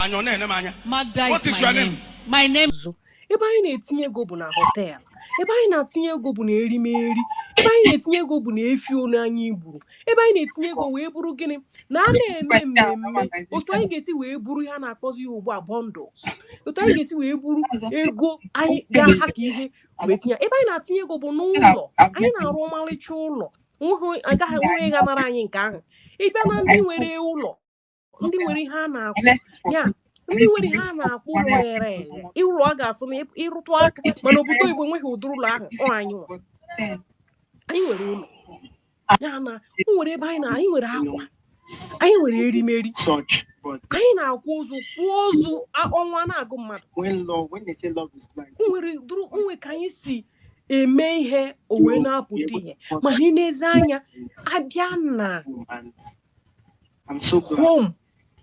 Anya ọ na-ene m anya. Magda What is is my your name? name. My name Azụ ebe anyị na-etinye ego bụ na hotel, ebe anyị na-atinye ego bụ na erimeri, ebe anyị na-etinye ego bụ na efi onu anyị gburu, ebe anyị na-etinye ego wee bụrụ gịnị na a na-eme mmemme, otu anyị ga-esi wee buru ihe a na-akpọzi ya ugbu a bundles, otu anyị ga-esi wee buru ego anyị ga-aha ka ihe wee tinye. Ebe anyị na-atinye ego bụ n'ụlọ anyị na-arụ, ọmarịcha ụlọ. Nweghị agaghị nweghị ga-anara anyị nke ahụ. Ịbịa na ndị nwere ụlọ, ndị nwere ihe a na-akwụ ya, ndị nwere ihe a na-akpọ ụlọ ghere eghe, ụlọ a ga-asị na ịrụtụ aka, mana obodo oyibo enweghị ụdịrị ụlọ ahụ. Ọ anyị nwe, anyị nwere ụlọ ya na o nwere ebe anyị na anyị nwere akwa, anyị nwere erimeri. Such, but Anyị na-akwụ ozu, kwụọ ozu ọnwa na-agụ mmadụ. When love, when they say love is blind, O nwere dụrụ onwe ka anyị si eme ihe o wee na-apụta ihe. Mana ị na-ezi anya abịa na and I'm so glad. home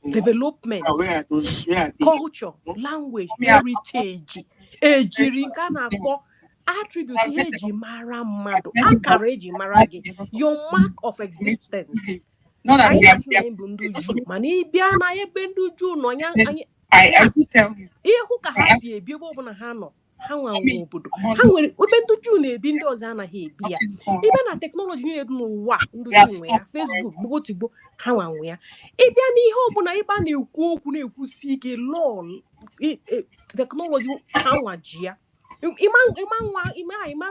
development, Where are those? Where are they? culture, language, heritage, ejiri nke a na-akpọ attribute, ihe eji mara mmadụ, akara eji mara gị, your mark of existence. Anyị na-asị na anyị bụ ndị Juu, mana ị bịa na ebe ndị Juu nọ ya anyị ịhụ ka ha si ebi, ebe ọbụla ha nọ, ha nwe obodo ha nwere, ebe ndị Juu na-ebi, ndị ọzọ anaghị ebi ya. Ịbịa na technology niile dị n'ụwa, ndị Juu nwe ya. Facebook, gbogbo tigbo, ha nwe ya. Ịbịa n'ihe ọbụla ebe a na-ekwu okwu na-ekwusi ike, law, technology, ha nwa ji ya. Ịma ịma nwa ịma ịma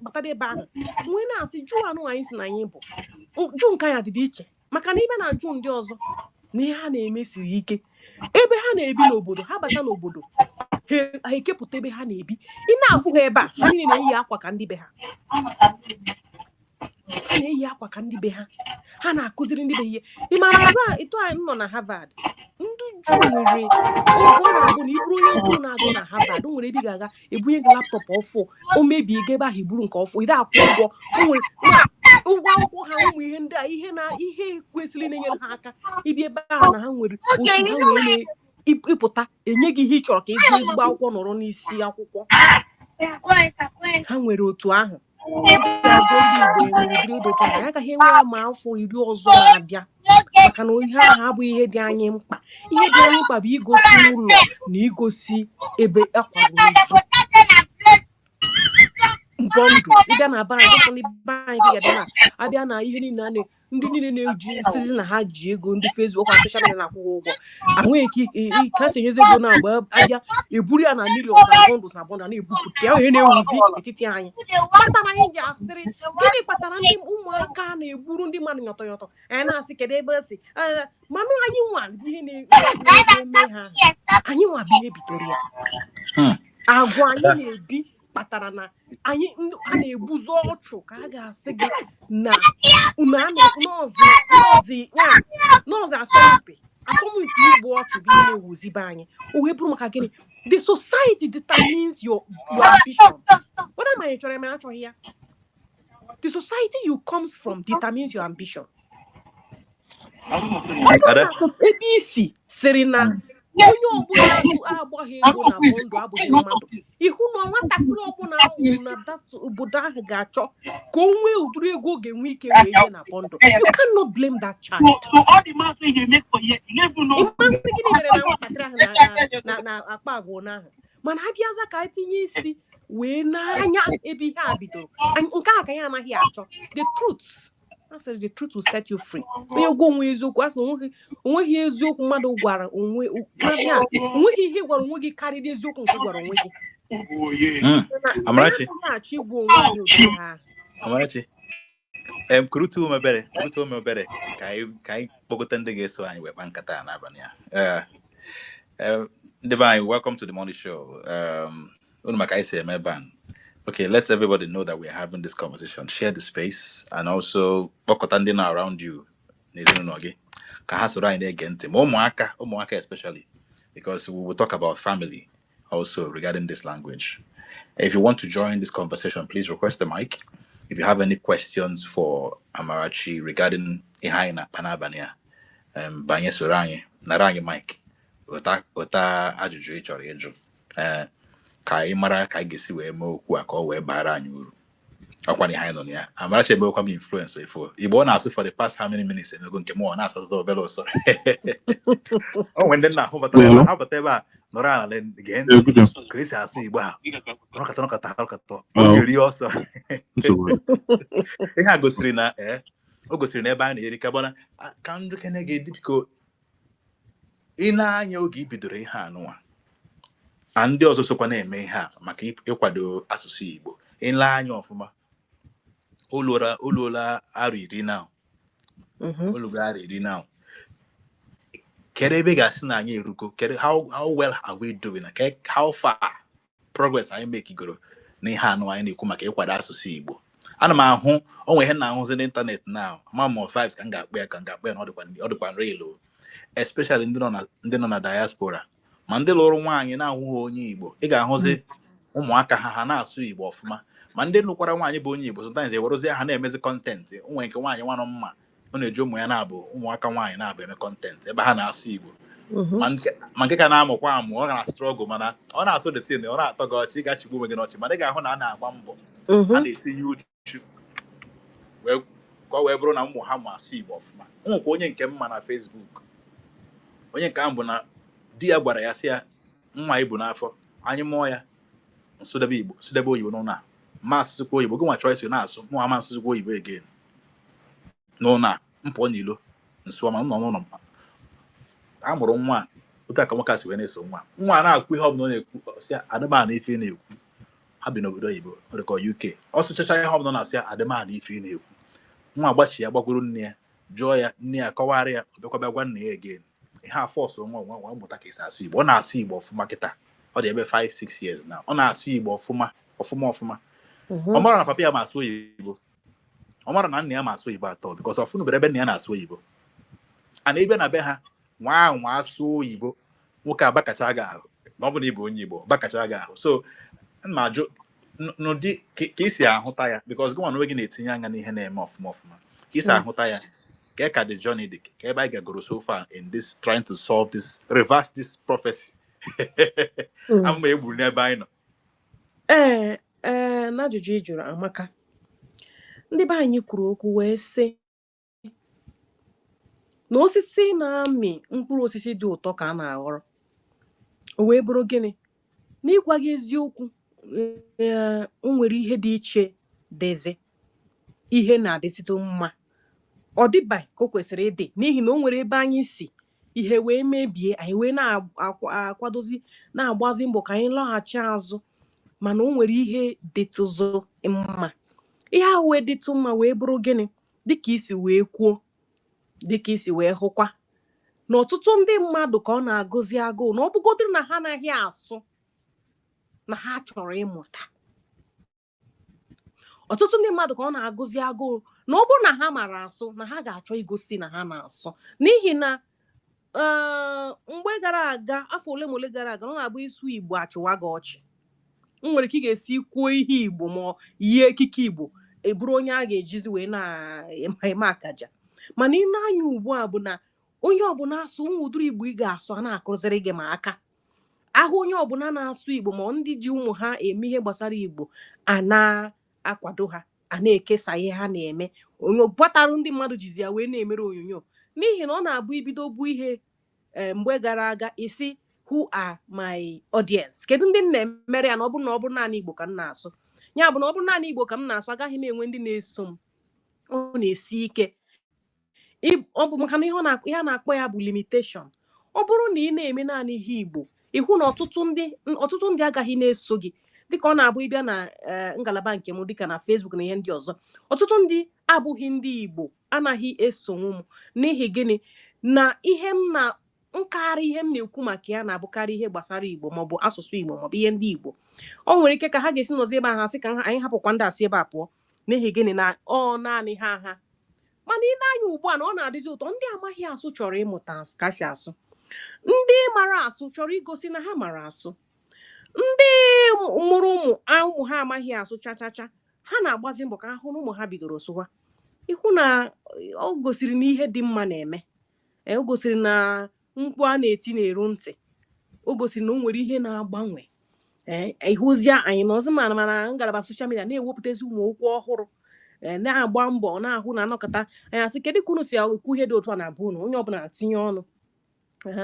batara ebe ahụ nwee na-asị Juu anụ anyị si na anyị bụ Juu, nke anyị adịdị iche, maka na ịbịa na Juu ndị ọzọ na ihe ha na-eme siri ike. Ebe ha na-ebi n'obodo ha, bata n'obodo ha, ekepụta ebe ha na-ebi. Ị na-afụ ha ebe a, ha niile na-eyi akwa ka ndị be ha, ha na-eyi akwa ka ndị be ha, ha na-akụziri ndị be ihe. Ị maara ebe a etu anyị nọ na Harvard, ndị Juu nwere oge ọ na-abụ na ịbụrụ onye Juu na-agụ na Harvard, o nwere ebe ị ga-aga ebunye gị laptop ọfụ, o mebie, ga ebe ahụ iburu nke ọfụ, ị akwụ ụgwọ. O nwere ụgwọ akwụkwọ ha, ụmụ ihe ndị a, ihe na ihe kwesịrị na-enyere ha aka ịbịa ebe ahụ na ha nwere otu ha nwere ịpụta enye gị ihe ị chọrọ ka ị gụọ ezigbo akwụkwọ, nọrọ n'isi akwụkwọ. Ha nwere otu ahụ. Ga-agụ ndị Igbo enwere ụdịrị otu ahụ, anyị agaghị enwe ya ma afọ 10 ọzọ na-abịa, maka na ihe ahụ abụghị ihe dị anyị mkpa. Ihe dị anyị mkpa bụ igosi ụlọ na igosi ebe akwara ozu bundles. Ịbịa na be anyị, ndị be anyị ga-abịa na abịa na ihe niile a ndị niile na-eji sizi na ha ji ego, ndị Facebook na social media na-akwụ ha ụgwọ, ahụghị ike ka si enyezi ego na agba abịa eburu ya na millions na bundles na bundles na-ebupụta ya. Ihe na-ewuzi n'etiti anyị kpatara anyị ji asịrị gịnị kpatara ndị ụmụaka na-egburu ndị mmadụ nyọtọ nyọtọ, anyị na-asị kedu ebe o si? Ee, manụ anyị nwa bụ ihe na-eme ha, anyị nwa bụ ihe bidoro ya. Agwa anyị na-ebi kpatara na anyị a na-egbuzi ọchụ ka a ga-asị gị na unu a nọọsụ nọọsụ ya nọọsụ asọmpi igbu ọchụ bụ ihe na-ewuzi be anyị. O wee bụrụ maka gịnị? The society determines your ambition, whether ma ị chọrọ ya ma achọghị ya. The society you comes from determines your ambition. Ọ bụrụ Ada. na ebe isi sịrị na onye ọbụla agbaghị ego na bundle abụghị mmadụ, ịhụ na nwatakịrị ọbụla amụrụ na that obodo ahụ ga-achọ ka o nwee ụdịrị ego ọ ga-enwe ike wee nye na bundle. You cannot blame that child. So all the maths wey you dey make for here, you no even know. Ịmasị gịnị mere na nwatakịrị ahụ na-akpa agwa ahụ? Mana abịaza ka etinye isi wee n'anya ebe ihe a bidoro. Nke a ka anyị anaghị achọ the truth. A sịrị the truth will set you free. Onye gwa onwe eziokwu, a sị na onweghị eziokwu mmadụ gwara onwe ya, onweghị ihe ị gwara onwe gị karịrị eziokwu nke ị gwara onwe gị. Mana Amarachi. anyị anaghị achọ ịgwa onwe anyị ụdị ha ahụ. Amarachi. Kurutu ume obere, kurutu ume obere, ka anyị kpọkọta ndị ga-eso anyị wee kpaa nkata a n'abalị a. Ndị be anyị, welcome to the morning show. Unu maka anyị si eme ebe a. Okay, let everybody know that we're having this conversation. Share the space and also kpọkọta ndị nọ around you n'ezinụlọ gị ka ha soro anyị na-ege ntị, ma ụmụaka, ụmụaka especially, because we will talk about family also regarding this language. If you want to join this conversation, please request the mic. If you have any questions for Amarachi regarding ihe anyị na-akpa n'abalị a, banye soro anyị, nara anyị mic, ghọta ajụjụ ị chọrọ ịjụ, ee, ka anyị mara ka anyị ga-esi wee mee okwu a ka ọ wee bara anyị uru. Ọkwa na ihe anyị nọ na ya. Amarachi emewekwa m influence ifo Igbo ọ na-asụ for the past how many minutes, emego nke mụ ọ na-asụ ọsọ obere ụsọ. O nwere ndị nna ahụ batara ebe a, ha bata ebe a nọrọ ala gee ntị ka esi asụ Igbo a, nọkọta nọkọta nọkọta, ọ ga-eri ọsọ. Ihe a gosiri na ee, o gosiri na ebe anyị na-eri ka gbana ka ndụ kene ga-edi. Biko, ị na-anya oge i bidoro ihe anụnwa a, ndị ọzọ sokwa na-eme ihe a maka ịkwado asụsụ Igbo, ile anya ọfụma, oluola arọ 10 na olugo arọ 10 na. Kedu ebe ị ga-asị na anyị erugo? Kedu how well are we doing? How far progress anyị mekigoro n'ihe anụ anyị na-ekwu maka ịkwado asụsụ Igbo? Ana m ahụ onwe ihe m na-ahụzi n'ịntanetị na ama m vibes ka m ga-akpọ ya, ka m ga-akpọ ya na ọ dịkwa real o, especially ndị nọ na diaspora, ma ndị lụrụ nwaanyị na-ahụghị onye Igbo. Ị ga-ahụzi ụmụaka ha, ha na-asụ Igbo ọfụma, ma ndị lụkwara nwaanyị bụ onye Igbo, sometimes ewerezie ha na-emezi content. Onwe nke nwaanyị nwanụ mma, ọ na-eji ụmụ ya na-abụ, ụmụaka nwaanyị na-abụ, eme content ebe ha na-asụ Igbo. Ma nke ka na-amụkwa amụ, ọ na struggle, mana ọ na-asụ the thing, ọ na-atọ gị ọchị, ị ga-achịgbu onwe gị n'ọchị. Mana ị ga-ahụ na a na-agba mbọ, ha na-etinye uchu wee ka ọ wee bụrụ na ụmụ ha ma asụ Igbo ọfụma. O nwekwa onye nke mma na Facebook, onye nke ahụ bụ na di ya gwara ya sị ya, nwa ibu n'afọ anyị mụọ ya, nsụdebe Igbo, sụdebe oyibo n'ụlọ a, ma asụsụkwa oyibo gị nwa chọọ isi na-asụ, mụ ama asụsụkwa oyibo again n'ụlọ a, m pụọ n'ilo nsụọ, ma m nọ n'ụlọ m. A mụrụ nwa a, otu a ka nwoke a si wee na-eso nwa nwa a na-akwụ ihe ọbụla ọ na-ekwu, ọ sị ya, adịmana ife ị na-ekwu. Ha bi n'obodo oyibo, ọ dị ka UK. Ọ sụchacha ihe ọbụla ọ na-asị ya, adịmana ife ị na-ekwu. Nwa agbachi ya, gbakwuru nne ya, jụọ ya, nne ya kọwara ya, ọ bịakwa bịa gwa nna ya again. Ihe a force nwa nwa nwa mụta ka esi asụ Igbo. Ọ na-asụ Igbo ọfụma kịta, ọ dị ebe 5 6 years now, ọ na-asụ Igbo ọfụma ọfụma ọfụma. Ọ mara na papa ya ma asụ oyibo, ọ mara na nna ya ma asụ oyibo atọ, because ọfụnụ bere ebe nna ya na-asụ oyibo a na ebe na be ha nwa nwa asụ oyibo, nwoke abakacha gị ahụ ma ọ bụ na ị bụ onye Igbo, bakacha gị ahụ. So m na-ajụ n'ụdị ka isi ahụta ya, because gị nwa na onwe gị na-etinye anya n'ihe na-eme ọfụma ọfụma, ka isi ahụta ya, ka the journey dị, ka ebe anyị gagoro so far in this trying to solve this, reverse this prophecy ama egburu n'ebe anyị nọ. Ee, n'ajụjụ ị jụrụ amaka. Ndị be anyị kwuru okwu wee sị na osisi na-amị mkpụrụ osisi dị ụtọ ka a na-aghọrọ. O wee bụrụ gịnị? N'ịgwa gị eziokwu, ee, o nwere ihe dị iche dịzị, ihe na-adịsịtụ mma. Ọ dịba ka o kwesịrị ịdị, n'ihi na o nwere ebe anyị si ihe wee mebie, anyị wee na-akwadozi, na-agbazi mbọ ka anyị lọghachi azụ. Mana o nwere ihe dịtụzụ mma. Ihe ahụ wee dịtụ mma wee bụrụ gịnị? Dịka isi wee kwuo, dịka isi wee hụkwa na ọtụtụ ndị mmadụ ka ọ na-agụzi agụụ na ọ bụgodiri na ha anaghị asụ, na ha chọrọ ịmụta. Ọtụtụ ndị mmadụ ka ọ na-agụzi agụụ na ọ bụrụ na ha mara asụ, na ha ga-achọ igosi na ha na-asụ, n'ihi na mgbe gara aga, afọ ole ma ole gara aga, ọ na-abụ ịsụ Igbo, achụwa gị ọchị. M nwere ka ị ga-esi kwuo ihe Igbo ma ọ yie ekike Igbo, eburu onye a ga-ejizi wee na-eme akaja. Mana ị na-anya ugbu a bụ na onye ọbụla asụ ụmụ ụdịrị Igbo ị ga-asụ, a na-akụziri gị ma aka ahụ. Onye ọbụla na-asụ Igbo, ma ndị ji ụmụ ha eme ihe gbasara Igbo, a na-akwado ha, a na-ekesa ihe ha na-eme. Onye gbatarụ ndị mmadụ jizi ya wee na-emere onyonyo, n'ihi na ọ na-abụ ibido bụ ihe mgbe gara aga, isi who are my audience? Kedu ndị m na-emere ya? Na ọ bụrụ na ọ bụrụ naanị Igbo ka m na-asụ, ya bụ na ọ bụrụ naanị Igbo ka m na-asụ, agaghị m enwe ndị na-eso m. Ọ na-esi ike. Ọ bụ maka na ihe a na-akpọ ya bụ limitation. Ọ bụrụ na ị na-eme naanị ihe Igbo, ịhụ na ọtụtụ ndị agaghị na-eso gị, dịka ọ na-abụ ịbịa na ngalaba nke m, dịka na Facebook na ihe ndị ọzọ, ọtụtụ ndị abụghị ndị Igbo anaghị esonwu m. N'ihi gịnị? Na ihe m na nkarị, ihe m na-ekwu maka ya na-abụkarị ihe gbasara Igbo, maọbụ asụsụ Igbo, maọbụ ihe ndị Igbo. O nwere ike ka ha ga-esi nọzi ebe ahụ ha sị ka anyị hapụkwa ndị asị ebe a pụọ. N'ihi gịnị? Na ọ naanị ha ha. Mana ị na-anya ugbu a na ọ na-adịzi ụtọ. Ndị amaghị asụ chọrọ ịmụta ka si asụ, ndị mara asụ chọrọ igosi na ha mara asụ, ndị mụrụ ụmụ ụmụ ha amaghị asụ chachacha, ha na-agbazi mbọ ka ha hụ na ụmụ ha bidoro sụwa. Ịhụ na ọ gosiri na ihe dị mma na-eme. O gosiri na mkpu a na-eti na-eru ntị. O gosiri na o nwere ihe na-agbanwe. Ee, ịhụzie anyị na ọzọ, mana ngalaba social media na-ewepụtazi ụmụ okwu ọhụrụ, ee, na-agba mbọ na-ahụ na anọkọta anyị asị, kedu ka unu si ekwu ihe dị otu a na abụ unu, onye ọbụla na-atinye ọnụ. Ehe,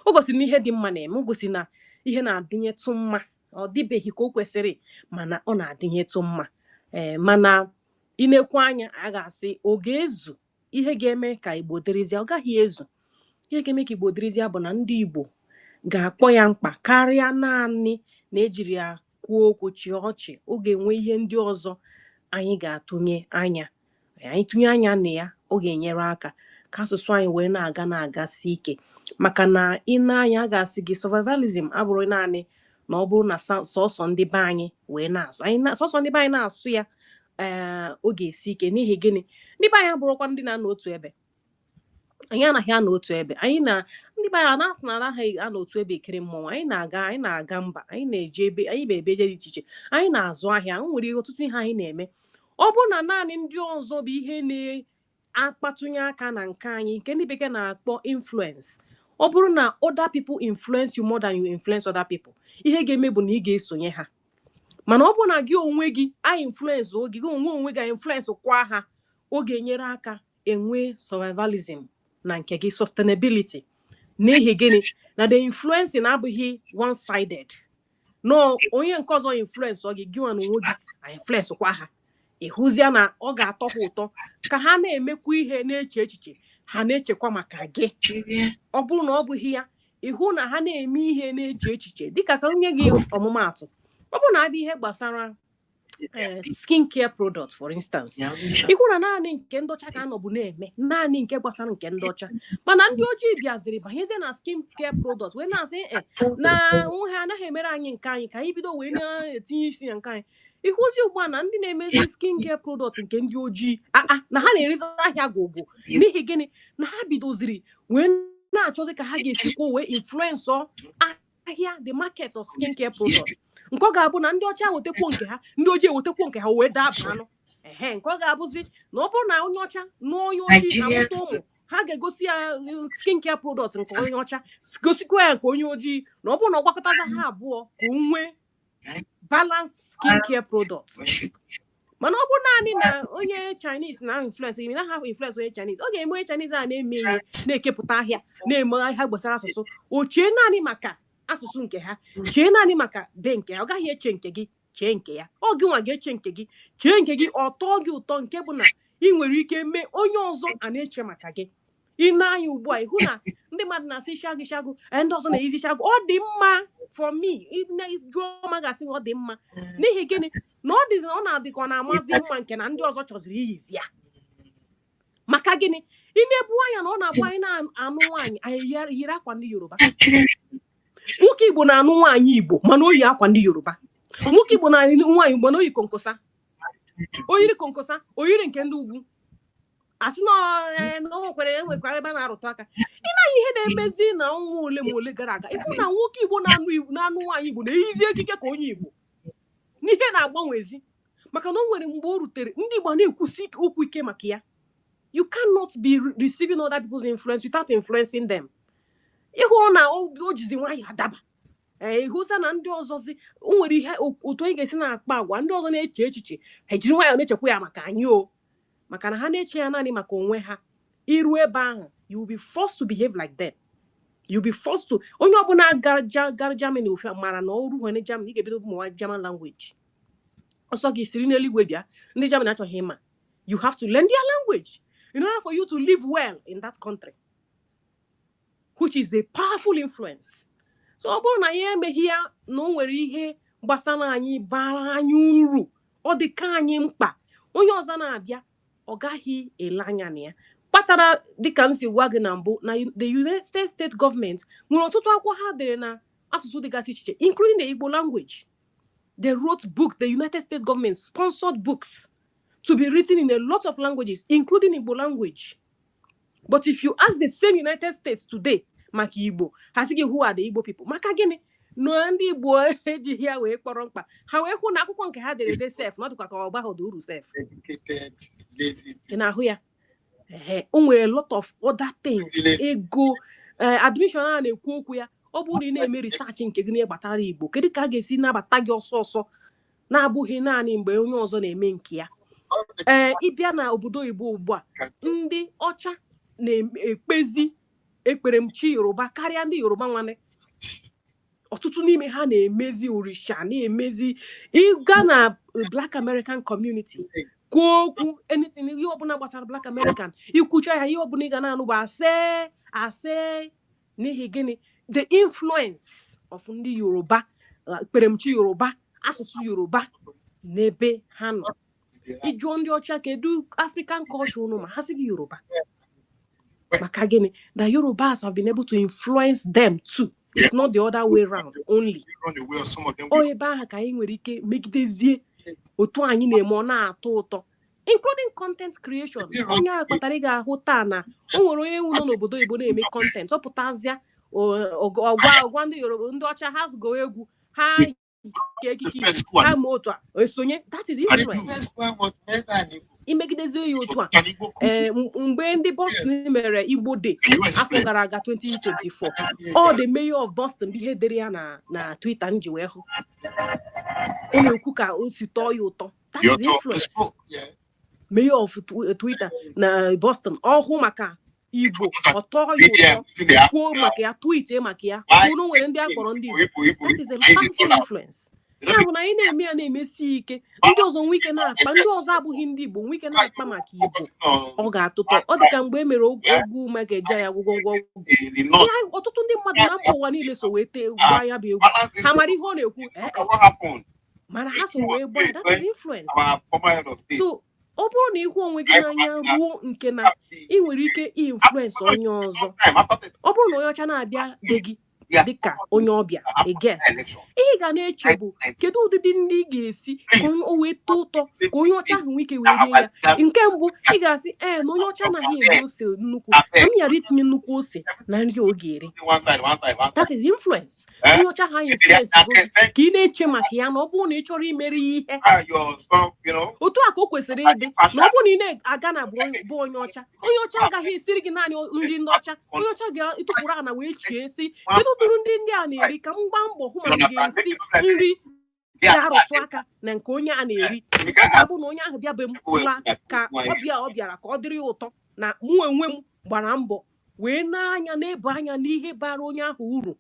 o gosiri na ihe dị mma na-eme. O gosiri na ihe na-adịnyetụ mma. Ọ dịbeghị ka o kwesịrị, mana ọ na-adịnyetụ mma. Ee, mana ị na-ekwu anya, a ga-asị ọ ga-ezu ihe ga-eme ka Igbo dịrịzie? Ọ gaghị ezu. Ihe ga-eme ka Igbo dịrịzie bụ na ndị Igbo ga-akpọ ya mkpa karịa naanị na ejiri ya kwuo okwu, chịa ọchị. Ọ ga-enwe ihe ndị ọzọ anyị ga-atụnye anya. Anyị tụnye anya na ya, ọ ga-enyere aka ka asụsụ anyị wee na-aga, na-agasi ike, maka na ị na-anya, a ga-asị gị survivalism abụrụ naanị na ọ bụrụ na sọsọ ndị be anyị wee na-asụ anyị na sọsọ ndị be anyị na-asụ ya, ee, ọ ga-esi ike. N'ihi gịnị? Ndị be anyị abụrụkwa ndị na-anọ otu ebe. Anyị anaghị anọ otu ebe. Anyị na ndị be anyị na-asị na anaghị anọ otu ebe ekiri mmọnwụ. Anyị na-aga mba, anyị na-eje ebe anyị bụ ebe dị iche iche, anyị na-azụ ahịa. O nwere ọtụtụ ihe anyị na-eme. Ọ bụrụ na naanị ndị ọzọ bụ ihe na-akpatụnye aka na nke anyị, nke ndị bekee na-akpọ influence, ọ bụrụ na other people influence you more than you influence other people, ihe ga-eme bụ na ị ga-esonye ha. Mana ọ bụrụ na gị onwe gị a influence oge gị onwe gị a influence kwa ha, ọ ga-enyere aka enwe survivalism na nke gị, sustainability. N'ihi gịnị? Na the influencing abụghị one sided. No, onye nke ọzọ influence ọ gị, gị nwa na onwe gị a influence kwa ha. Ịhụzia na ọ ga-atọ ha ụtọ ka ha na-emekwa ihe, na-eche echiche, ha na-echekwa maka gị. Ọ bụrụ na ọ bụghị ya, ịhụ na ha na-eme ihe na-eche echiche. Dịka ka onye gị ọmụmaatụ, ọ bụrụ na abịa ihe gbasara skin care product, for instance, ịhụ na naanị nke ndị ọcha ka anọbụ na-eme, naanị nke gbasara nke ndị ọcha, mana ndị ojii bịaziri banyezie na skin care product wee na-asị na ha anaghị emere anyị nke anyị, ka anyị bido wee na-etinye isi na nke anyị. Ịhụzi ugbu a na ndị na-emezi skin care product nke ndị ojii aa na ha na-erezi ahịa gwogwo. N'ihi gịnị? Na ha bidoziri wee na-achọzi ka ha ga-esikwa wee influence ahịa, the market of skin care product, nke ọ ga-abụ na ndị ọcha wetakwo nke ha, ndị ojii ewetakwo nke ha, wee daa anụ ehe. Nke ọ ga-abụzi na ọ bụrụ na onye ọcha nụọ onye ojii, amụta ụmụ, ha ga-egosi ya skin care product nke onye ọcha, gosikwa ya nke onye ojii, na ọ bụrụ na ọ gwakọtaza ha abụọ, ka o nwee balanced skin care product. Mana ọ bụrụ naanị na onye Chinese na influence ị na ha influence onye Chinese, ọ ga-eme onye Chinese a na-eme ihe, na-ekepụta ahịa, na-eme ahịa gbasara asụsụ, o chee naanị maka asụsụ nke ha, chee naanị maka be nke ha. Ọ gaghị eche nke gị, chee nke ya. Ọ gị nwa ga-eche nke gị, chee nke gị, ọ tọọ gị ụtọ, nke bụ na ị nwere ike mee onye ọzọ a na-eche maka gị. Ị na-anya ugbu a, ịhụ na ndị mmadụ na-asị shagụ shagụ, ndị ọzọ na-eyizi shagụ. Ọ dị mma for me. Jụọ ma ga-asị ọ dị mma. N'ihi gịnị? Na ọ dịzi, ọ na-adị ka ọ na-amazi mma, nke na ndị ọzọ chọziri iyizi ya. Maka gịnị? Ị na-ebu anya na ọ na-abụ anyị na-anụ nwaanyị, anyị yiri akwa ndị Yoruba. Nwoke Igbo na-anụ nwaanyị Igbo, mana o yi akwa ndị Yoruba. Nwoke Igbo na-anụ nwaanyị Igbo, mana o yi konkosa, o yiri konkosa, o yiri nke ndị ugwu. Asị na na o nwekwara, enwekwara ebe a na-arụtụ aka. Ị na ihe na-emezi na ọnwa ole ma ole gara aga, ịhụ na nwoke Igbo na-anụ nwaanyị Igbo na-eyizi ekike ka onye Igbo, n'ihe na-agbanwezi, maka na o nwere mgbe o rutere ndị Igbo na-ekwusi okwu ike maka ya. You cannot be receiving other people's influence without influencing them. Ịhụ na o jizi nwayọọ adaba. Ee, ịhụza na ndị ọzọzi o nwere ihe otu anyị ga-esi na-akpa agwa, ndị ọzọ na-eche echiche, ha ejiri nwayọọ na-echekwa ya maka anyị o, maka na ha na-eche ya naanị maka onwe ha. Iru ebe ahụ, you will be forced to behave like them. You will be forced to. Onye ọbụla gara Germany ofe mara na ọrụ nwere Germany, ị ga-ebido mụwa German language. Ọsọ gị siri n'eluigwe bịa, ndị Germany achọghị ịma. You have to learn their language in order for you to live well in that country, which is a powerful influence. So ọ bụrụ na ya emeghị ya, na o nwere ihe gbasara anyị bara anyị uru, ọ dị ka anyị mkpa, onye ọzọ na-abịa, ọ gaghị ele anya na ya. Kpatara, dịka m si gwa gị na mbụ, na the United States government nwere ọtụtụ akwụkwọ ha dere na asụsụ dịgasị iche iche, including the Igbo language. They wrote books. The United States government sponsored books to be written in a lot of languages, including Igbo language. But if you ask the same United States today maka Igbo, ha sị gị, "Who are the Igbo people?" Maka gịnị? Na ndị Igbo ejighị ya wee kpọrọ mkpa. Ha wee hụ na akwụkwọ nke ha dere ede sef na ọ dịkwa ka ọ gbaghọdo uru sef. Educated, lazy. Ị na-ahụ ya? Ehe, o nwere a lot of other things. Ego admission a na-ekwu okwu ya, Ọ bụrụ na ị na-eme research nke gị na-agbatara Igbo, kedu ka a ga-esi nabata gị ọsọ ọsọ, na-abụghị naanị mgbe onye ọzọ na-eme nke ya? Ee, ịbịa na obodo oyibo ugbu a, ndị ọcha na-ekpezi ekperemchi Yoruba karịa ndị Yoruba. Nwanne, ọtụtụ n'ime ha na-emezi orisha, na-emezi. Ịga na Black American community, kwuo okwu anything, ihe ọbụla gbasara Black American, ikwucha ya, ihe ọbụla ị ga na-anụ bụ ase ase. N'ihi gịnị? The influence of ndị Yoruba, ekperemchi Yoruba, asụsụ Yoruba n'ebe ha nọ. Ịjụọ ndị ọcha, "Kedu African culture unu?" ma ha sị gị Yoruba. Maka gịnị? The Yorubas have been able to influence them too. It's not the other way round only. Run away or some of them Ọ ebe ahụ ka anyị nwere ike megidezie otu anyị na-eme, ọ na-atọ ụtọ, including content creation. Onye ahụ kpatara ị ga-ahụ taa na o nwere onye nọ n'obodo oyibo na-eme content, ọ pụtazịa, ọgwa ndị Yoruba, ndị ọcha, ha gụọ egwu ha nke ekike Igbo ha ma otu a esonye. That is influence. Imegidezie ya otu a, ee, mgbe ndị Boston mere Igbo Day afọ gara aga, 2024, ọ the mayor of Boston bụ ihe dere ya na Twitter m ji wee hụ ọ na-ekwu ka o si tọọ ya ụtọ. That is influence. Mayor of Twitter na Boston, ọhụ maka Igbo, ọ tọọ ya ụtọ, kwuo maka ya, tweet maka ya, kwuo nwere ndị a kpọrọ ndị Igbo. That is a powerful influence. Ya bụ na anyị na-eme ya, na-emesi ike, ndị ọzọ nwee ike na-akpa, ndị ọzọ abụghị ndị Igbo nwee ike na-akpa maka Igbo, ọ ga-atụtọ. Ọ dị ka mgbe e mere ogwu maka eje ya gwụgwọ ngwọ ya, ọtụtụ ndị mmadụ na mba ụwa niile so wee tee gbaa ya bụ egwu. Ha mara ihe ọ na-ekwu? Ee, mana ha so wee gbaa. That is influence. So ọ bụrụ na ịhụ onwe gị n'anya ruo nke na ị nwere ike influence onye ọzọ, ọ bụrụ na onye ọcha na-abịa be gị dịka onye ọbịa, a guest, ihe ị ga na-eche bụ kedu ụdịdị nri ị ga-esi ka o wee tọọ ụtọ, ka onye ọcha ahụ nwee ike wee rie ya. Nke mbụ ị ga-asị, ee, na onye ọcha anaghị eri ose nnukwu, ka m ghara itinye nnukwu ose na nri ọ ga-eri. That is influence. Onye ọcha ha influence go ka ị na-eche maka ya na ọ bụrụ na ị chọrọ imeri ya ihe otu a ka o kwesịrị ịdị, na ọ bụrụ na ị na-aga na bụ onye ọcha, onye ọcha agaghị esiri gị naanị nri ndị ọcha. Onye ọcha ga-etụpụrụ ana wee chie sị, "Kedu ụdịrị ndị ndị a na-eri? Ka m gbaa mbọ hụ ma m ga-esi nri ga-arụtụ aka na nke onye a na-eri." Ọ ga-abụ na onye ahụ bịa be m la ka ọbịa ọ bịara, ka ọ dịrị ya ụtọ na mụ onwe m gbara mbọ wee na-anya na-ebu anya n'ihe bara onye ahụ uru.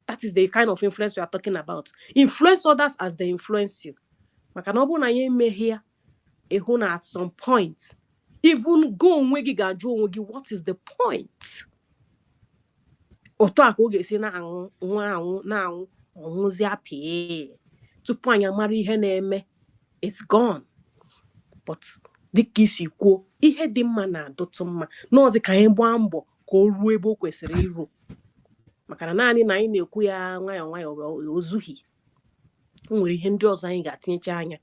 That is the kind of influence we are talking about. Influence others as they influence you. Maka na ọ bụrụ na ya emeghe ya, ịhụ na at some point, even go onwe gị ga-ajụ onwe gị, "What is the point?" Otu a ka ọ ga-esi na-anwụ nwa anwụ na-anwụ, ọnwụzi apịa tupu anyị amara ihe na-eme, it's gone. But dịka isi kwuo, ihe dị mma na-adụtụ mma n'ọzi, ka anyị gbaa mbọ ka o ruo ebe o kwesịrị iru, maka na naanị na anyị na-ekwu ya nwayọọ nwayọọ o zughị. O nwere ihe ndị ọzọ anyị ga-atinyecha anya.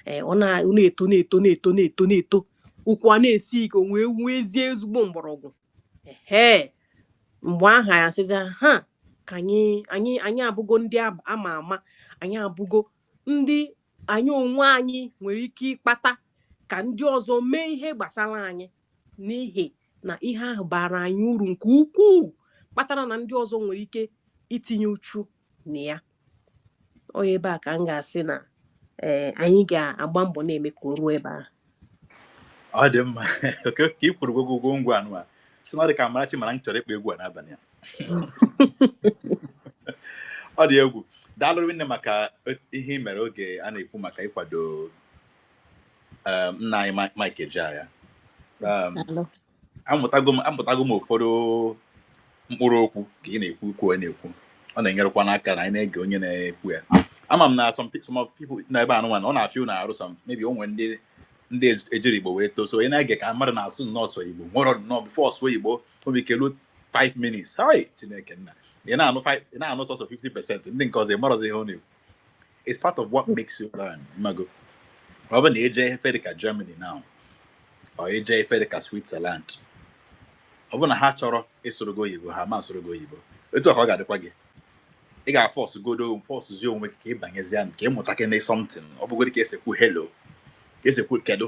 Ee, ọ na-eto, na-eto, na-eto, na-eto, na-eto, ụkwụ a na-esi ike, o wee nwezie ezigbo mgbọrọgwụ. Ehe, mgbe ahụ anyị asịzi ha ka anyị abụgo ndị ama ama, anyị abụgo ndị anyị onwe anyị nwere ike ịkpata ka ndị ọzọ mee ihe gbasara anyị, n'ihi na ihe ahụ bara anyị uru nke ukwuu, kpatara na ndị ọzọ nwere ike itinye uchu na ya. Ọ ebe a ka m ga-asị na ee, anyị ga-agba mbọ na-eme ka o ruo ebe ahụ. Ọ dị mma ka ị kwuru gwogwogwo ngwa anụ a si na ọ dị ka Amarachi mara m chọrọ ịkpọ egwu a n'abalị a. Ọ dị egwu. Daalụ nne maka ihe ị mere oge a na-ekwu maka ịkwado nna anyị Mike Ejeagha. Amụtago m ụfọdụ mkpụrụ okwu ka ị na-ekwu okwu, ọ na-ekwu, ọ na-enyerekwa n'aka na anyị na-ege onye na-ekwu ya. Ama m na some of people na ebe anụnwa na ọ na-afịa unu arụ some, maybe o nwere ndị ejiri Igbo wee too, so onye na-ege ka mmadụ na-asụ nnọọ sọ Igbo nwere nnọọ before sụọ Igbo obi ike ruo 5 minutes. Hai, Chineke nna, ị na-anụ 5, ị na-anụ sọsọ 50%, ndị nke ọzọ ị marọzi ihe ọ na-ekwu. It's part of what makes you learn. Mmago ọ bụ na eje efe dị ka Germany now, or eje efe dị ka Switzerland, ọ bụ na ha chọrọ ịsụrụ gị oyibo, ha ma asụrụ gị oyibo. Etu a ka ọ ga-adịkwa gị. Ị ga-afọsụ godo, fọsụzie onwe gị ka ị banyezie ka ị mụta kene something. Ọ bụgodị ka esi ekwu hello, ka esi ekwu kedu,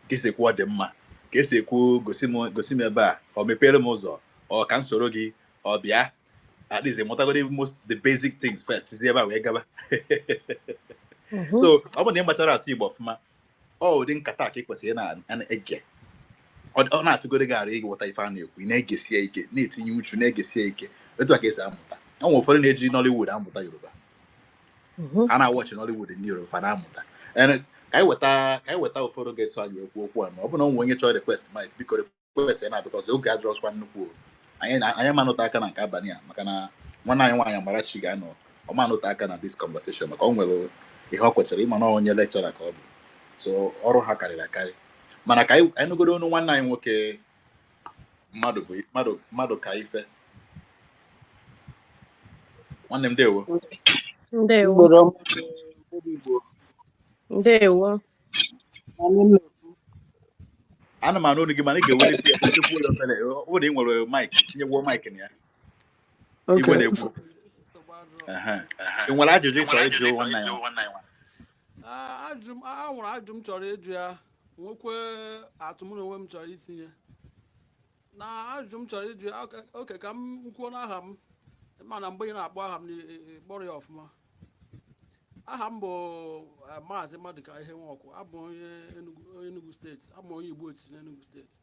ka esi ekwu ọ dị mma, ka esi ekwu gosi m, gosi m ebe a, ọ mepere m ụzọ, ọ ka m soro gị, ọ bịa. At least ịmụtagoro most the basic things first, sizi ebe a wee gaba. So ọ bụrụ na ị machara asụ Igbo ọfụma, ọ ụdị nkata ka ị kwesịrị ị na-ege. Ọ na-afịgoro gị arụ ịghọta ife a na-ekwu, ị na-egesie ike, na-etinye uchu, na-egesie ike. Etu a ka esi amụta. Ọ nwere ụfọdụ na-eji Nollywood amụta Yoruba. Ha na-awatchị Nollywood ndị Yoruba na-amụta. And ka anyị weta ụfọdụ ga-eso anyị ekwu okwu a. Ma ọ bụ na ọ nwere onye chọrọ request mic, biko request ya na, because oge adịrọsịkwa nnukwu o. Anyị amanụta aka na nke abalị a, maka na nwanne anyị nwaanyị Amarachi ga-anọ ọmanụta aka na this conversation, maka ọ nwere ihe ọ kwesịrị ịma na onye lecturer ka ọ bụ, so ọrụ ha karịrị akarị. Mana ka anyị nụgodo ọnụ nwanne anyị nwoke mmadụ bụ mmadụ mmadụ ka ife. Nwanne m, ndewo. Ndewo. Mgbede ọma, ndị Igbo. Ndewo. Anyị na-ekwu. Ana m anụ olu gị, mana ị ga-ewelite ya tupu ụlọ obere. Ọ bụrụ na ị nwere mic, tinyegbuo mic na ya. Igwe na-ekwu. Ehe. Ị nwere ajụjụ ị chọrọ ịjụ nwanne anyị? Ah, ajụ m a nwere ajụ m chọrọ ịjụ ya, nwekwe atụ m na onwe m chọrọ itinye na ajụjụ m chọrọ ịjụ ya. Okay, ka m kwuo n'aha m, mana mgbe ị na-akpọ aha m na ị kpọrọ ya ọfụma. Aha m bụ Maazị Madụka Ihe Nwọkụ. Abụ onye Enugu, onye Enugu Steeti. Abụ m onye Igbo etiti n'Enugu Steeti.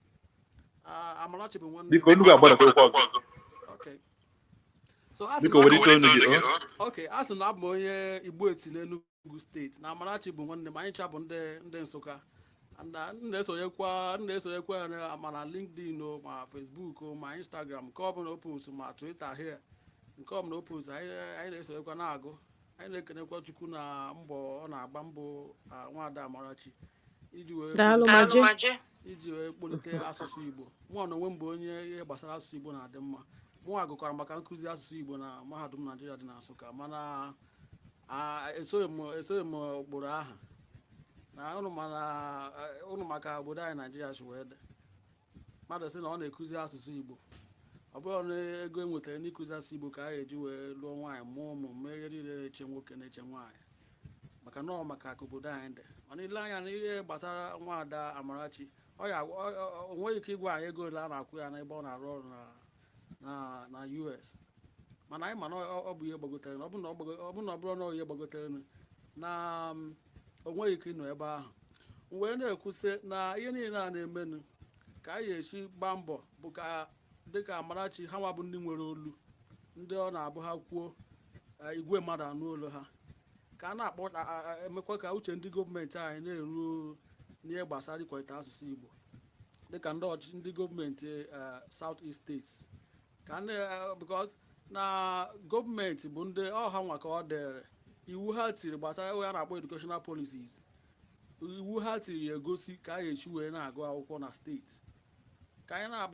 Ah, Amarachi bụ nwanne m. Biko, Enugu agbadata okwu ọzọ. Okay, so a sị Biko, m welite olu gị o. Okay, a sị na abụ m onye Igbo etiti n'Enugu Steeti, na Amarachi bụ nwanne m. Anyị cha bụ ndị Nsụka. And m na-esonyekwa ya ma na LinkedIn o, ma Facebook o, ma Instagram, nke ọbụla o post, ma Twitter here, nke ọbụla o post, anyị na-esonyekwa na-agụ. Anyị na-ekenekwa Chukwu na mbọ ọ na-agba mbọ, nwaada Amarachi, iji wee Daalụ. Maje. Iji wee kpolite asụsụ Igbo. Mụnwa na onwe m bụ onye ihe gbasara asụsụ Igbo na-adị mma. Mụnwa gụkwara maka nkụzi asụsụ Igbo na Mahadum Naijiria dị na Nsụka, mana esoghị m ụkpụrụ ahụ na ụnụ, mana ụnụ maka obodo anyị Naijiria si wee dị, mmadụ sị na ọ na-ekuzi asụsụ Igbo, ọ bụrụ na ego e nwetara n'ịkụzi asụsụ Igbo ka a ga-eji wee lụọ nwaanyị, mụọ ụmụ, mee ihe niile na-eche nwoke, na-eche nwaanyị, maka na ọ maka ka obodo anyị dị. Mana ile anya n'ihe gbasara nwaada Amarachi, ọ ya o nweghị ike ịgwa anyị ego ole a na-akwụ ya n'ebe ọ na-arụ ọrụ na US, mana anyị ma na ọ bụ ihe gbagotere. Ọ bụ na ọ bụrụ na ọ ihe gbagotere na o nweghị ike ịnọ ebe ahụ. M wee na-ekwusị na ihe niile a na-emenụ, ka anyị ga-esi gbaa mbọ bụ ka dịka Amarachi ha nwa bụ ndị nwere olu, ndị ọ na-abụ ha kwuo, igwe mmadụ anụ olu ha, ka a na-akpọ emekwa ka uche ndị gọọmenti anyị na-eru n'ihe gbasara ịkwalite asụsụ Igbo, dịka ndị ọchị ndị gọọmenti South East States, ka ndị because na gọọmenti bụ ndị ọha nwa ka ọ dịrị. Iwu ha tiri gbasara ihe a na-akpọ educational policies, iwu ha tiri ya egosi ka a ga-esi wee na-agụ akwụkwọ na steeti, ka anyị na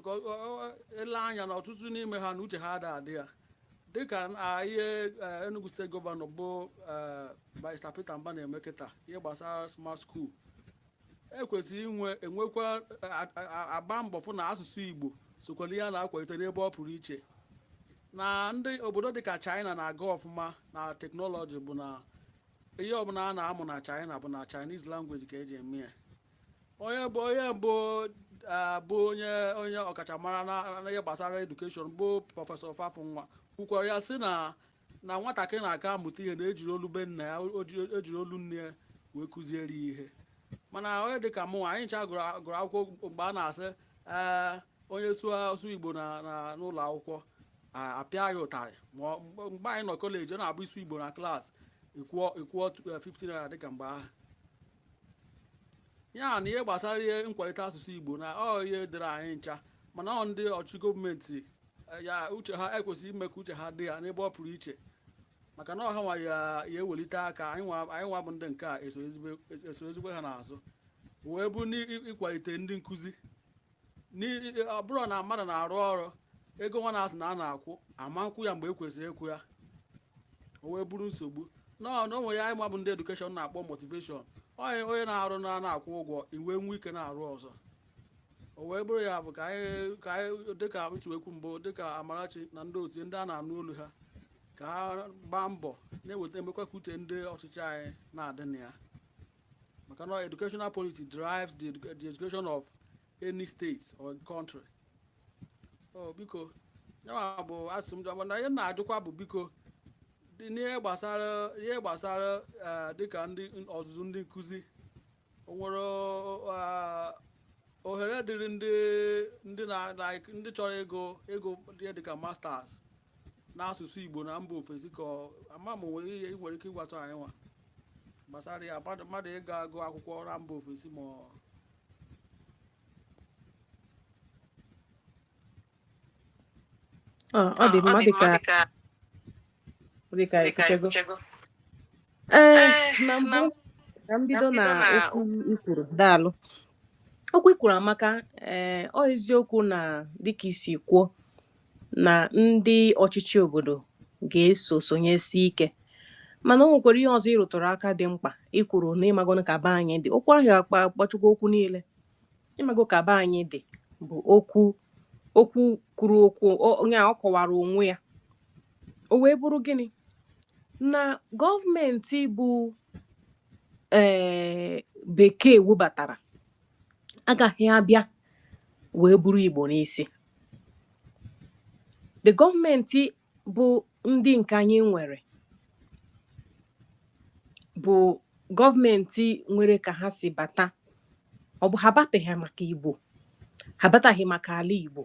ele anya na ọtụtụ n'ime ha na uche ha ada adị ya, dịka ihe Enugu Steeti Gọvanọ bụ Barrister Peter Mba na-eme kịta, ihe gbasara smart school. Ekwesịrị inwe enwekwa agba mbọ fụ na asụsụ Igbo sokwara ihe a na-akwalite n'ebe ọ pụrụ iche. Na ndị obodo dịka China na-aga ọfụma na teknọlọji bụ na ihe ọbụla a na-amụ na China bụ na Chinese language ka eji eme ya. Onye bụ onye mbụ bụ onye ọkachamara na ihe gbasara education, bụ Prọfesọ Fafunwa, kwukwara ya sị na nwatakịrị na-aka amụta ihe na ejiri olu be nna ya, ejiri olu nne ya wee kụziere ya ihe. Mana onye dịka mụ, anyị ncha gụrụ akwụkwọ mgbe a na-asị ee, onye sụọ asụ Igbo na n'ụlọ akwụkwọ, apịa ya ụtarị. Ma mgbe anyị nọ kọleji, ọ na-abụ isu Igbo na klaasị, ịkwụọ 50 naira. Dịka mgbe ahụ ya na ihe gbasara ihe nkwalite asụsụ Igbo na ọ ihe dịrị anyị ncha, mana ọ ndị ọchịchị gọọmenti ya uche ha ekwesịghị ime ka uche ha dị ya n'ebe ọ pụrụ iche, maka na ọha nwa ya ewelite aka. Anyị nwa bụ ndị nke a eso ezigbo ha n'azụ wee bụ n'ịkwalite ndị nkụzi. Ọ bụrụ na mmadụ na-arụ ọrụ, ego nwa na-asị na a na-akwụ ama nkwụ ya mgbe e kwesịrị ịkwụ ya, o wee bụrụ nsogbu. Nọọ na onwe ya, anyị nwa bụ ndị education na-akpọ motivation. Onye na-arụ na na-akwụ ụgwọ iwe nwee ike na-arụ ọzọ, o wee bụrụ ya bụ ka anyị dịka ntụekwu mbụ, dịka Amarachi na ndị otu ndị a na-anụ olu ha, ka ha gbaa mbọ na-eweta emekwa ka uche ndị ọchịchị anyị na-adị na ya, maka na educational policy drives the education of any state or country. So biko. Yanwa bụ asụsụ m, mana ihe m na-ajụkwa bụ, biko, dị n'ihe gbasara dịka ndị ọzụzụ, ndị nkụzi, o nwere ohere dịrị ndị na like ndị chọrọ ịgụ ihe dịka masters n'asụsụ Igbo na mba ofesi? Ka ama m nwere ihe ị nwere ike ịgwata anyị nwa gbasara ya, mmadụ ịga agụ akwụkwọ na mba ofesi ma ọ Ọ dị mma, ọ dị ka ekwuchego. Ee, na mbụ ka m bido na okwu i kwuru, daalụ. Okwu i kwuru amaka. Ee, ọ eziokwu na dịka isi kwuo na ndị ọchịchị obodo ga-eso sonyesi ike, mana o nwekwara ihe ọzọ ị rụtụrụ aka dị mkpa. I kwuru na ịmago ka be anyị dị, okwu ahụ akpa akpọchukwu okwu niile, ịmago ka be anyị dị bụ okwu kwuru okwu onye a, ọ kọwara onwe ya. O wee bụrụ gịnị na gọọmenti bụ bekee webatara agaghị abịa wee bụrụ Igbo n'isi. The gọọmenti bụ ndị nke anyị nwere bụ gọọmenti nwere ka ha si bata. Ọ bụ ha bataghị maka Igbo, ha bataghị maka ala Igbo,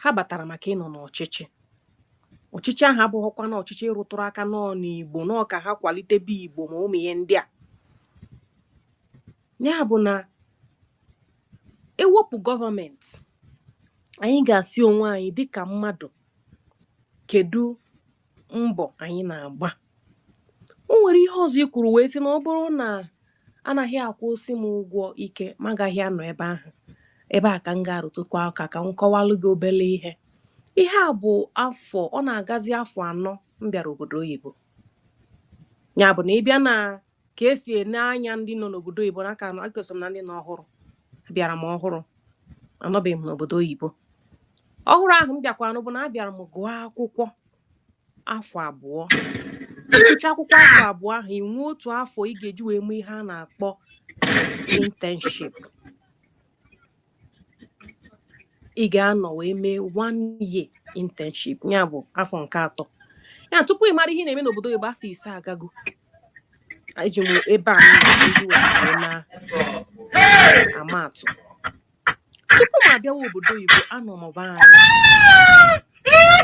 ha batara maka ịnọ n'ọchịchị. Ọchịchị ahụ abụghịkwa na ọchịchị rụtụrụ aka nọọ n'Igbo nọọ ka ha kwalitebe Igbo ma ụmụ ihe ndị a. Ya bụ na ewepụ gọọmenti, anyị ga-asị onwe anyị dịka mmadụ, kedu mbọ anyị na-agba? O nwere ihe ọzọ i kwuru wee sị na ọ bụrụ na anaghị akwụsị m ụgwọ ike, m agaghị anọ ebe ahụ. Ebe a ka m ga-arụtụkwa aka ka m kọwalụ gị obele ihe. Ihe a bụ afọ ọ na-agazi afọ 4 m bịara obodo oyibo. Ya bụ na ị bịa na ka esi ene anya ndị nọ n'obodo oyibo n'aka, egosi m na ndị nọ ọhụrụ, abịara m ọhụrụ, anọbeghị m n'obodo oyibo. Ọhụrụ ahụ m bịakwanụ bụ na abịara m gụọ akwụkwọ afọ 2. Ịgụcha akwụkwọ afọ 2 ahụ, ị nwee otu afọ ị ga-eji wee mee ihe a na-akpọ internship. Ị ga-anọ wee mee one year internship, ya bụ afọ nke atọ ya. Tupu ị mara ihe ị na-eme n'obodo oyibo, afọ 5 agago. Eji m ebe a m nọ wee na-ama atụ. Tupu m abịawa obodo oyibo, anọ m be anyị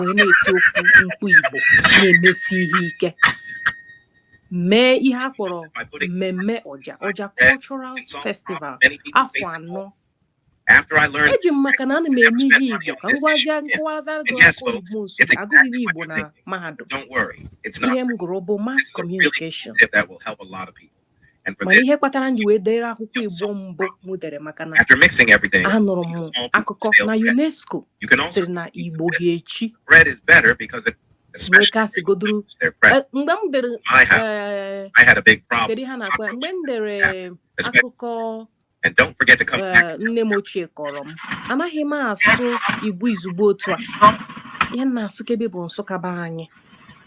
wee na-eti okwu mkpu Igbo, na-emesi ihe ike, mee ihe a kpọrọ mmemme Ọja Ọja Cultural Festival afọ 4. Eji m maka na ana m eme ihe Igbo ka m gwazie nkọwazara gị akụkọ Igbo. Nso agụghị m Igbo na mahadum. Ihe m gụrụ bụ mass communication, mana ihe kpatara m ji wee dere akwụkwọ Igbo mbụ m dere maka na anụrụ m akụkọ na UNESCO sịrị na Igbo ga-echi wee kasịgoduru. Mgbe m dere, kedu ihe a na-akpọ ya, mgbe m dere akụkọ nne m ochie kọrọ m, anaghị m asụ Igbo izugbo otu a. Ihe m na-asụkebe bụ Nsụka be anyị,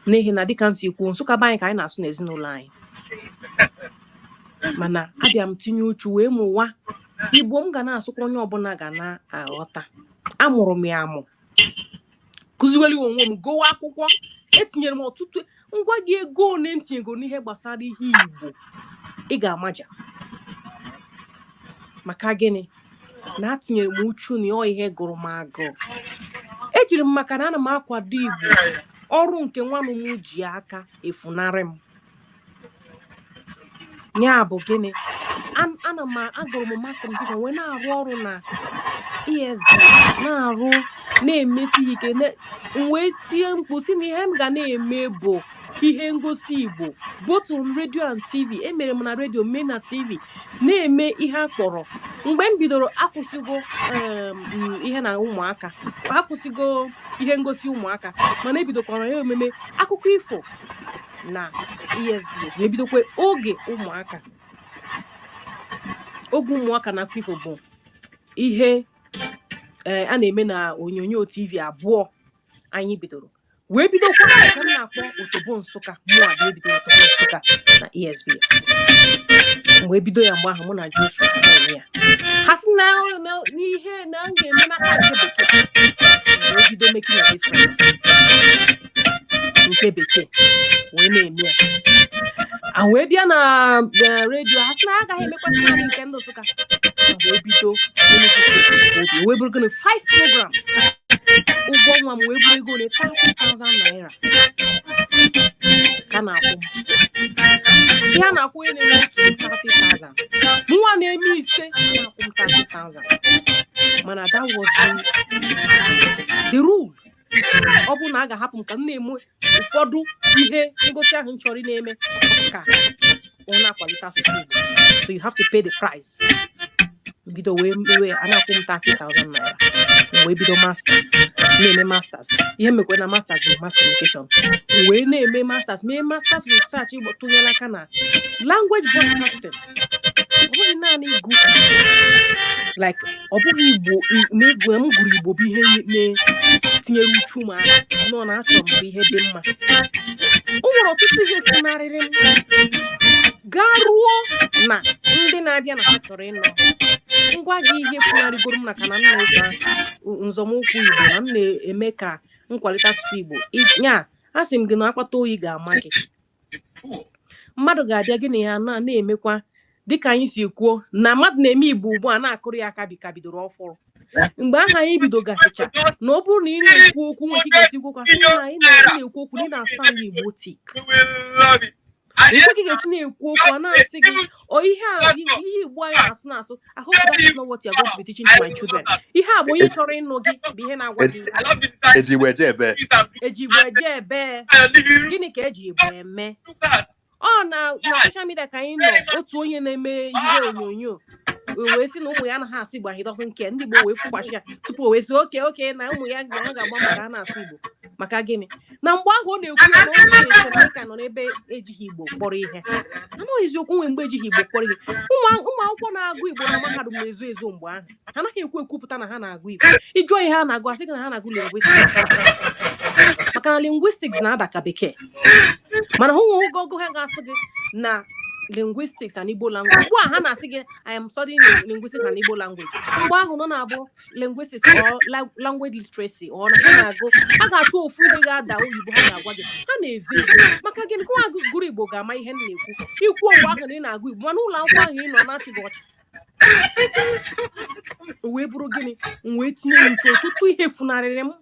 n'ihi na dịka m si kwuo, Nsụka be anyị ka anyị na-asụ n'ezinụlọ anyị. Mana abịa m tinye uchu wee mụwa Igbo m ga na-asụkwa, onye ọbụla ga na-aghọta. Amụrụ m ya amụ, kụziwere onwe m, gụwa akwụkwọ. Etinyere m ọtụtụ ngwa gị ego one m tinyego n'ihe gbasara ihe Igbo, ị ga-amaja. Maka gịnị na atinyere m uchu na ọ ihe gụrụ m agụụ. Ejiri m maka na ana m akwado Igbo, ọrụ nke nwanụ m ji aka efunarị m. Ya bụ gịnị? Ana m agụrụ m mass communication wee na-arụ ọrụ na ESB, na-arụ na-emesi ike, m wee tie mkpu si na ihe m ga na-eme bụ ihe ngosi Igbo, both on radio and TV. Emere m na redio, mee na TV, na-eme ihe a kpọrọ. Mgbe m bidoro, akwụsịgo ihe na ụmụaka, akwụsịgo ihe ngosi ụmụaka, mana ebidokwara ya ememe akụkọ ifo na ESBS, wee bidokwa oge ụmụaka. Oge ụmụaka na akụkọ ifo bụ ihe a na-eme na onyonyo TV abụọ anyị bidoro. Wee bidokwa nke m na-akpọ Otobo Nsụka. Mụ a bịa ebido Otobo Nsụka na ESBS. M wee bido ya mgbe ahụ, mụ na Joshua na-eme ya. Ha sị na n'ihe na m ga-eme n'aka nke bekee. M wee bido Making a Difference nke bekee wee na-eme ya. A wee bịa na redio, ha sị na agaghị emekwasị naanị nke ndị Nsụka. M wee bido Enugu Steeti obi, wee bụrụ gịnị, five programs. Ụgwọ ọnwa m wee bụrụ ego ole? 30,000 naira ka na-akwụ m. Ihe a na-akwụ onye na-eme otu 30,000, mụnwa na-eme ise, a na-akwụ m 30,000. Mana that was the rule. Ọ bụrụ na a ga-ahapụ m ka m na-eme ụfọdụ ihe ngosi ahụ m chọrọ ị na-eme ka ọ na-akwalite asụsụ Igbo, so you have to pay the price. Mbido wee mewe, a na-akwụ m 30,000 naira. M wee bido masters, na-eme masters. Ihe mekwe na masters bụ mass communication. M wee na-eme masters, mee masters research Igbo, tụnyere aka na language broadcasting. Ọ bụghị naanị ịgụ Igbo, like ọ bụghị Igbo na ịgụ m gụrụ Igbo bụ ihe na-etinyere uchu m ahụ nọ na achọrọ m bụ ihe dị mma. O nwere ọtụtụ ihe funarịrị m gaa ruo na ndị na-abịa na ha chọrọ ịnọ ngwa gị. Ihe funarịgoro m na ka na m na-eso nzọmụkwụ Igbo na m na-eme ka nkwalite asụsụ Igbo nya, a sị m gị na akpata oyi ga-ama gị. Mmadụ ga-abịa, gị na ya na-emekwa dịka anyị si kwuo na mmadụ na-eme Igbo ugbu a na-akụrụ ya aka bi ka bidoro ọfụrụ. Mgbe ahụ anyị bidogasịcha na ọ bụrụ na ị na-ekwu okwu, nwere ike ị ga-esi okwu, asị na ị na-ekwu okwu na ị na-asa ndị Igbo thick. Nkwe ka ị ga-esi na-ekwu okwu, a na-asị gị, ọ ihe a, ihe Igbo anyị na-asụ. I hope that is not what you are going to be teaching to my children. Ihe a bụ onye chọrọ ịnụ gị bụ ihe na-agwa gị ihe. Eji Igbo eje ebe? Eji Igbo eje ebe? Gịnị ka eji Igbo eme? Ọ na social media ka anyị nọ, otu onye na-eme ihe onyonyo o wee sị na ụmụ ya anaghị asụ Igbo. Ahụ doesn't care. Ndị Igbo wee fụkwachi ya tupu o wee sị oke na ụmụ ya na ọ ga-agba maka ha na-asụ Igbo. Maka gịnị? Na mgbe ahụ ọ na-ekwu ya na ọ na-eche na anyị ka nọ n'ebe ejighị Igbo kpọrọ ihe. Anụ eziokwu, nwe mgbe ejighị Igbo kpọrọ ihe. Ụmụ akwụkwọ na-agụ Igbo na mahadum na-ezo ezo. Mgbe ahụ ha anaghị ekwu ekwupụta na ha na-agụ Igbo. Ịjụọ ihe ha na-agụ, asị gị na ha na-agụ linguistics, maka na linguistics na-ada ka bekee. Mana hụ oge ọgụ ha ga-asị gị na linguistics and Igbo language. Ugbu a ha na-asị gị, "I am studying linguistics and Igbo language." Mgbe ahụ nọ na-abụ linguistics or language literacy or na ha na-agụ, ha ga-achọ ofu ihe ga-ada oyibo. Ha ga-agwa gị ha na-ezo ezo. Maka gịnị? Ka nwa gụrụ Igbo ga-ama ihe m na-ekwu. Ikwu mgbe ahụ na ị na-agụ Igbo, mana ụlọ akwụkwọ ahụ ị nọ na-achị gị ọchị. O wee bụrụ gịnị? M wee tinye ya uche. Ọtụtụ ihe funarịrị m.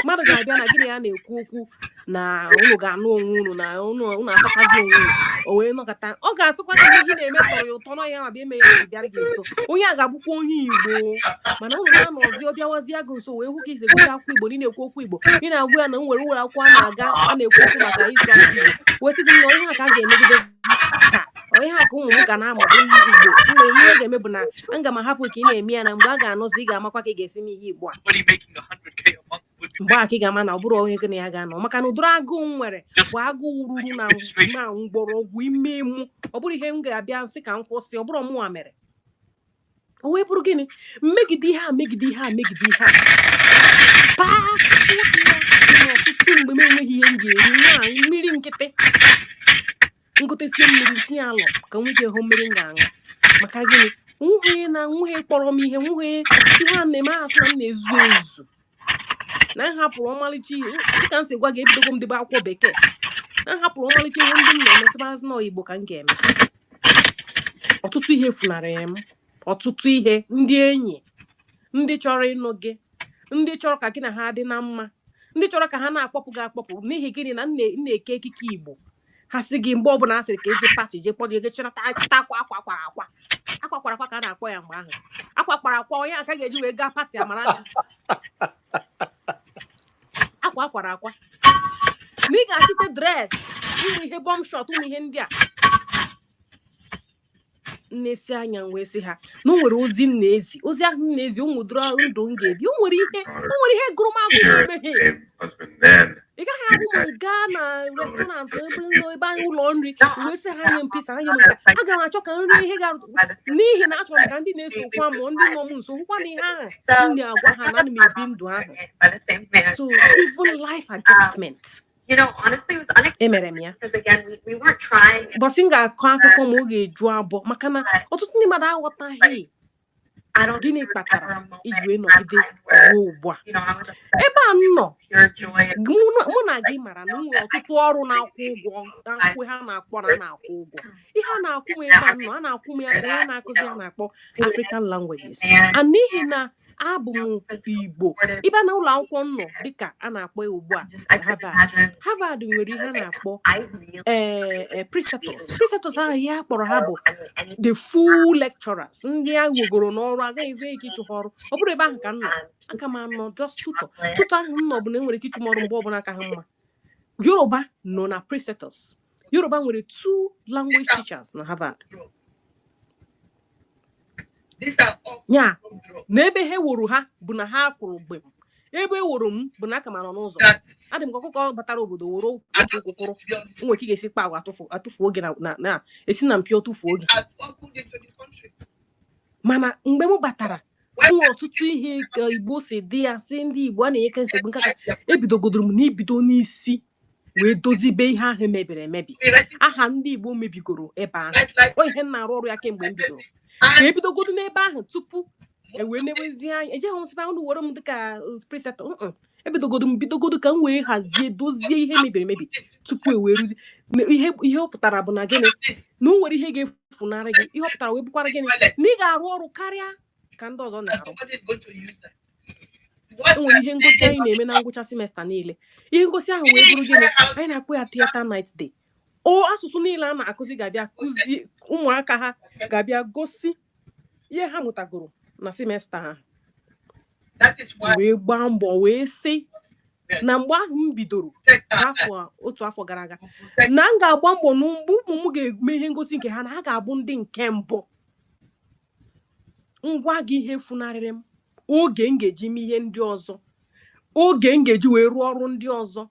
Mmadụ ga-abịa na gịnị ya na-ekwu okwu na unu ga-anụ onwe unu na unu atọkazi onwe unu. O wee nọkọta, ọ ga-asịkwa gị na ihe na-eme tọrọ ya ụtọ na ya ma bịa eme ya ji bịara gị nso. Onye a ga-abụkwa onye Igbo, mana unu na-anọzi, ọ bịawazie gị nso wee hụ ka isi egosi akwụkwọ Igbo, na ị na-ekwu okwu Igbo, ị na-agwa ya na m nwere ụlọ akwụkwọ a na-aga, a na-ekwu okwu maka ịsụ asụsụ Igbo, wee sị gị na ihe a ka a ga-emegide ka ọ ihe a ka ụmụ m ga na-amụ ihe Igbo. Mgbe ihe ọ ga-eme bụ na aga m ahapụ ka ị na-eme ya, na mgbe a ga-anọzi, ị ga-amakwa ka ị ga-esi n'ihe Igbo a. Somebody making 100K a month would be Mgbe a ka ị ga-ama na ọ bụrụ onye gị na ya ga-anọ, maka na ụdịrị agụụ m nwere bụ agụụ ruru na mgbọrọgwụ ime mụ. Ọ bụrụ ihe m ga-abịa nsị ka m kwụsị, ọ bụrụ mụnwa mere o wee bụrụ gịnị, mmegide ihe a, megide ihe a, megide ihe a, taa afụfụ dị ya n'ọtụtụ mgbe m enweghị ihe m ga-eri. Nwaanyị mmiri nkịtị ngotesie mmiri tinye alọ ka m nwee ike hụ mmiri m ga-aṅụ. Maka gịnị? Nwughị na nwughị kpọrọ m ihe, nwughị ihe a na-eme. Asị na m na-ezu ezu na m hapụrụ ọmalịcha ihe. Dịka m si gwa gị, ebidogo m debe akwụkwọ bekee na m hapụrụ ọmalịcha ihe ndị m na-eme, sịbazị na Igbo ka m ga-eme. Ọtụtụ ihe funarị m, ọtụtụ ihe, ndị enyi, ndị chọrọ ịnụ gị, ndị chọrọ ka gị na ha dị na mma, ndị chọrọ ka ha na-akpọpụ gị akpọpụ. N'ihi gịnị? Na m na-eke ekike Igbo. Ha sị gị mgbe ọbụla a sịrị ka eje party, jee kpọrọ gị, chịnata chịta akwa, akwa kwara akwa, akwa kwara akwa ka a na-akpọ ya mgbe ahụ, akwa kwara akwa. Onye aka ga-eji wee gaa party Amarachi, akwa akwara akwa, na ị ga-achịte dress, ụmụ ihe bum short, ụmụ ihe ndị a nnesi anya m wee sị ha na o nwere ozi m na-ezi. Ozi ahụ m na-ezi, ụmụ dụrụ ndụ m ga-ebi. O nwere ihe, o nwere ihe gụrụ m agụ na-emeghe. Same husband then. Ị gaghị ahụ m gaa Gaa na restaurant ebe nọ ebe anyị ụlọ nri wee sị ha nye m pizza, ha nye m nke a. Aga m achọ ka nri ihe ga, n'ihi na achọrọ m ka ndị na-esokwa m, ndị nọ m nso, hụkwa na ihe ahụ m na-agwa ha na ana m ebi ndụ ahụ. So even life adjustment emere m ya. Bọsị m ga-akọ akụkọ ma ọ ga-eju abụọ, maka na ọtụtụ ndị mmadụ aghọtaghị gịnị kpatara iji wee nọgide ruo ugbu a ebe a m nọ. Mụ na gị mara na m nwere ọtụtụ ọrụ na-akwụ ụgwọ, akwụ ha na-akpọ na a na-akwụ ụgwọ. Ihe a na-akwụ m ebe a m nọ, a na-akwụ m ya ka onye na-akụzi a na-akpọ African languages, and n'ihi na abụ m Igbo, ịbịa na ụlọ akwụkwọ m nọ, dịka a na-akpọ ya ugbu a Harvard, Harvard nwere ihe a na-akpọ ee preceptors. Preceptors ahụ, ihe a kpọrọ ha bụ the full lecturers, ndị a wegoro n'ọrụ, agaghị enwe ike ịchụ ha ọrụ. Ọ bụrụ ebe ahụ ka m nọ, aka m anọ just tutor. Tutor ahụ m nọ bụ na enwere ike ịchụ m ọrụ mgbe ọbụla aka ha mma. Yoruba nọ na preceptors. Yoruba nwere two language teachers na Harvard. These are all Ya from drugs. na ebe ha wuru ha bụ na ha kwụrụ gbem, ebe e wuru m bụ na aka m anọ n'ụzọ. That Adị m ka ọkụkọ batara obodo were otu ụkwụkwụrụ nwere ike ị ga-esi kpa agwa atụfu atụfu oge na esi na mpio tụfuo oge. Are smuggled into the country. Mana mgbe m batara, e nwere ọtụtụ ihe ka Igbo si dị ya, si ndị Igbo a na-enyeke nsogbu nkaka. Ebidogodoro m n'ibido n'isi wee dozibe ihe ahụ mebiri emebi, aha ndị Igbo mebigoro ebe ahụ. Ọ ihe m na-arụ ọrụ ya kemgbe m bidoro, ka ebidogodo n'ebe ahụ tupu e wee newezie anya. Ejeghị m sịba unu were m dịka preceptor. Ebidogodo m bidogodo ka m wee hazie, dozie ihe mebiri emebi tupu e wee ruzie. Ihe ọ pụtara bụ na gịnị? Na o nwere ihe ga-efunarị gị. Ihe ọ pụtara wee bụkwara gịnị? Na ị ga-arụ ọrụ karịa ka ndị ọzọ na-arụ. E nwere ihe ngosi anyị na-eme na ngwụcha semester niile. Ihe ngosi ahụ wee bụrụ gịnị? Anyị na-akpọ ya theatre night day. O asụsụ niile a na-akụzi ga-abịa kụzie, ụmụaka ha ga-abịa gosi ihe ha mụtagoro na semester ahụ. That is why Wee gbaa mbọ wee sị na mgbe ahụ m bidoro afọ otu afọ gara aga na m ga-agba mbọ na mgbe ụmụ m ga-eme ihe ngosi nke ha, na ha ga-abụ ndị nke mbụ. Ngwa gị, ihe funarịrị m oge m ga-eji mee ihe ndị ọzọ, oge m ga-eji wee rụọ ọrụ ndị ọzọ.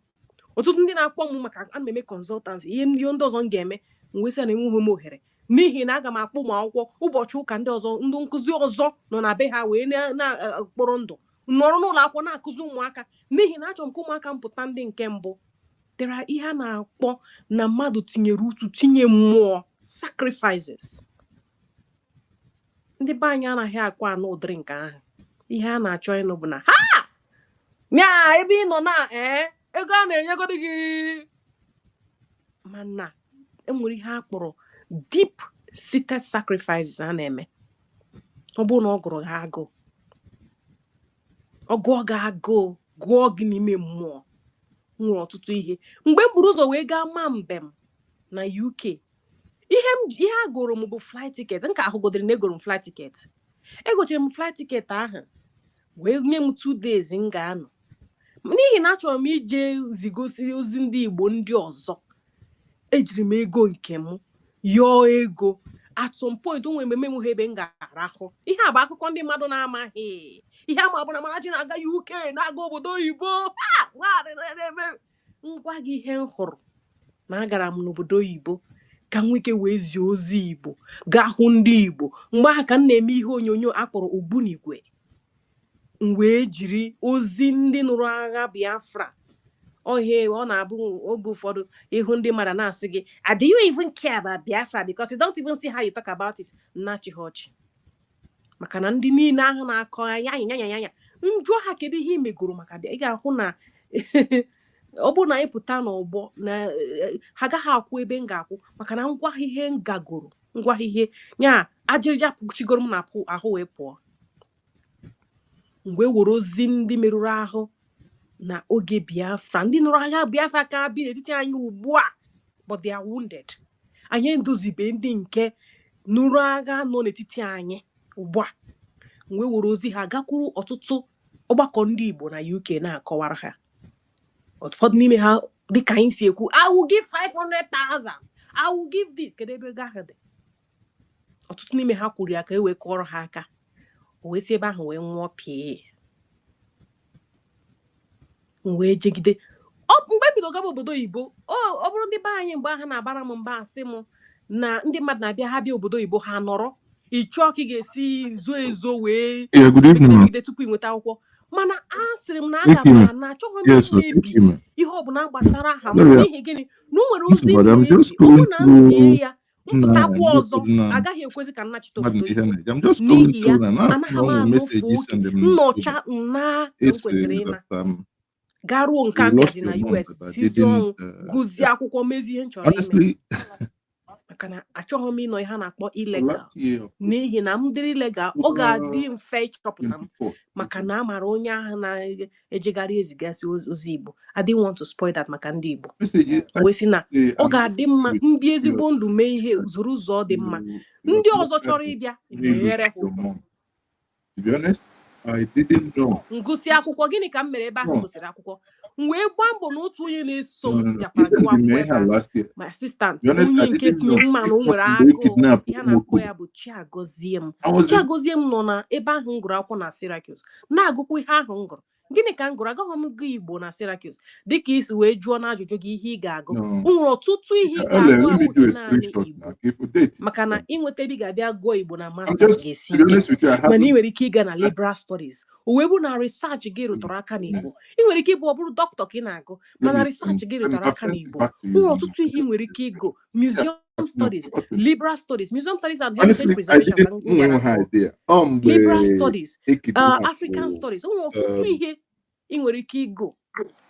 Ọtụtụ ndị na-akpọ m maka ana m eme consultancy, ihe ndị ọzọ m ga-eme, m wee sị na enweghị m ohere, n'ihi na aga m akpọ ụmụ akwụkwọ ụbọchị ụka. Ndị ọzọ, ndị nkụzi ọzọ nọ na be ha wee na-akpọrọ ndụ nọrọ n'ụlọ akwụkwọ na-akụzi ụmụaka, n'ihi na achọrọ m ka ụmụaka m pụta ndị nke mbụ. Dere ihe a na-akpọ na mmadụ tinyere utu, tinye mmụọ, sacrifices. Ndị be anyị anaghị akwa anụ ụdịrị nke ahụ. Ihe a na-achọ ịnụ bụ na ha nya ebe ị nọ na ee ego a na-enyegodi gị, mana enwere ihe a kpọrọ deep seated sacrifices a na-eme. Ọ bụrụ na ọ gụrụ gị agụụ, ọ gụọ gị agụụ, gụọ gị n'ime mmụọ. Nwere ọtụtụ ihe mgbe m buru ụzọ wee gaa maa mbem na UK, ihe m ihe a gụrụ m bụ flight ticket. Nke ahụgodiri na egoro m flight ticket, egochiri m flight ticket ahụ wee nye m 2 days m ga-anọ, n'ihi na achọrọ m ije zigosi ozi ndị Igbo ndị ọzọ. Ejiri m ego nke m yọọ ego. At some point, o nwere mmemme m hụ ebe m ga-arahụ. Ihe a bụ akụkọ ndị mmadụ na-amaghị. Ihe ama bụ na Amarachi na-aga UK, na-aga obodo oyibo. Ha! Nwaanyị na-eme ngwa gị. Ihe m hụrụ na agara m n'obodo oyibo ka m nwee ike wee zie ozi Igbo, gaa hụ ndị Igbo. Mgbe ahụ ka m na-eme ihe onyonyo akpọrọ Ogbunigwe. M wee jiri ozi ndị nụrụ agha Biafra ohe. Ọ na-abụ oge ụfọdụ ịhụ ndị mmadụ na-asị gị, "Ah, do you even care about Biafra? Because you don't even see how you talk about it." Nnachi ha ọchị, maka na ndị niile ahụ na-akọ anya anya anya anya, njụọ ha, kedu ihe ị megoro maka Bịa? Ị ga-ahụ na ọ bụrụ na anyị pụta n'ọgbọ na ha agaghị akwụ ebe m ga-akwụ, maka na ngwa ihe m gagoro, ngwa ihe nya ajịrịja pụchigoro m na ahụ wee pụọ. Mgbe were ozi ndị merụrụ ahụ na oge Biafra, ndị nụrụ agha Biafra ka bi n'etiti anyị ugbu a, but they are wounded. Anyị edozibe ndị nke nụrụ agha nọ n'etiti anyị ugbu a. Mgbe were ozi ha gakwuru ọtụtụ ọgbakọ ndị Igbo na UK, na-akọwara ha, ụfọdụ n'ime ha, dịka anyị si ekwu, "I will give 500,000, I will give this." Kedu ebe ego ahụ dị? Ọtụtụ n'ime ha kwuru ya ka e wee kụọrọ ha aka, o wee si ebe ahụ wee nwụọ pịa. M wee jegide. Mgbe m bido gaba obodo oyibo, ọ bụrụ ndị be anyị mgbe ha na-abara m mba, asị m na ndị mmadụ na-abịa, ha bịa obodo oyibo, ha nọrọ, ị chọọ ka ị ga-esi zoo ezo wee Yeah, good evening, megide ma. megide tupu ị nweta akwụkwọ. Mana a sịrị m na aga m Ekime. ana achọghị m Yes, sir. imebi Ekime. ihe ọbụla gbasara aha m. Sorry, N'ihi gịnị? Na o nwere ozi m nsogbu. I'm na-ezi. just Ọ bụrụ going na m zie through ya, na mpụtakwa ọzọ, na agaghị ekwezi ka m nachite mmadụ obodo ihe oyibo. na-eje. I'm just going N'ihi ya, through na na anaghị na m ụmụ anọfe message oke send m nnọcha nna na m It's kwesịrị ịna that garuo nke a you m lost bịazi na your mom, US, but I sizi didn't. ọnwụ gụzie akwụkwọ, mezie ihe m chọrọ ime, Honestly, maka na achọghị m ịnọ ihe a na-akpọ so illegal. last year, N'ihi na m dịrị illegal, ọ October ga-adị mfe ịchọpụta m, 24th, maka na a mara onye ahụ na-ejegharị ezigasị ozi Igbo. I didn't want to spoil that maka ndị Igbo. Message O wee sị na say ọ I'm ga-adị mma with ndị you. ezigbo ndụ mee ihe zuru ụzọ dị mma. You Ndị ọzọ chọrọ you ịbịa you meghere ha your ụzọ. mom. To be honest, I didn't know. Ngụsị akwụkwọ, gịnị ka m mere ebe ahụ m No, gụsịrị akwụkwọ? M wee gbaa mbọ na otu onye na-eso no, m no, no. bịakwara Listen gụọ to me akwụkwọ ebe ahụ, last year. my assistant, To be honest, onye I nke didn't know. tinyere mma na o It was nwere mgbe agụụ kidnap ihe a na-akpọ ụmụ ya bụ Chiagozie m. I was in Chiagozie m nọ na ebe ahụ m gụrụ akwụkwọ na Syracuse, na-agụkwa ihe ahụ m gụrụ. Gịnị ka m gụrụ? Agaghị m gụ Igbo na Syracuse, dịka isi wee jụọ n'ajụjụ gị ihe ị ga-agụ. No. O nwere ọtụtụ ihe ị Ele, ga-agụ let me do abụghị a naanị screenshot Igbo, now. If you date, maka na ịnweta ebe ị ga-abịa gụọ Igbo na I'm masters just ga-esi to be ike. honest with you, I Mana ị haven't. nwere ike ịga na liberal studies, o wee bụ na research gị rụtụrụ aka n'Igbo. Ị nwere ike ịbụ ọ bụrụ dọkịta ka ị na-agụ, Let mana me research gị rụtụrụ I've aka sent it n'Igbo. back to O you nwere now. ọtụtụ ihe ị Just nwere ike ịgụ: museum no, studies, okay. liberal studies, museum studies and heritage Honestly, I preservation ka didn't m gara know her gụọ, idea. liberal Mgbe studies, e kidnap African studies. O nwere ọtụtụ ihe ị nwere ike ịgụ.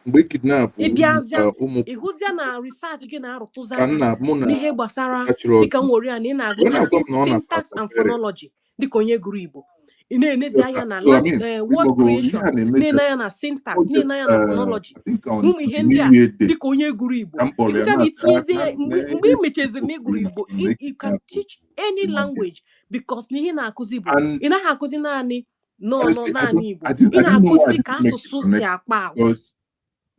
Mgbe e kidnap Ịbịazịa, ụmụ ịhụzịa na research gị na-arụtụzi ka aka nna mụ na n'ihe gbasara kachiri dịka ọdụ m were ya na ị ọ na-agụta na-agwa m na ọ na syntax and phonology dịka onye gụrụ Igbo, ị na-enezi anya na So I mean, word ịgbago ihe creation, a na-eme na-ene anya na syntax, oge na-ene anya na phonology I think on na ụmụ ihe the ndị New a Year day dịka onye gụrụ Igbo. ka m kpọrọ ya Ịgụcha na na-asị itinyezie na mgbe na mgbe ihe ị mechaziri na ịgụrụ na Igbo, mgbe you can kidnap teach any ụmụ language, because na ihe ị na-akụzi bụ and ị naghị akụzi naanị nọ nọ honestly, I naanị don't Igbo, I didn't ị I didn't know why I na-akụzi ka didn't make the asụsụ si connection akpa agwa, because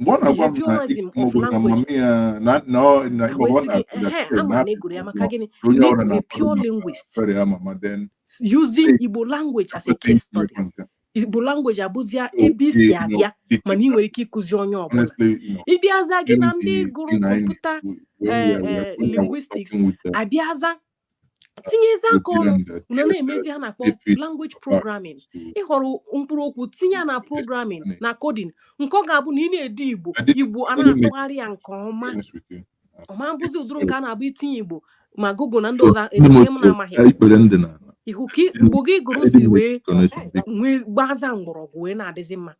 mgbe ọ na-agwa m na behaviorism of ịmago na mami languages. ya na na ọ na A ịmago wee ọ sị gị na-akụzi ehe, asịrị ama na na ị gụrụ ya maka gịnị? onye Na ị ọbụla bụ a na-akwado pure maka linguist ferry ama ma then using hey, Igbo language as a thank case you study. Ekwenta. Igbo language abụzia So ebe isi the abịa, the mana ị nwere ike ịkụzi onye ọbụla. honestly, Ịbịaza gị na during ndị the gụrụ thing I kọmputa when we were when I was linguistics, talking with abịaza tinyezi aka with ọnụ and na na-emezi ha na-akpọ David language back programming. to Ịhọrọ mkpụrụ okwu tinye ya na this programming planet. na coding, nke ọ ga-abụ na ị na-ede Igbo, I didn't Igbo a really make na-atụgharị ya nke to be ọma. honest with you. Ọma mbụzi ụdịrị So nke a na-abụ itinye Igbo ma Google na ndị so ọzọ ndị ede ihe m m na-amaghị. ikpere ndị n'ala. Ihu ka Igbo gị gụrụ I si didn't make wee the connection. Because, nwee gbaza mgbọrọgwụ wee na-adịzi mma.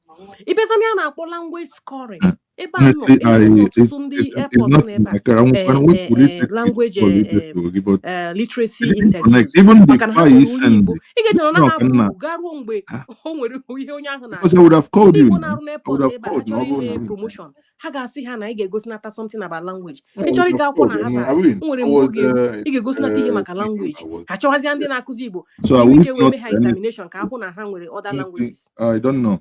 Ịbịazam ya na-akpọ language scoring ebe a nọ, honestly, I enwere m it, ọtụtụ ndị it's airport not nọ ebe a like I want to language but literacy it didn't connect. interviews, Even the maka na ha file nwere he onye sent, Igbo ị ga-eche na ọ no, naghị abụ can Igbo garuo mgbe o nwere ihe onye ahụ because I na-achọ. would have called Ndị you Igbo now. na-arụ I would n'airport have ebe a, ha called chọrọ now. ime promotion, ha ga-asị ha na ị ga-egosinata something about language. I Ị would chọrọ have ịga akwụkwọ called. na I mean, I Harvard, mean, o nwere I mgbe was oge eru ị ga-egosinata ihe maka language. I was Ha chọwazịa ndị na-akụzi Igbo so ka I enwe would ike wee not mee ha any examination ka ahụ na ha nwere other honestly, languages. I don't know.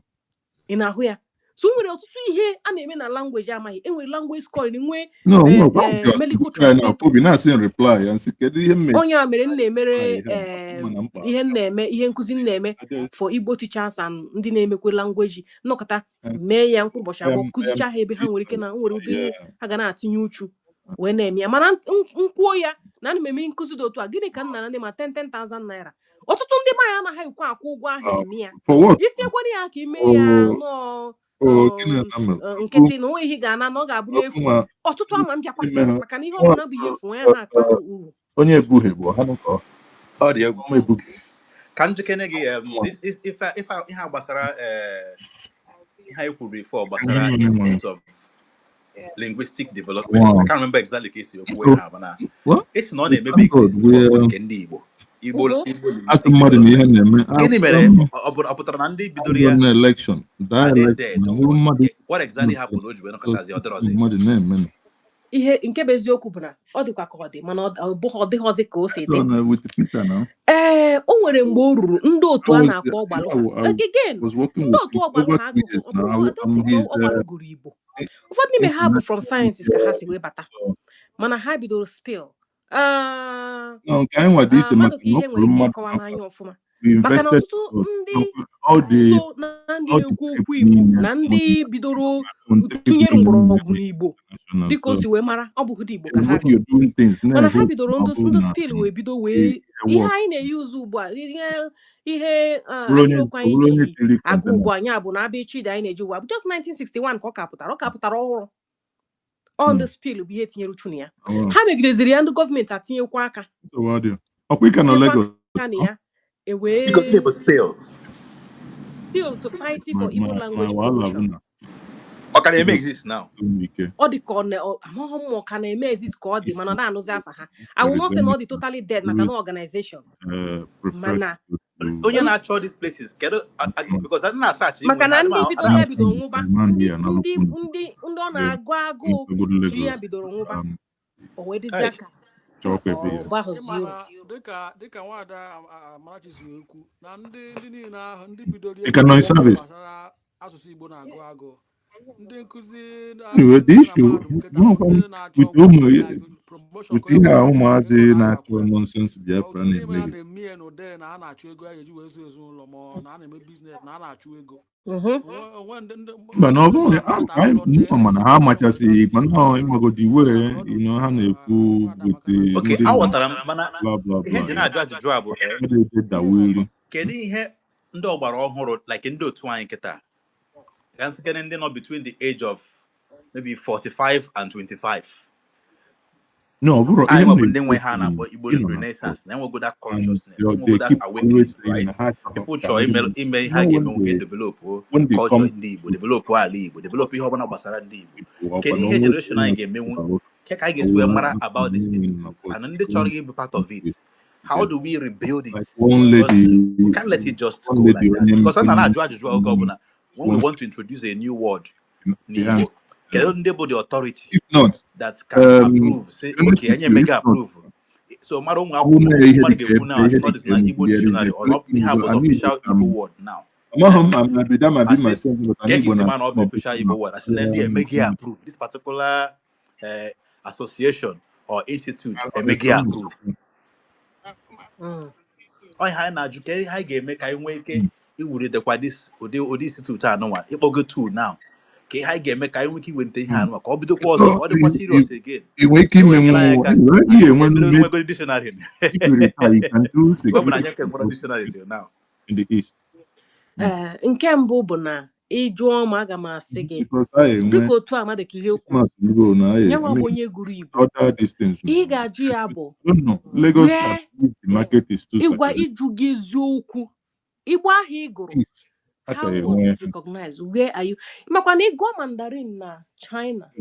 Ị na-ahụ ya? So o nwere ọtụtụ ihe a na-eme na language amaghị. Enwere language scoring, nwee No, no, gwa m just medical reply now. Obi translators. na-asị reply and sị kedu ihe m mere Onye a mere m na-emere ihe a mma na mkpa ihe m na-eme, ihe nkụzi m na-eme Ade- for Igbo teachers and ndị na-emekwe language nnọkọta mee ya mkpụrụ ụbọchị 2, kụzicha ha ebe ha nwere ike na nwere ụdị ihe yeah. ha ga na-atinye uchu wee na-eme ya. Mana nkwuo ya na ana m eme nkụzi dị otu a, gịnị ka m nara ndị ma 10 10,000 naira? Ọtụtụ ndị be anyị anaghị ekwe akwụ ụgwọ ahụ eme ya. For what? Itinyekwara ya ka ime ya Oh, nọọ oh, gịnị na mere? nkịtị na onwe ihe ị ga-ana na ọ ga-abụ Ọkụ n'efu. nwa Ọtụtụ ama mbịakwa ime ha maka na ihe nwa ọbụla bụ ihe efu, onye ahụ akpa uru. Onye ebughị bụ ha nụ ka Ọ dị egwu. ọma ebughị Ka njikere gị nwa this is ife a gbasara ihe anyị kwuru before gbasara Institute of Linguistic Development. I Wow. can't remember exactly ka esi okwu So ha, mana what? esi na ọ We na-emebe thank God exist before we nke ndị Igbo Igbo Igbo asị Linguistic mmadụ na ihe Development. na-eme Gịnị mere um, ọ pụtara na ndị bidoro ya na election daa are they election dead na or nwụrụ what? mmadụ What exactly happened o ji wee nọkọtazi ọ dịrọzi? mmadụ na-eme na Ihe nke bụ eziokwu bụ na ọ dịkwa ka ọ dị, mana ọ bụghị, ọ dịghọzi ka o si dị. So na with Peter now Ee, o nwere mgbe o ruru ndị otu I a was na-akpọ ọgbalụ yeah, ha I again was working ndị with otu him ọgbalụ over ha 2 agụghị years ọ now. bụrụ I, I don't I'm think his ọgbalụ gụrụ Igbo. Ụfọdụ n'ime ha bụ from sciences ka ha si wee bata, mana ha bidoro spill No, nke anyị nwa dị iche mmadụ maka ka na ọ ihe kwuru nwere ike mmadụ ịkọwa n'afa n'anya ọfụma. We Maka na invested ọtụtụ ndị all the so na ndị all the na-ekwu tape okwu Igbo niile na ndị bidoro on tape tụnyere niile mgbọrọgwụ n'Igbo, national. dịka o So si wee mara, ọ bụghị Igbo ka ha when gụrụ, you're doing things mana ha na-ehope bidoro na ọ ndị bụrụ ndị na spil wee bido e wee ihe work anyị na-eyuzu ugbu a, ihe bụrụ onye ahịrịokwu anyị bụrụ onye ji tiri agụ container. ugbu a, ya bụ na abịchịdị anyị na-eji ugbu a bụ just 1961 ka ọ ka pụtara ọhụrụ. Ọ ndị spil bụ ihe tinyere uchu na ya. Oh, Ha megideziri ya, ndị gọọmenti atinyekwa aka nsogbu adịghị. Ọkwa ị ka nọ tinyekwa Lagos? aka na ya ewee Biko, gịnị bụ SPIL? Still Society My for Igbo my my Language wahala bụ Promotion. na Ọ ka na-eme exist now? ike Ọ dị ka ọ na amaghị m ma ọ ka na-eme exist ka ọ dị, mana ọ na-anụzi afa ha. I will not say na ọ dị totally dead, maka na organization prefer mana to Onye na-achọ these places, kedu because adị na-asaachị maka inwe na ha ndị bidoro ya bidoro nwụba, ndị ndị ndị ndị ọ na-agụ agụụ ji ya bidoro nwụba, o wee dịzịa ka chọkwa ebe ọ ya gbahụzi Ịma uru. Na dịka nwaada Amarachi si wee kwu, na ndị niile ahụ ndị bidoro Ị ka nọ in service? Gbasara asụsụ Igbo na-agụ agụụ, ndị nkụzi Anyway, the na-akụzi na issue mahadum kịta bụ nọkwa ndị na-achọ with ụmụ promotion with ka onye ihe a ọbụla na-achọ ụmụazị ego na a na-achọ ga-akwụ ya. nonsense Biafra Ọtụtụ n'ime na-eme ha gị. Na-eme ya n'ụdị na a na-achụ ego a ga-eji wee zụ ezinụlọ, ma ọ na a na-eme business na a na-achụ ego. Mhm. Onwe ndị ndị Mba, na ọ ndị bụghị mahadum kịta anyị abụrụ ndị mụ mana ha amachasịghị, mana ọ ịmagodi wee ha na-ekwu Nwaada with Amaka na Okay, ndị aghọtara m, mana bla bla ihe bla nji ya na-ajụ ajụjụ a bụ ọ na-ede daweri. Kedu ihe ndị ọgbara ọhụrụ, like ndị otu anyị kịta, ka nsịkere ndị nọ between the age of maybe 45 and 25, No, ọ bụrụ anyị ihe m nwebụ ndị na-ekwu nwe ha bụ na-akpọ Igbo ịnọ na Renaissance na enwego that and consciousness, they enwego that keep always awakening, saying right? na ha chọrọ People ka chọrọ ndị ime Igbo ime ihe you a know ga-eme when nwoke they develop when they culture come ndị Igbo, develop ala Igbo, develop ihe ọbụla gbasara ndị Igbo. Igbo ọkwa Kedu na ihe onwe generation anyị ga-emenwu ke ka anyị ga-esi wee mara about this institute and ndị chọrọ ịbụ part of it? How do we rebuild it? Like one Because lady we can't let it just one go lady like that, onye because a onye na-ajụ ajụjụ oge ọbụla when we wants want to introduce a new word the n'Igbo, answer. kedu ndị bụ the authority If not, that can approve, say, to be honest okay, with anyị you, emega if not, approve? So mmadụ ụmụ ọ bụrụ akwụkwọ na ihe mmadụ dịka ga-ekwu now ebe ihe asị not dịka is na Igbo there is a dictionary or not, ihe a Igbo bụ ana Igbo official Igbo word now. Amaghị m ma be that might be Asị myself, but ka ana e Igbo esi na ma na ọ bụ official Igbo word, asị na ndị emeghe approve this particular association or institute emeghe approve. Ọ ihe anyị na-ajụ, ka ihe anyị ga-eme ka anyị nwee ike iwulitekwa this ụdị institute anụnwa ịkpọgo tool now, ka ihe anyị ga-eme ka anyị nwee ike iwelite ihe anụnwa ka ọ bidokwa ọzọ, ka ọ dịkwa serious again. Ị nwee ike E nwere imenwu nyere anyị aka ihe enwe ebido mme nwegoro dictionary. If you retire, you can do Ọ bụ na security anyị ka nwere dictionary till now. in the east. Ee, nke mbụ bụ na ị jụọ m, aga m asị gị Because I enwe dịka otu a mmadụ ka ihe kwuru Christmas ruo na I nyanwa bụ mean onye gụrụ Igbo, other these things ihe ị now. ga-ajụ ya bụ I don't know. Lagos, I where believe the market is too ịgwa saturated. ịjụ gị eziokwu, Igbo ahụ ị gụrụ, East. A ka how was enwe it recognized? Where are you? Makwa na ịgụọ Mandarin na China,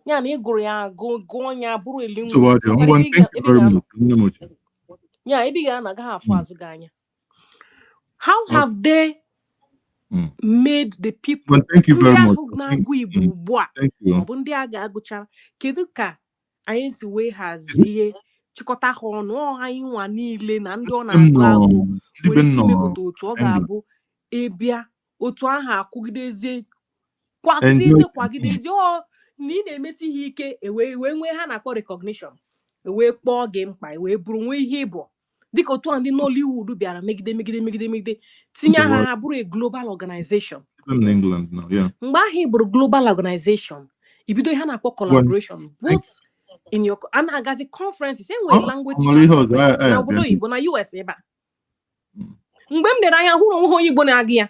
ya na ịgụrụ ya agụ, gụọ ya bụrụ a So linguist, what? makwa na Ngwa, ebe ị thank you ebe ị very ga-anọ much. Nne m ochie. ya ebe ị ga-anọ agaghị afụ azụ gị anya. How have they made the people Well, thank you ndị very much. ahụ I think, na-agụ Igbo ugbu a, thank you. maọbụ ndị a ga-agụchara, kedu ka anyị si wee hazie chịkọta ha ọnụ? Ọ anyị nwa niile na ndị ọ M na-agụ nọ agụ ndị be nwere m ike nọ imepụta otu ọ England. ga-abụ ịbịa otu ahụ akwụgidezie Enjoy kwagidezie the kwagidezie, ọ na ị na-emesi ha ike, ewee wee nwee ha na-akpọ recognition, ewee kpọọ gị mkpa, ewee bụrụ nwee ihe ịbụ, dịka otu a ndị Nollywood bịara megide megide megide megide tinye aha Nsogbu ha bụrụ a global organization. I'm in England now, yeah. Mgbe ahụ ị bụrụ global organization, ibido ihe a na-akpọ Well, collaboration thank both in your a na-agazi conferences, enwere ọ language ọ nwere teachers ihe ọzọ conferences anyị na obodo abịa. oyibo, na US ebe a. Mgbe m lere anya hụrụ onwe ha, onye Igbo na-agụ ya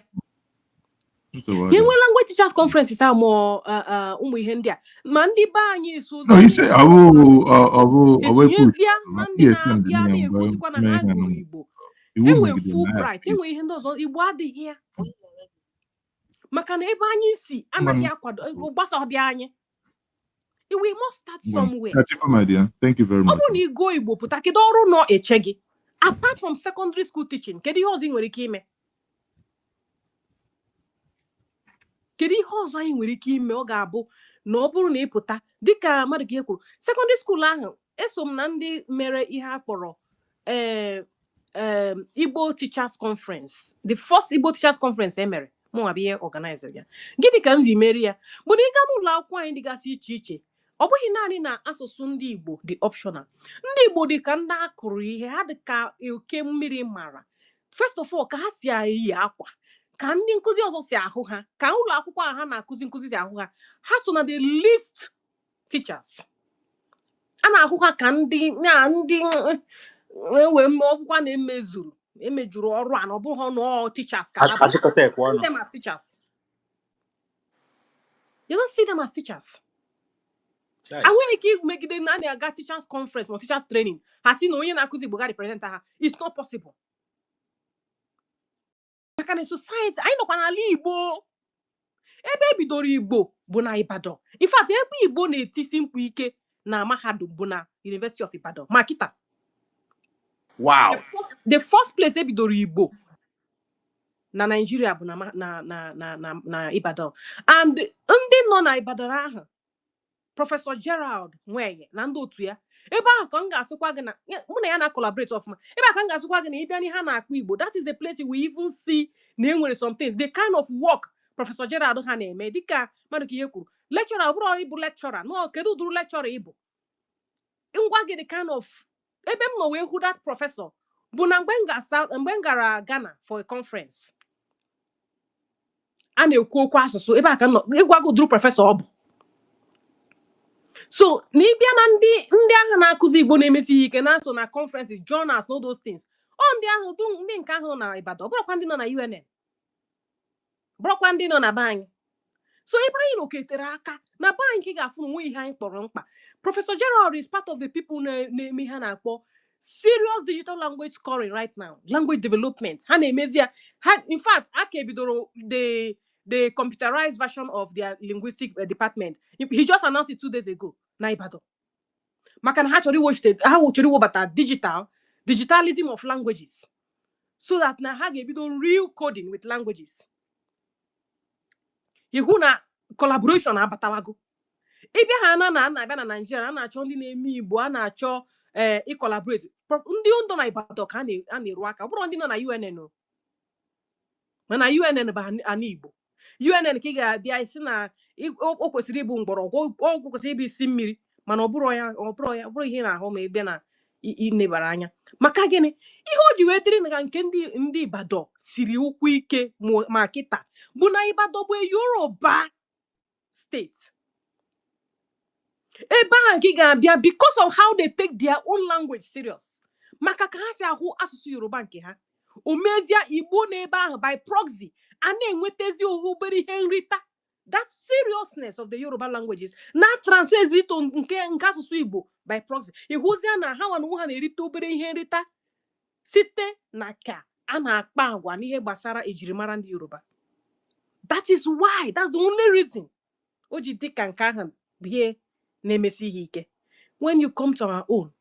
Nsogbu ya adịghị. enwe language teachers conferences a, ma ụmụ ihe ndị a, ma ndị be anyị esozi No, he said ndị ọ bụ language ọ bụ ọ bụ push. esonyezie na ndị ESN dị na-abịa na mgbe na-egosikwa na mee ha ihe gụrụ anụnwa. Igbo. Iwu Enwe megidere na ya Fulbright, enwe ihe ndị ọzọ. Igbo adịghị ya, maka na ebe anyị si anaghị Ngwanụ. akwado gbasa dị anyị. We must start Ngwanụ. somewhere. Kachifa, my dear. Thank you very Ọ much. bụrụ na ị gụọ Igbo pụta, kedu ọrụ nọ eche gị apart from secondary school teaching? Kedu ihe ọzọ ị nwere ike ime? Kedu ihe ọzọ anyị nwere ike ime? Ọ ga-abụ na ọ bụrụ na ị pụta, dịka mmadụ ka e kwuru, secondary school ahụ, eso m na ndị mere ihe a kpọrọ Igbo Teachers Conference, the first Igbo Teachers Conference e mere, mụnwa bụ ihe organizer ya. Gịnị ka m ji meri ya? Bụ na ị gaa n'ụlọ akwụkwọ anyị dịgasị iche iche, ọ bụghị naanị na asụsụ ndị Igbo dị optional. Ndị Igbo dị ka ndị akụrụ ihe ha dị ka oke mmiri mara. First of all, ka ha si eyi akwa, ka ndị nkụzi ọzọ si ahụ ha, ka ụlọ akwụkwọ a ha na-akụzi nkụzi si ahụ ha, ha so na the least teachers a na-ahụ ha, ka ndị na ndị ewe ọgwụkwa na-emezuru emejuru ọrụ a, na ọ bụghị na ọ teachers ka ha bụ. Achịkọta ekwe See ọnụ. them as teachers. You don't see them as teachers. Chai. Enweghị ike imegide na a na-aga teachers conference ma teachers training, ha si na onye na-akụzi Igbo ga represent ha. It's not possible, maka na society anyị nọkwa n'ala Igbo, ebe e bidoro Igbo bụ na Ibadan. In fact, ebe Igbo na-etisi mkpu ike na mahadum bụ na University of Ibadan. Ma kịta, the first place ebidoro Igbo na Nigeria bụ na ma- na na na na, na Ibadan. And ndị nọ na Ibadan ahụ, Professor Gerald Nweye na ndị otu ya, ebe ahụ ka m ga-asịkwa gị na mụ na ya na collaborate ọfụma. Ebe a ka m ga-asịkwa gị na ịbịa n'ihe a na-akpọ Igbo, that is the place we even see na enwere some things, the kind of work Professor Gerald ha na-eme. Dịka mmadụ ka ihe kwuru, lecturer, ọ bụrụ ịbụ lecturer no, kedu ụdịrị lecturer ịbụ? Ngwa gị, the kind of ebe m nọ wee hụ that professor bụ na mgbe m mgbe m gara Ghana for a conference a na-ekwu okwu asụsụ. Ebe a ka m nọ ịgwa gị ụdịrị professor ọ bụ. So na ịbịa na ndị ahụ na-akụzi Igbo na-emesi ihe ike, na-so na conferences, journals, all those things, ọ ndị ahụ ndị nke ahụ nọ na Ibadan, ọ bụrụkwa ndị nọ na UNN, bụrụkwa ndị nọ na be anyị. So ebe anyị nọketere aka na be anyị ka ị ga-afụ na onwe ihe anyị kpọrọ mkpa. Professor Gerald is part of the people na-eme ihe a na-akpọ serious digital language scoring right now, language development. Ha na-emezi ya. Ha, in fact, a ka ebidoro the computerized version of their linguistic department. He just announced it 2 days ago na Ibadan, maka na ha chọrọ iwochite, ha chọrọ iwebata digitalism of languages, so that na ha ga-ebido real coding with languages. Ihu na collaboration abatawago. Ịbịa ha na na-abịa na Naijiria, a na-achọ ndị na-eme Igbo, a na-achọ ee ịcollaborate. Ndị nọ na Ibadan ka a na-eru aka, ọ bụrụ ndị nọ na UNN o. Mana UNN bụ ana Igbo. UNN ka ị ga-abịa isi na o kwesịrị ịbụ mgbọrọgwụ, o kwesịrị ịbụ isi mmiri, mana ọ bụrụ ya, ọ bụrụ ya, ọ bụrụ ihe ị na-ahụ ma ị bịa na inebara anya. Maka gịnị ihe o ji wee dịrị na nke ndị Ibadan siri ụkwụ ike ma kịta bụ na Ibadan bụ Yoruba state. Ebe ahụ ka ị ga-abịa, because of how they take their own language serious, maka ka ha si ahụ asụsụ Yoruba nke ha, o mezie Igbo n'ebe ahụ by proxy a na-enwetazi obere ihe nrita. That seriousness of the Yoruba languages na translate to nke asụsụ Igbo by proxy. Ịhụzie na ha nwa na onwe ha na-erite obere ihe nrita site na ka a na-akpa agwa n'ihe gbasara ejirimara ndị Yoruba. That is why, that's the only reason o ji dị ka nke ahụ bụ ihe na-emesi ihe ike. When you come to our own,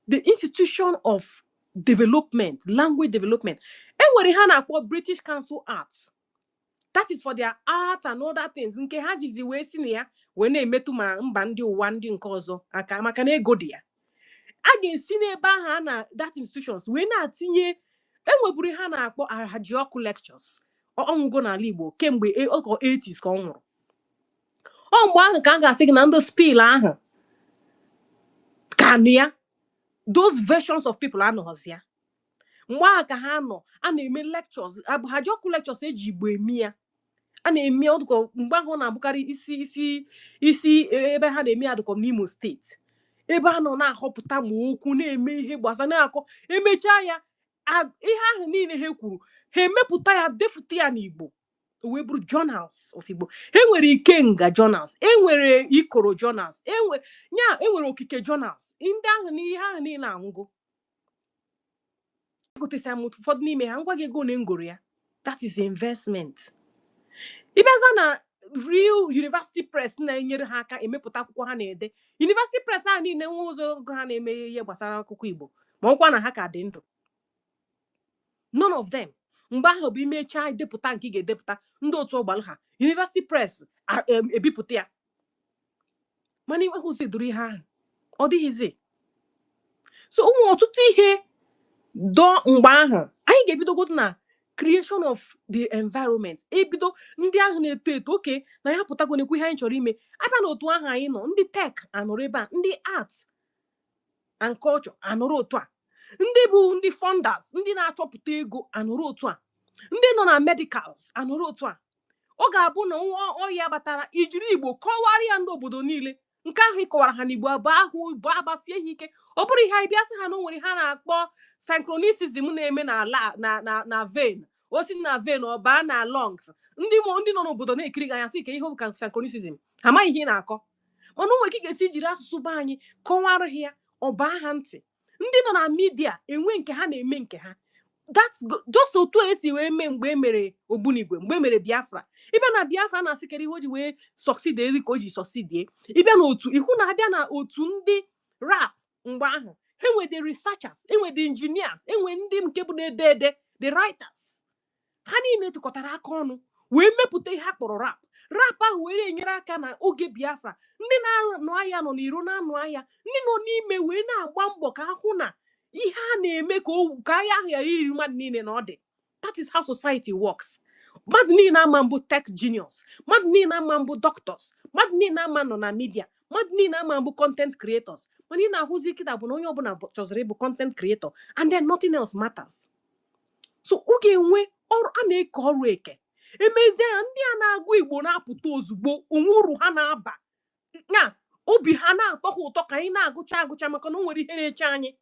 the institution of development, language development, enwere ihe a na-akpọ British Council Arts. That is for their art and other things nke ha jizi wee si na ya wee na-emetụ ma mba ndị ụwa ndị nke ọzọ aka, maka na ego dị ya. A ga-esi n'ebe ahụ a na that institutions wee na-atinye. Enweburu ihe a na-akpọ Ahajiọkụ lectures. Ọnwụgo n'ala Igbo kemgbe ọkọ 80s ka ọ nwụrụ. Ọ mgbe ahụ ka a ga-asị gị na ndị SPIL ahụ ka nụ ya, those versions of people anọghọzi ya. Mgbe ahụ ka ha nọ a na-eme lectures, Ahajiọkụ lectures, eji Igbo eme ya. A na-eme ọdụkọ mgbe ahụ ọ na-abụkarị isi ebe ha na-eme ya dụkọ n'Imo Steeti, ebe a nọ na-ahọpụta ma okwu na-eme ihe gbasara na-akọ. Emechaa ya, ihe ahụ niile ha kwuru, ha emepụta ya, defụta ya n'Igbo, o wee bụrụ journals of Igbo. E nwere Ikenga journals, e nwere Ikoro journals, enwe nya, enwere Okike journals. Ndị ahụ na ihe ahụ niile anwụgo. Egotesịa m ụfọdụ n'ime ha, ngwa gị ego na ngoro ya. That is investment. Ịbịaza na real university press na-enyere ha aka emepụta akwụkwọ ha na-ede, university press ahụ niile nwe ụzọ ogo ha na-eme ihe gbasara akụkọ Igbo, ma ọkwa na ha ka dị ndụ, none of them. Mgbe ahụ bụ imechaa depụta nke ị ga-edepụta, ndị otu ọgbalụ ha university press ebipụta ya, mana enweghị dụrụ ihe ahụ, ọ dịghịzi. So ụmụ ọtụtụ ihe dọ mgbe ahụ anyị ga-ebidogodo na creation of the environment, ebido ndị ahụ na-eto eto oke na ya pụtago nekwu ihe anyị chọrọ ime. Abịa n'otu ahụ anyị nọ, ndị tech anọrọ ebe a, ndị art and culture anọrọ otu a. Ndị bụ ndị funders, ndị na-achọpụta ego, anọrọ otu a. Ndị nọ na medicals anọrọ otu a. Ọ ga-abụ na nwa ọhịa batara, ijiri Igbo kọwara ya ndị obodo niile. Nke ahụ ị kọwara ha n'Igbo abụ ahụ bụ agbasie ha ike. Ọ bụrụ ihe anyị bịa sị ha na o nwere ha na-akpọ synchronicism na-eme na ala na vein, o si na vein ọ baa na lungs. Ndị nọ n'obodo na-ekiri gị anya sị ka ihe bụ ka synchronicism, ha amaghị ihe ị na-akọ. Mana o nwere ike ị ga-esi jiri asụsụ be anyị kọwara ha ya, ọ baa ha ntị. Ndị nọ na media enwe nke ha na-eme nke ha. That's just otu esi wee mee mgbe e mere ogbunigwe, mgbe e mere Biafra. Ịbịa na Biafra na-asịkarị ihe o ji wee succeed eri ka o ji succeed. Ịbịa na otu ihu na-abịa na otu ndị rap mgbe ahụ, ha enwe the researchers, enwe the engineers, enwe ndị nke bụ na-ede ede, the writers. Ha niile tụkọtara aka ọnụ wee mepụta ihe a kpọrọ rap. Rap ahụ wee enyere aka na oge Biafra, ndị na-anụ agha nọ n'iro na-anụ agha, ndị nọ n'ime wee na-agba mbọ ka ahụ na ihe a na-eme ka agha ahụ ghara iri mmadụ niile na ọ dị. That is how society works. Mmadụ niile ama mbụ tech genius, mmadụ niile ama mbụ doctors, mmadụ niile ama nọ na media, mmadụ niile ama mbụ content creators. Mana ị na-ahụzi kịta bụ na onye ọbụla chọziri ịbụ content creator, and then nothing else matters. So ọ ga-enwe ọrụ a na-eke, ọrụ eke emezie ya. Ndị a na-agụ Igbo na-apụta ozugbo onwe uru ha na-aba ya, obi ha na-atọ ha ụtọ ka anyị na-agụcha agụcha, maka na o nwere ihe na-eche anyị.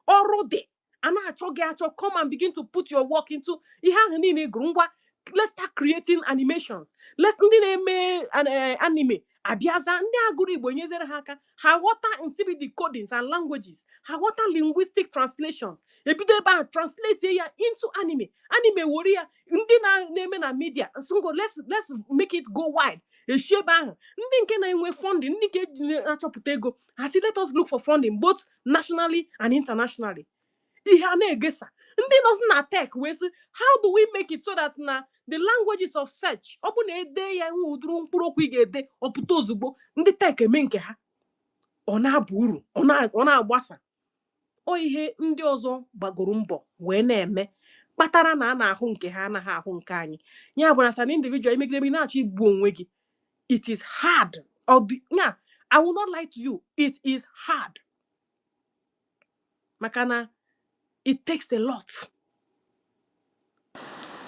Ọrụ dị a na-achọ gị achọ. Come and begin to put your work into ihe ahụ niile ị gụrụ. Ngwa, let's start creating animations. Let's ndị na-eme anime abịaza, ndị agụrụ Igbo nyezere ha aka, ha ghọta nsibidi codings and languages, ha ghọta linguistic translations, ebido ebe ahụ translate ya into anime. Anime were ya, ndị na-eme na media ngo, let's make it go wide. Eshi ebe ahụ, ndị nke na-enwe funding, ndị nke ji na-achọpụta ego, ha sị, "Let us look for funding both nationally and internationally." Ihe a na-egesa, ndị nọzi na tech wee sị, "How do we make it so that na the languages of search, ọ bụ na ede ya, nwe ụdịrị mkpụrụ okwu ị ga-ede, ọpụta ozugbo?" Ndị tech eme nke ha, ọ na-aba uru, ọ na-agbasa. Ọ ihe ndị ọzọ gbagoro mbọ wee na-eme kpatara na a na-ahụ nke ha, anaghị ahụ nke anyị. Ya bụ na as an individual, imegide ị na-achọ igbu onwe gị. It is hard. Ya, I will not lie to you, it is hard, maka na it takes a lot.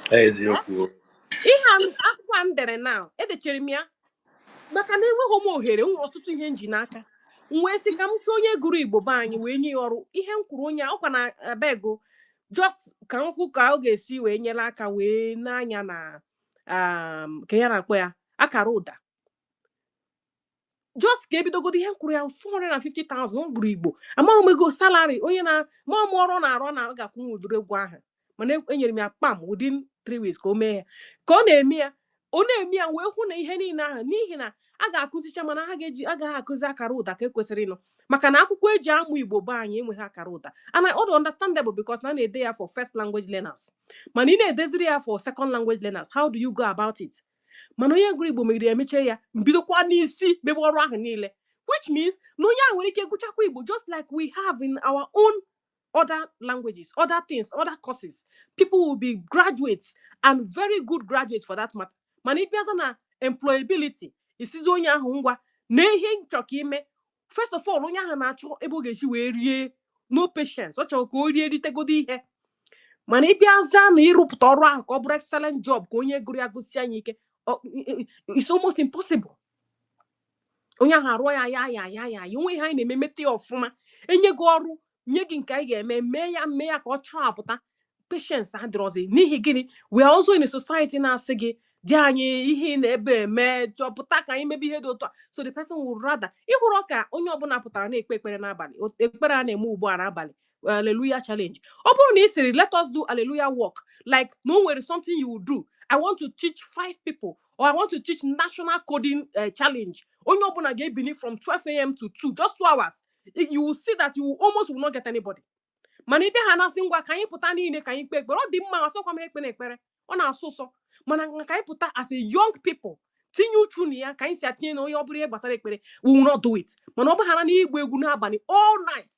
Eziokwu. Ihe a akwụkwọ a m dere now, edechere m ya maka na enweghị m ohere. M nwere ọtụtụ ihe m ji n'aka, m wee sị ka m chọọ onye gụrụ Igbo be anyị wee nye ya ọrụ. Ihe m kwuru onye a, ọkwa na abego, just ka m hụ ka ọ ga-esi wee nyere aka wee n'anya na ka ya na-akpọ ya akara ụda, just ka ebidogodo. Ihe m kwuru ya 450,000. Ọ gụrụ Igbo. Amaghị m ego salary onye na ma m ọrụ ọ na-arụ na ọ ga-akwụ m ụdịrị egwu ahụ, mana enyere m ya kpam within 3 weeks ka o mee ya. Ka ọ na-eme ya, ọ na-eme ya, wee hụ na ihe niile ahụ, n'ihi na a ga-akụzicha, mana ha ga-eji agaghị akụzi akara ụda ka ekwesịrị ịnụ, maka na akwụkwọ eji amụ Igbo be anyị enweghị akara ụda. And ọ dị understandable, because na a na-ede ya for first language learners, mana ị na-edeziri ya for second language learners, how do you go about it? Mana onye gụrụ Igbo megide emechie ya, mbidokwa n'isi mebe ọrụ ahụ niile, which means na onye ahụ nwere ike gụchakwa Igbo, just like we have in our own other languages, other things, other courses. People will be graduates and very good graduates for that matter, mana ịbịaza na employability, isizi onye ahụ, ngwa na ihe nchọ ka ime. First of all, onye ahụ na-achọ ebe ọ ga-esi wee rie, no patience. Ọ chọrọ ka o rie, ritegodo ihe. Mana ịbịaza na ịrụpụta ọrụ ahụ ka ọ bụrụ excellent job, ka onye gụrụ ya gụsie anya ike, it's almost impossible. Onye ahụ arụọ ya ya ya ya ya ya onwe ihe anyị na-eme, mete ya ọfụma, enye gị ọrụ, nye gị nke anyị ga-eme, mee ya, mee ya ka ọ chọọ patience adịrọzi. N'ihi gịnị? We are also in a society na-asị gị dị anyị ihe ị na-ebe eme, chọpụta ka anyị mebe ihe dị otu a. So the person would rather, ịhụrụ ka onye ọbụla pụtara na-ekpe ekpere n'abalị, ekpere a na-eme ugbu a n'abalị, Hallelujah challenge. Ọ bụrụ na ị sịrị, "Let us do hallelujah work," like na o nwere something you will do, "I want to teach five people," or "I want to teach national coding challenge," onye ọbụla ga-ebini from 12 a.m. to 2, just 2 hours, you will see that you will almost will not get anybody. Mana ị bịa ha na-asị, "Ngwa, ka anyị pụta niile ka anyị kpee ekpere," ọ dị mma. Asọkwa m ekpe na ekpere ọ na-asụ ụsọ, mana ka anyị pụta as a young people tinye uchu na ya ka anyị si atinye na onye ọ bụrụ ihe gbasara ekpere, we will not do it. Mana ọ bụghara na igba egwu n'abalị all night,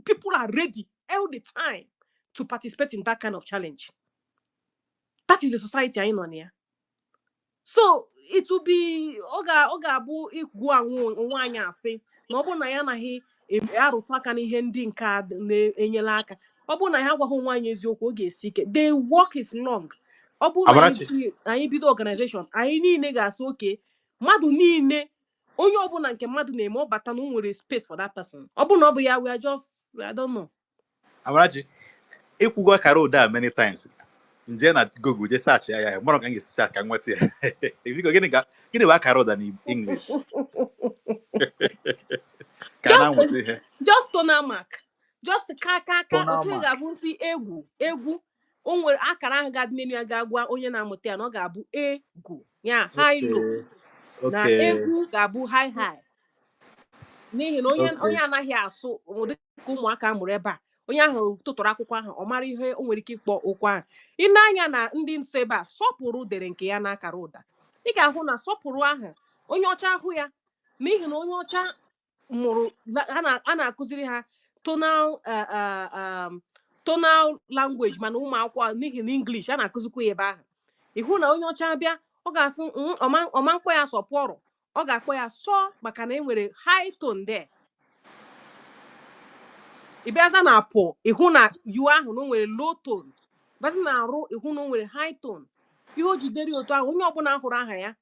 people are ready all the time to participate in that kind of challenge. That is the society anyị nọ na ya. So it will be, ọ ga-abụ ikwu anwụ onwe anyị asị na ọ bụrụ na ya anaghị na-arụtụ aka n'ihe ndị nke a na-enyere aka. Ọ bụrụ na anyị agwaghị onwe anyị eziokwu, ọ ga-esi ike. The work is long. Ọ bụrụ na anyị Amarachi. Anyị bido organization, anyị niile ga-asị oke mmadụ niile, onye ọbụla nke mmadụ na-eme, ọ bata na o nwere space for that person. Ọ bụrụ na ọ bụ ya, we are just, I don't know. Amarachi, ịkwụgo akara ụda a many times. Nje na Google je search ya, ya mara ka m ga-esi search ka m nweta ya. Biko, gịnị bụ akara ụda n'English ka a Just na-amụta ihe? Just tonal mark, just ka Tonal otu ị mark. ga-abụ nsị egwu egwu, o nwere akara ahụ ga-adị n'elu ya, ga-agwa onye na-amụta ya na ọ ga-abụ egwu ya high low na egwu ga-abụ high high, n'ihi na onye onye anaghị asụ dịka ụmụaka a mụrụ ebe a, onye ahụ tụtụrụ akwụkwọ ahụ, ọ mara ihe o nwere ike ịkpọ okwu ahụ. Ị na-anya na ndị nso ebe a, sọpụrụ dere nke ya n'akara ụda, ị ga-ahụ na sọpụrụ ahụ, onye ọcha ahụ ya, n'ihi na onye ọcha mụrụ a na-akụziri ha tonal language, mana ụmụ akwụkwọ, n'ihi na English a na-akụzikwa ya ebe ahụ, ịhụ na onye ọcha bịa, ọ ga-asị, ọma mkpọ ya sọpụrụ, ọ ga-akpọ ya sọ, maka na e nwere high tone there." Ị bịaza na pụ, ịhụ na u ahụ na o nwere low tone. Bịaza na arụ, ịhụ na o nwere high tone. Ihe o jidere ya otu ahụ, onye ọbụla hụrụ aha ya,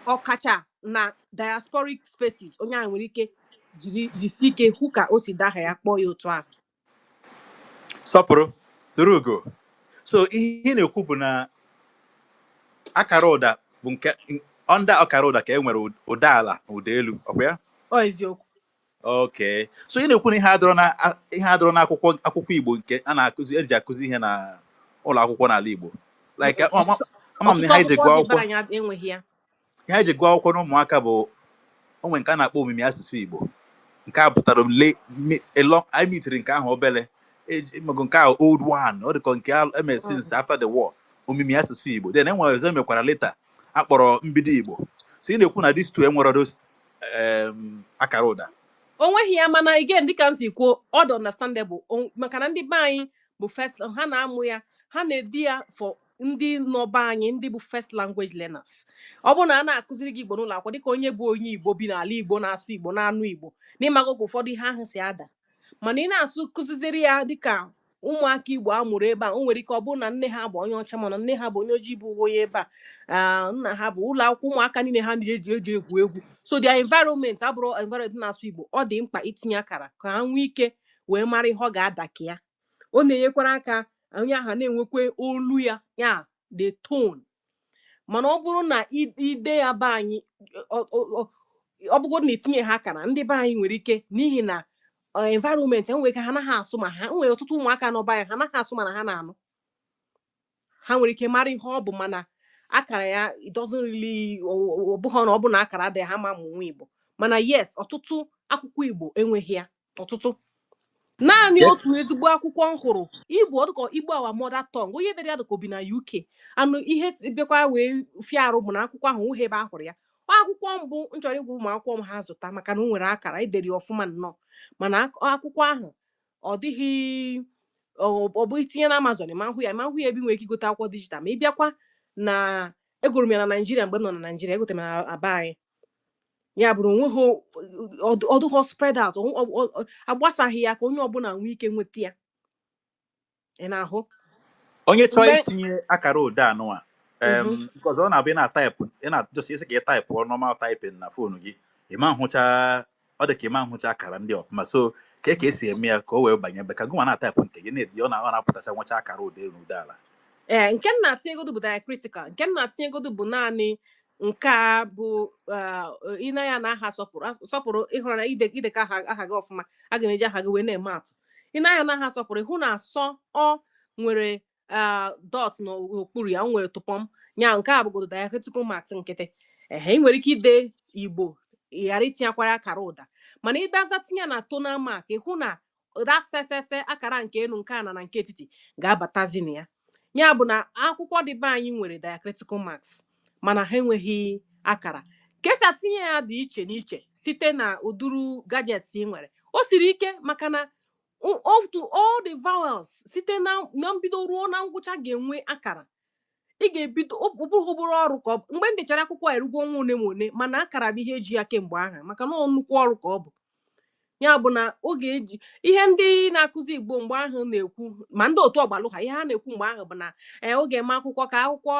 ọkacha na diasporic spaces, onye ahụ nwere ike jiri jisi ike hụ ka o si daa aha ya, kpọọ ya otu ahụ. Sọpụrụ tụrụ ugo. So ihe ị na-ekwu bụ na akara ụda bụ nke under akara ụda ka e nwere ụda ala na ụda elu, ọkwa ya? Ọ eziokwu. Okay, so ị na-ekwu na ihe adọrọ na akwụkwọ Igbo nke a na-akụzi, eji akụzi ihe na ụlọ akwụkwọ n'ala Igbo, like ama m na Ọtụtụ ihe anyị ji akwụkwọ gụọ dị be akwụkwọ anyị enweghị ya. Ihe anyị ji gụọ akwụkwọ na ụmụaka bụ onwe nke a na-akpọ Omimi Asụsụ Igbo. Nke a pụtara anyị mitiri nke ahụ obele. Ịmago nke ahụ, old one, ọ dịka nke eme since after the war, Omimi Asụsụ Igbo. Then enwere ọzọ emekwara later akpọrọ Mbido Igbo. So ị na-ekwu na these two enwere those akara ụda? O nweghị ya, mana again, dịka m si kwuo, ọ dị understandable, maka na ndị be anyị bụ first ha na-amụ ya, ha na-edi ya for ndị nọba anyị, ndị bụ first language learners. Ọ bụrụ na a na-akụziri gị Igbo n'ụlọ akwụkwọ, dịka onye bụ onye Igbo bi n'ala Igbo, na-asụ Igbo, na-anụ Igbo, n'ịmago ka ụfọdụ ihe ahụ si ada, mana ị na-asụ kụziziri ya dịka ụmụaka Igbo a mụrụ ebe a, o nwere ike ọ bụrụ na nne ha bụ onye ọcha, mana nne ha bụ onye ojii, bụ onye ebe a, nna ha bụ ụlọ akwụkwọ, ụmụaka niile ha na-eji eji egwu egwu, so their environment abụrụ environment na-asụ Igbo, ọ dị mkpa itinye akara ka ha nwee ike wee mara ihe ọ ga-ada ka ya. Ọ na-enyekwara aka onye ahụ na-enwekwa olu ya, ya the tone. Mana ọ bụrụ na ide ya be anyị, ọ bụgodu na itinye ha akara, ndị be anyị nwere ike, n'ihi na environment enwere ike ha anaghị asụ, ma ha nwere ọtụtụ ụmụaka nọ be anyị, ha anaghị asụ, mana ha na-anụ, ha nwere ike mara ihe ọ bụ, mana akara ya, it doesn't really, ọ bụghị na ọ bụ na akara adịghị ha ma mụnwa Igbo. Mana yes, ọtụtụ akwụkwọ Igbo enweghị ya, ọtụtụ. Naanị otu ezigbo akwụkwọ m hụrụ Igbo, ọ dịka Igbo Our Mother Tongue, onye dere ya dịka obi na UK. Anụ ihe bịakwa wee fịa arụ bụ na akwụkwọ ahụ nweghị ebe a hụrụ ya. Ọ akwụkwọ mbụ m chọrọ ịgwa ụmụ akwụkwọ m ha zụta, maka na o nwere akara, edere ya ọfụma nnọọ, mana akwụkwọ ahụ ọ dịghị, ọ bụ itinye na Amazon ma hụ ya, ma hụ ya ebe ị nwere ike igote akwụkwọ digital. Ma ị bịakwa na egoro m ya na Naijiria, mgbe m nọ na Naijiria, egotere m ya na be anyị, ya bụrụ onweghị ọdụghọ spread out, agbasaghị ya ka onye ọbụla nwee ike nweta ya. Ị na-ahụ? Onye chọọ Mgbe itinye akara ụda anụwa, because ọ na-abụ ị na-ataịpụ, ị na just isi ka ị taịpụ normal typing na phone gị, ị ma nhụcha, ọ dị ka ị ma nhụcha akara ndị ọfụma. So ka esi eme ya ka o wee banye ebe ka gụnwa na-ataịpụ nke gị na-edi, ọ na-apụtacha nwecha akara ụda elu na ụda ala? Ee, nke m na-atinyegodu bụ diacritical. Nke m na-atinyegodu bụ naanị nke a bụ ị na ya na aha sọpụrụ, sọpụrụ, ịhụrụ na ide idekọ aha gị ọfụma, aga m eji aha gị wee na-eme atụ. Ị na-anya na aha sọpụrụ, ịhụ na asọ ọ nwere dot n'okpuru ya, o nwere tụpọm nya. Nke a bụgodo diacritical marks nkịtị. Ehe, ị nwere ike ide Igbo, ị ghara itinyekwara akara ụda, mana ịbịaza tinye na tonal mark, ịhụ na ụda sesese, akara nke elu, nke a na nke etiti ga-abatazi na ya. Ya bụ na akwụkwọ dị be anyị nwere diacritical marks, mana ha enweghị akara. Ka esi atinye ya dị iche n'iche site na ụdụrụ gadgets ị nwere. O siri ike maka na otu all the vowels site na mbido ruo na ngwụcha ga-enwe akara. Ị ga-ebido ọ bụghị obere ọrụ ka ọ bụ. Mgbe m dechara akwụkwọ a, erugwo ọnwa one ma one, mana akara bụ ihe eji ya kemgbe ahụ, maka na ọ nnukwu ọrụ ka ọ bụ. Ya bụ na oge eji ihe ndị na-akụzi Igbo mgbe ahụ na-ekwu, ma ndị otu ọgbalụ ha, ihe ha na-ekwu mgbe ahụ bụ na ee, oge eme akwụkwọ ka akwụkwọ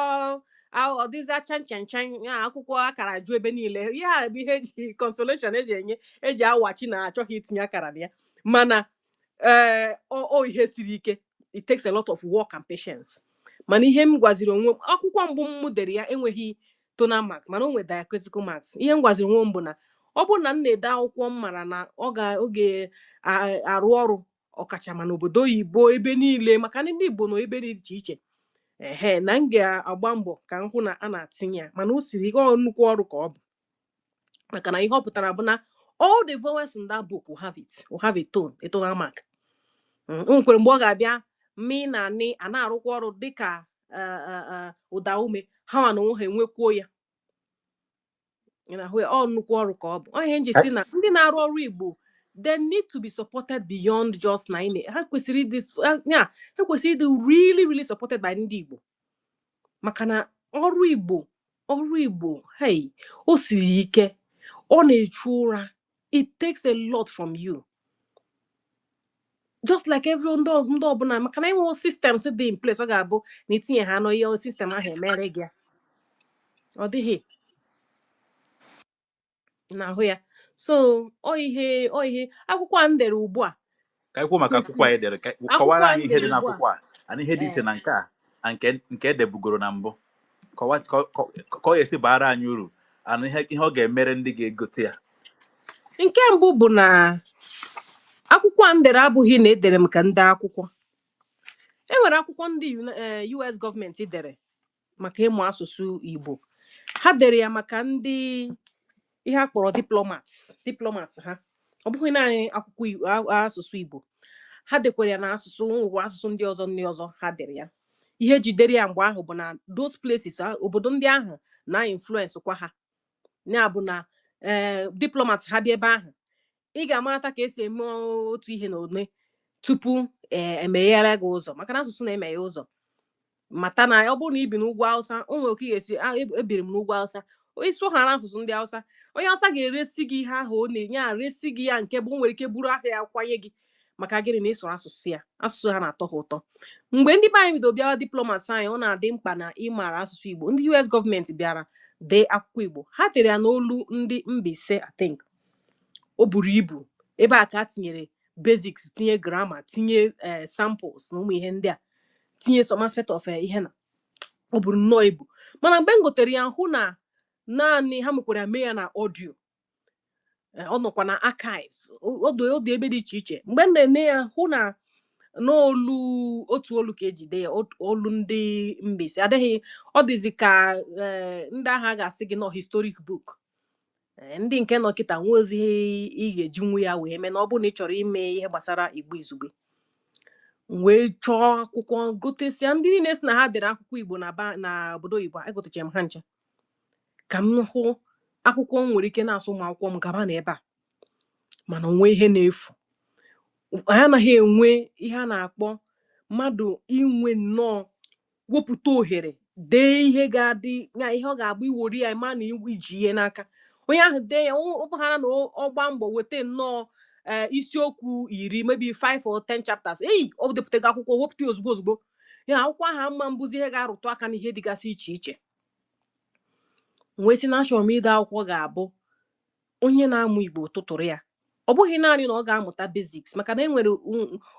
ọ dịzịa chan chan chan, ya akwụkwọ akara ju ebe niile. Ihe a bụ ihe eji consolation eji enye, eji awachi na achọghị itinye akara na ya. Mana ee, ọ ihe siri ike. It takes a lot of work and patience. Mana ihe m gwaziri onwe m, akwụkwọ mbụ m dere ya enweghị tonal marks, mana o nwere diacritical marks. Ihe m gwaziri onwe m bụ na ọ bụrụ na m na-ede akwụkwọ, m mara na ọ ga oge arụ ọrụ ọkachama n'obodo oyibo ebe niile, maka na ndị Igbo nọ ebe dị iche iche, ehe, na m ga-agba mbọ ka m hụ na a na-atinye ya. Mana o siri ike, ọ nnukwu ọrụ ka ọ bụ, maka na ihe ọ pụtara bụ na all the vowels in that book will have it, will have a tone, a tonal mark. O nwekwara mgbe ọ ga-abịa mi na ni a na-arụkwa ọrụ dịka ụda ume ha nwa na onwe ha enwekwuo ya. Ị na-ahụ ya, ọ nnukwu ọrụ ka ọ bụ. Ọ ihe nji si na ndị na-arụ ọrụ Igbo, they need to be supported beyond just na ha kwesịrị ịdị, ya ha kwesịrị ịdị really, really supported by ndị Igbo, maka na ọrụ Igbo, ọrụ Igbo, hey, o siri ike, ọ na-echu ụra. It takes a lot from you, just like every ndị ọbụla, maka na enwe systems dị in place, ọ ga-abụ na itinye ha n'ihe system ahụ emere gị ya. Ọ dịghị na-ahụ ya. So ọ ihe akwụkwọ a m dere ugbu a Ka anyị kwuo maka akwụkwọ a edere, ka Akwụkwọ kọwara a anyị m ihe dị dere ugbu a. n'akwụkwọ a na ihe dị iche na nke a na nke edebugoro na mbụ. Kọwa ka ọ ga-esi baara anyị uru and ihe ọ ga-emere ndị ga-egote ya. Nke mbụ bụ na akwụkwọ a m dere abụghị na edere m ka ndị akwụkwọ. E nwere akwụkwọ ndị US gọọmenti dere maka ịmụ asụsụ Igbo. Ha dere ya maka ndị ihe a kpọrọ diplomats, diplomats ha. Ọ bụghị naanị akwụkwọ asụsụ Igbo. Ha dekwara ya na asụsụ ngwa asụsụ ndị ọzọ ha dere ya. Ihe ejidere ya mgbe ahụ bụ na those places, obodo ndị ahụ na influence kwa ha. Ya bụ na ee, diplomats ha bịa ebe ahụ, ị ga-amarata ka esi eme otu ihe na one tupu ee emeghere gị ụzọ, maka na asụsụ na-emeghe ụzọ. Mata na ọ bụrụ na ị bi n'ugwu Awụsa, o nwere ka ị ga-esi ebiri m n'ugwu Awụsa, ịsụ ha na asụsụ ndị Awụsa, onye Awụsa ga-eresi gị ihe ahụ ọ na-enye, aresi gị ya, nke bụ o nwere ike buru ahịa ya kwanye gị. Maka gịnị? Na ịsụrụ asụsụ ya, asụsụ ha na-atọ ha ụtọ. Mgbe ndị be anyị bido bịawa, diplomats anyị, ọ na-adị mkpa na ịmara asụsụ Igbo. Ndị US gọọmenti bịara dee akwụkwọ Igbo. Ha tere ya n'olu ndị Mbaise, I think. O buru ibu. Ebe a ka a tinyere basics, tinye grammar, tinye samples na ụmụ ihe ndị a, tinye some aspect of ihe na ọ buru nnọọ ibu. Mana mgbe m gotere ya, hụ na naanị ha mekwara mee ya na audio. Ọ nọkwa na archives, ọ dị ebe dị iche iche. Mgbe m na-ene ya, hụ na n'olu otu olu ka ejide ya, olu ndị Mbaise adịghị. Ọ dịzi ka ndị agha ga-asị gị nọ historic book. Ndị nke nọ kịta nwe ozi ị ga-ejinwu ya wee mee na ọ bụrụ na ị chọrọ ime ihe gbasara Igbo izugbe. M wee chọọ akwụkwọ, gotesia ndị niile si na ha dere akwụkwọ Igbo na ba na obodo oyibo. Egotechara m ha ncha ka m hụ akwụkwọ m nwere ike na-asụ ụmụ akwụkwọ m gaba na ebe a. Mana onwe ihe na-efu, anyị anaghị enwe ihe a na-akpọ mmadụ inwe nnọọ wepụta ohere dee ihe ga-adị ya, ihe ọ ga-abụ iwori ya ma na iji ihe n'aka onye ahụ dee ya. Ọ bụghara na ọ gbaa mbọ weta nnọọ ee isiokwu 10, maybe 5 or 10 chapters, ei, ọ depụtago akwụkwọ, wepụta ya ozugbo ozugbo. Ya akwụkwọ ahụ ama mbụzi ihe ga-arụtụ aka n'ihe dịgasị iche iche. M wee sị na achọrọ m ide akwụkwọ ga-abụ onye na-amụ Igbo tụtụrụ ya, ọ bụghị naanị na ọ ga-amụta basics, maka na e nwere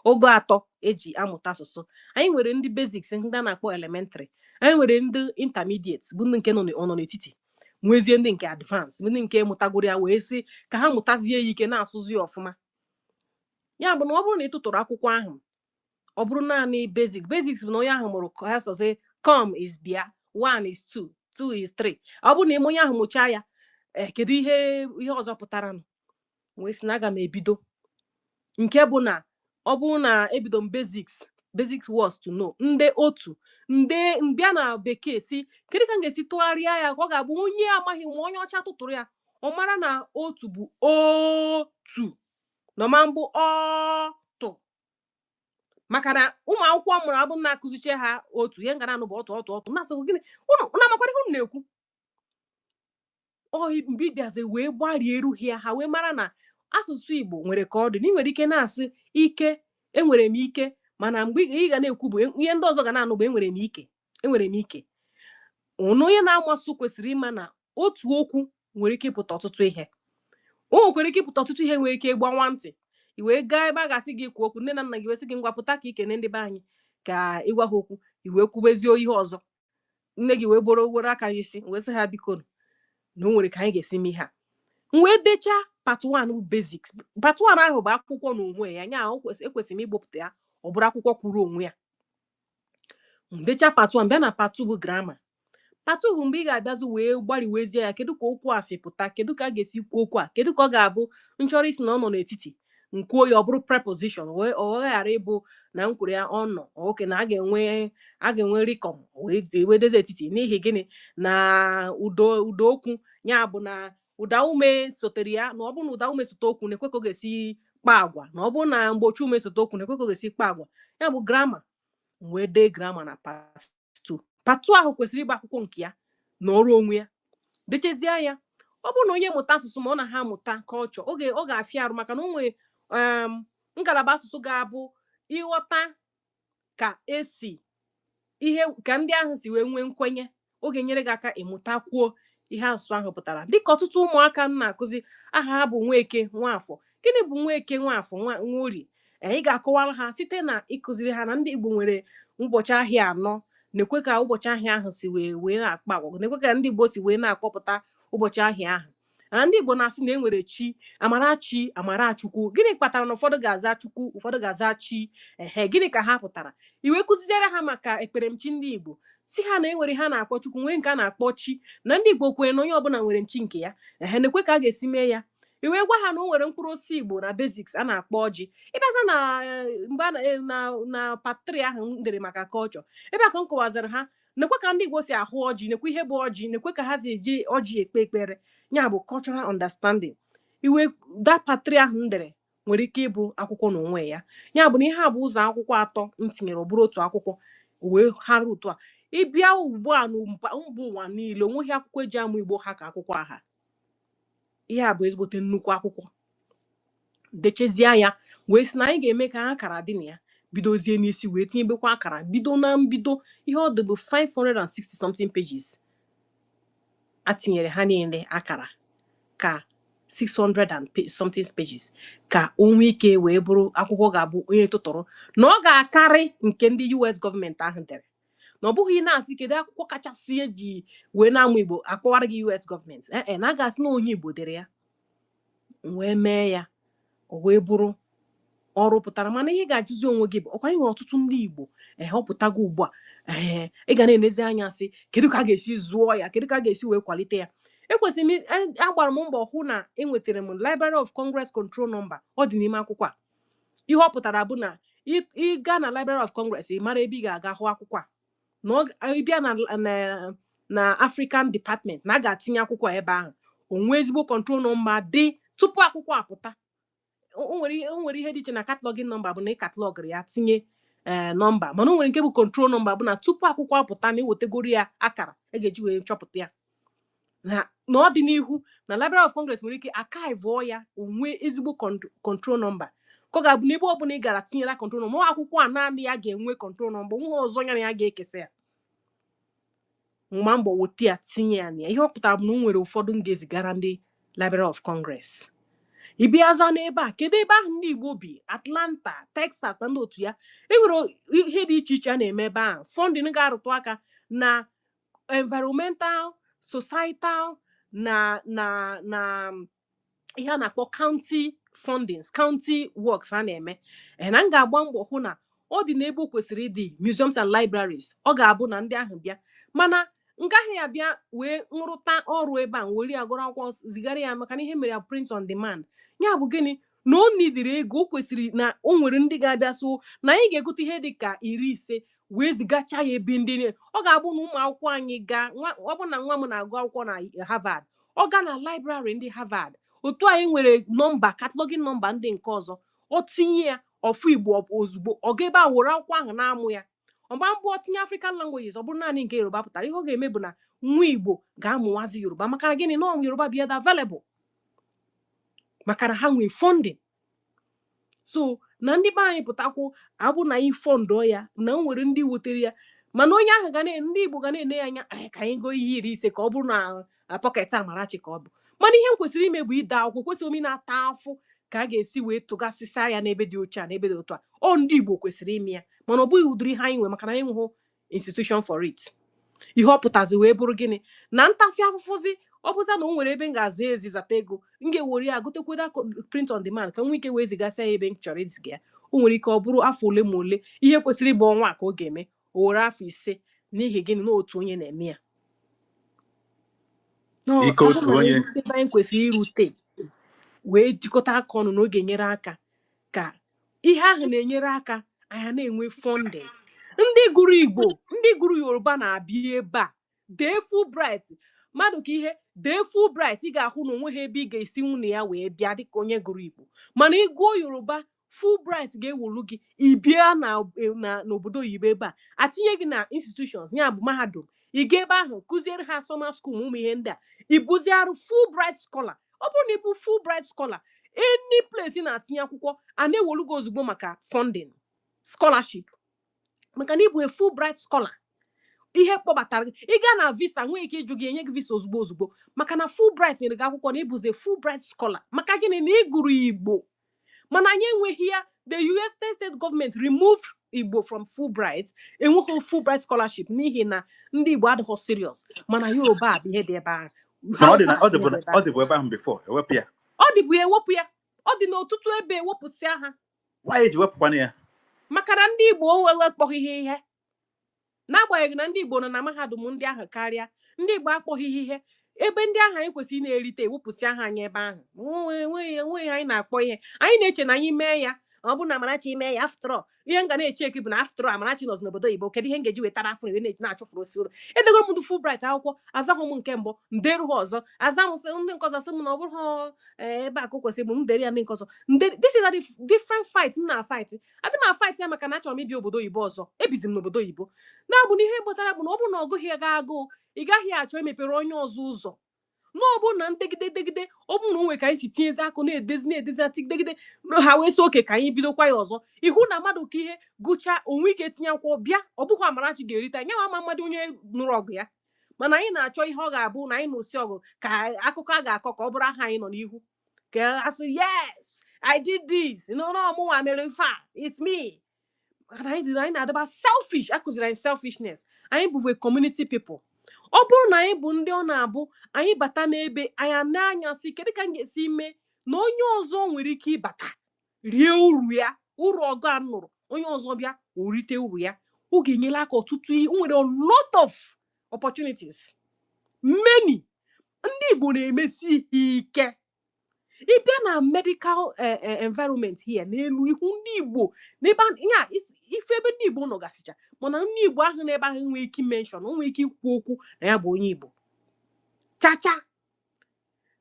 ogo atọ eji amụta asụsụ. Anyị nwere ndị basics, ndị a na-akpọ elementary. Anyị nwere ndị intermediate, bụ ndị nke nọ nọ n'etiti. Nwezie ndị nke advance, bụ ndị nke mụtagoro ya wee sị ka ha mụtazie ya ike na-asụzi ya ọfụma. Ya bụ na ọ bụrụ na ị tụtụrụ akwụkwọ ahụ, ọ bụrụ naanị basic, basics bụ na onye ahụ mụrụ ka ha sọ sị come is bịa, one is two, two is three. Ọ bụrụ na ime onye ahụ mụchaa ya, kedu ihe ọzọ pụtara nụ? Wee sị na aga m ebido nke bụ na ọ bụrụ na ebido m basics, basics words to know, ndị otu nde mbịa na bekee si kedu ka m ga-esi tụgharịa ya ka ọ ga-abụ onye amaghị ma onye ọcha tụtụrụ ya, ọ mara na otu bụ otu na ọma mbụ ọtụ. Maka na ụmụ akwụkwọ mụrụ abụ na-akụziche ha otu ihe ngara anụ bụ ọtụ ọtụ ọtụ, na-asị gịnị? Unu amakwara ihe unu na-ekwu? Ọ mgbe ị bịaziri wee gbarie erughị ya, ha wee mara na Asụsụ Igbo nwere ka ọ dị na ị nwere ike na-asị ike, enwere m ike, mana mgbe ị ga na-ekwu bụ ihe ndị ọzọ ga na-anụ bụ enwere m ike, enwere m ike. Ụnụ onye na-amasụ kwesịrị ịma na otu okwu nwere ike ịpụta ọtụtụ ihe. O nwekwara ike ịpụta ọtụtụ ihe, nwere ike ịgbawa ntị. I wee gaa ebe a ga-asị gị kwuo okwu, nne na nna gị wee sị gị, ngwa, pụta ka ikene ndị be anyị, ka ịgwa ha okwu, i wee kwubezie ihe ọzọ. Nne gị wee gboro were aka n'isi wee sị ha, biko, na o nwere ka anyị ga-esi mee ihe a. M wee dechaa part 1 bụ basics. Part 1 ahụ bụ akwụkwọ n'onwe ya, nya ekwesịrị m igbopụta ya, ọ bụrụ akwụkwọ kwuru onwe ya. M dechaa part 1, bịa na part 2 bụ grammar. Part 2 bụ mgbe ị ga-abịazi wee gbariwezie ya: kedu ka okwu a si pụta? Kedu ka a ga-esi kwuo okwu a? Kedu ka ọ ga-abụ nchọrọ isi na ọ nọ n'etiti, nkwuo ya ọ bụrụ preposition, wee ọ ghara ịbụ na m kwuru ya ọ nọ oke na a ga-enwe rịkọm wee dozie etiti? N'ihi gịnị? Na ụdọ okwu ya bụ na ụda ume sotere ya, na ọ bụrụ na ụda ume sote okwu, na-ekwe ka ọ ga-esi kpaa agwa, na ọ bụrụ na mgbochi ume sote okwu, na-ekwe ka ọ ga-esi kpaa agwa. Ya bụ grammar. Wee dee grammar na part 2. Part 2 ahụ kwesịrị ịgba akwụkwọ nke ya na ọrụ onwe ya. Dechezie ya, ọ bụrụ na onye mụta asụsụ, ma ọ na ha amụta culture, oge ọ ga-afịa arụ, maka na o nwere ngalaba asụsụ ga-abụ ịghọta ka esi ihe ka ndị ahụ si wee nwee nkwenye, ọ ga-enyere gị aka ịmụtakwuo ihe asụsụ ahụ pụtara. Dịka ọtụtụ ụmụaka m na-akụzi, aha ha bụ Nweke, Nwafọ. Gịnị bụ Nweke, Nwafọ, Nwaorie? Ị ga-akọwara ha site na ịkụziri ha na ndị Igbo nwere ụbọchị ahịa anọ, na-ekwe ka ụbọchị ahịa ahụ si wee na-akpa agwa, na-ekwe ka ndị Igbo si wee na-akpọpụta ụbọchị ahịa ahụ, na ndị Igbo na-asị na e nwere chi, amarachi, amarachukwu. Gịnị kpatara na ụfọdụ ga-aza chukwu, ụfọdụ ga-aza chi? Ehe, gịnị ka ha pụtara? Iwe kụziere ha maka ekperemchi ndị Igbo, si ha na enwere ha na-akpọ chukwu, nwee nke a na-akpọ chi, na ndị Igbo kwere na onye ọbụla nwere nchi nke ya. Ehe, na-ekwe ka a ga-esi mee ya. Iwe gwa ha na o nwere mkpụrụ osisi Igbo na basics a na-akpọ ọjị. Ịbịaza na mgbe na part 3 ahụ m dere maka culture, ebe a ka m kọwazara ha nekwe ka ndị Igbo si ahụ ọjị, nekwe ihe bụ ọjị, nekwe ka ha si eji ọjị ekpe ekpere. Ya bụ cultural understanding. Iwe that part 3 ahụ m dere nwere ike ịbụ akwụkwọ n'onwe ya. Ya bụ na ihe a bụ ụzọ akwụkwọ atọ m tinyere, ọ bụrụ otu akwụkwọ wee hara otu a. Ịbịa ugbu a na mba ụwa niile, onweghị akwụkwọ eji amụ Igbo ha ka akwụkwọ aha. Ihe a bụ ezigbote nnukwu akwụkwọ. Dechezie ya, wee sị na anyị ga-eme ka akara dị na ya, bidozie n'isi wee tinyebekwa akara, bido na mbido. Ihe ọ dị bụ 560 something pages a tinyere ha niile akara, ka 600 and something pages, ka o nwee ike wee bụrụ akwụkwọ ga-abụ onye tụtụrụ na ọ ga-akarị nke ndị US gọọmenti ahụ dere. Na ọ bụghị na-asị kedu akwụkwọ kachasị eji wee na-amụ Igbo, akpọwara gị US gọọmenti. Ee, na a ga-asị na onye Igbo dere ya, wee mee ya, o wee bụrụ ọrụ pụtara. Mana ihe ị ga-ajụzi onwe gị bụ, ọkwa anyị nwere ọtụtụ ndị Igbo ee ọpụtago ugbu a. Ee, ị ga na-enezi anya sị, kedu ka a ga-esi zụọ ya? Kedu ka a ga-esi wee kwalite ya? Ekwesịrị m agbara m mbọ hụ na enwetara m Library of Congress control number. Ọ dị n'ime akwụkwọ a. Ihe ọ pụtara bụ na ịga na Library of Congress, ị mara ebe ị ga-aga hụ akwụkwọ a, na ịbịa na African Department, na a ga-atinye akwụkwọ a ebe ahụ. O nwee ezigbo control number dị tupu akwụkwọ apụta. O nwere ihe dị iche na cataloging number, bụ na ị catalogụrụ ya tinye ee nọmba, mana o nwere nke bụ control number, bụ na tupu akwụkwọ apụta na ewetegoro ya akara e ga-eji wee chọpụta ya, na n'ọdịnihu na Library of Congress nwere ike archive ya, onwe ezigbo control number, ka ọ ga-abụ n'ebe ọbụla ị gara tinyela control number akwụkwọ a, naanị ya ga-enwe control number, nwa ọzọ ya na ya ga-ekesa ya. Mgba mbọ weta ya, tinye ya na ya. Ihe ọ pụtara bụ na o nwere ụfọdụ m ga-ezigara ndị Library of Congress. Ị bịaza n'ebe a, kedu ebe ahụ ndị Igbo bi? Atlanta, Texas na ndị otu ya, e nwere ihe dị iche iche a na-eme ebe ahụ, funding ga-arụtụ aka na environmental, societal na ihe a na-akpọ county fundings, county works a na-eme. Na m ga-agba mbọ hụ na ọ dị n'ebe o kwesịrị ịdị, museums and libraries. Ọ ga-abụ na ndị ahụ bịa, mana ngaghị ya bịa wee nrụta ọrụ ebe a, were ya gụrụ akwụkwọ zigara ya, maka na ihe mere ya print on demand. Ya bụ gịnị? Na o nidiri ego. O kwesịrị na o nwere ndị ga-abịa so na anyị ga-egote ihe dị ka 50 wee zigacha ya ebe ndị ọ ga-abụ na ụmụ akwụkwọ anyị gaa. Ọ bụ na nwa m na-agụ akwụkwọ na Harvard, ọ gaa na library ndị Harvard, otu anyị nwere nọmba cataloging number ndị nke ọzọ, ọ tinye ya ọfụ Igbo ozugbo, ọ ga ebe a were akwụkwọ ahụ na-amụ ya. Ọgba mbụ ọ tinye African languages, ọ bụrụ naanị nke Yoruba pụtara, ihe ọ ga-eme bụ na nwa Igbo ga-amụwazi Yoruba. Maka na gịnị? Na Yoruba bụ ihe dị available. Maka na ha nwee funding. So na ndị be anyị pụtakwụ abụ na anyị fundụọ ya na o nwere ndị wetere ya, mana onye ahụ ga na ndị Igbo ga na-ene ya anya, "Ai, ka anyị goo ihe 50 ka ọ bụrụ na pocket Amarachi ka ọ bụ." Mana ihe m kwesịrị ime bụ ide akwụkwọ, kwesịrị ome na-ata afụ ka a ga-esi wee tụgasịsịa ya n'ebe dị oche a, n'ebe dị otu a. Ọ ndị Igbo kwesịrị ime ya, mana ọ bụghị ụdịrị ihe anyị nwe, maka na anyị enweghị institution for it. Ihe ọ pụtazi wee bụrụ gịnị? Na ntasị afụfụzi ọ bụza na o nwere ebe m ga-aza ezi zata ego, m ga-ewere ya gotekweda print on demand ka m nwee ike wee zigasịa ya ebe m chọrọ iziga ya. O nwere ike ọ bụrụ afọ ole ma ole. Ihe kwesịrị ịbụ ọnwa a ka ọ ga-eme, o were afọ 5. N'ihi gịnị? Na otu onye na-eme ya. No, Ike ọ otu bụrụ na onye. anyị ebe anyị kwesịrị irute wee jikọta aka ọnụ na ọ ga-enyere aka ka ihe ahụ na-enyere aka anyị na-enwe funding. Ndị gụrụ Igbo, ndị gụrụ Yoruba na-abịa ebe a dee Fulbright. Mmadụ ka ihe dee Fulbright, ị ga-ahụ na onweghị ebe ị ga-esi nwunye ya wee bịa dịka onye gụrụ Igbo. Mana ị gụọ Yoruba, Fulbright ga-ewolu gị, ị bịa na n'obodo oyibo ebe a, atinye gị na institutions, ya bụ mahadum. Ị ga ebe ahụ kụziere ha summer school ma ụmụ ihe ndị a, ị bụziarụ Fulbright scholar. Ọ bụrụ na ị bụ Fulbright scholar, any place ị na-atinye akwụkwọ, a na-ewolu gị ozugbo maka funding, scholarship, maka na ị bụ a Fulbright scholar. Ihe kpọbatara gị, ị gaa na visa, nwee ike ịjụ gị, enye gị visa ozugbo ozugbo, maka na Fulbright nyere gị akwụkwọ na ịbụzi Fulbright scholar. Maka gịnị? Na ị gụrụ Igbo. Mana anyị enweghị ya. The US state government removed Igbo from Fulbright. Enweghị Fulbright scholarship n'ihi na ndị Igbo adịghị serious. Mana Yoruba bụ ihe dị ebe ahụ. Mana ọ dị na Hausa ọ bụ ihe dịbụ dị ebe ọ ahụ. dịbụ ebe ahụ before ewepụ ya. Ọ dịbụ ya, ewepụ ya. Ọ dị n'ọtụtụ ebe, ewepụsịa ha. Nwaanyị eji wepụkwana ya? Maka na ndị Igbo akpọghị ihe ihe, n'agbanyeghị na ndị Igbo nọ na mahadum ndị ahụ karịa. Ndị Igbo akpọghị ihe ihe ebe ndị ahụ anyị kwesịrị ị na-erite, ewepụsị aha anyị ebe ahụ. Enweghị anyị na-akpọ ihe. Anyị na-eche na anyị mee ya, ọ bụ na Amarachi mee ya, after all, ihe m ga na-eche eki bụ na after all, Amarachi nọzi n'obodo oyibo, kedu ihe m ga-eji wetara afọ wee na-achụfuru osi ụlọ? Edegoro m ndị Fulbright akwụkwọ, azaghị m nke mbụ, nderu ha ọzọ, aza m sị ndị nke ọzọ sị m na ọ bụrụ ha ebe a ka o kwesịrị bụ m dere ya. Ndị nke ọzọ this is a different fight m na-fight. Adị m afight ya maka na achọrọ m ịbịa obodo oyibo ọzọ. Ebizi m n'obodo oyibo na-abụ na ihe gbasara bụ na ọ bụrụ na ọ gụghị gị agụụ, ị gaghị achọ imepere onye ọzọ ụzọ. Na ọ bụrụ na ndegide degide, ọ bụrụ na o nwere ka anyị si tinyezi akụ na-edezi na-edezi atigidegide ha wee sị oke ka anyị bidokwa ya ọzọ, ihu na mmadụ ka ihe gụchaa onwe ike tinye akwụkwọ bịa, ọ bụghị Amarachi ga-erite ya nwa ama mmadụ onye nụrụ ọgụ ya. Mana anyị na-achọ ihe ọ ga-abụ na anyị nụsi ọgụ ka akụkọ a ga-akọ ka ọ bụrụ aha anyị nọ n'ihu, ka a sị, "Yes, I did this." No, no, mụnwa mere ife a, it's me. Maka na anyị dị, anyị na-adaba selfish. Akụziri anyị selfishness. Anyị bụbu a community people. Ọ bụrụ na anyị bụ ndị ọ na-abụ anyị bata n'ebe anyị na-anya sị, kedu ka m ga-esi mee na onye ọzọ nwere ike ịbata rie uru ya, uru ọgụ a nụrụ, onye ọzọ bịa o rite uru ya, ọ ga-enyere aka ọtụtụ ihe. O nwere a lot of opportunities, many. Ndị Igbo na-emesi ihe ike. Ịbịa na medical environment here n'elu ihu ndị Igbo n'ebe ya ife ebe ndị Igbo nọgasịcha, mana ndị Igbo ahụ n'ebe ahụ nwee ike mention, o nwee ike ikwu okwu na ya bụ onye Igbo chacha.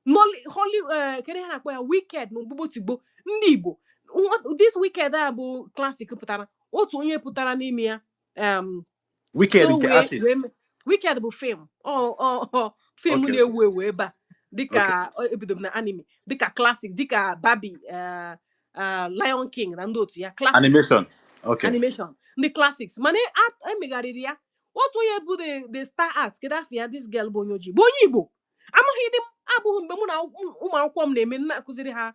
Holly, kedu ihe a na-akpọ ya, Wicked na ogbugbo ndị Igbo. This Wicked a bụ classic pụtara, otu onye pụtara n'ime ya Wicked so nke wee artist. wee Wicked bụ film, ọ film na-ewu ewu ebe a, dịka ebido m na anime, dịka classic, dịka Barbie, Lion King na ndị otu ya, classic. Animation. Okay. Animation, ndị classics. Mana emegharịrị ya, otu onye bụ the star act, kedu afọ ya, this girl bụ onye ojii, bụ onye Igbo. Amaghị dị m abụghị mgbe mụ na ụmụ akwụkwọ m na-eme m na-akụziri ha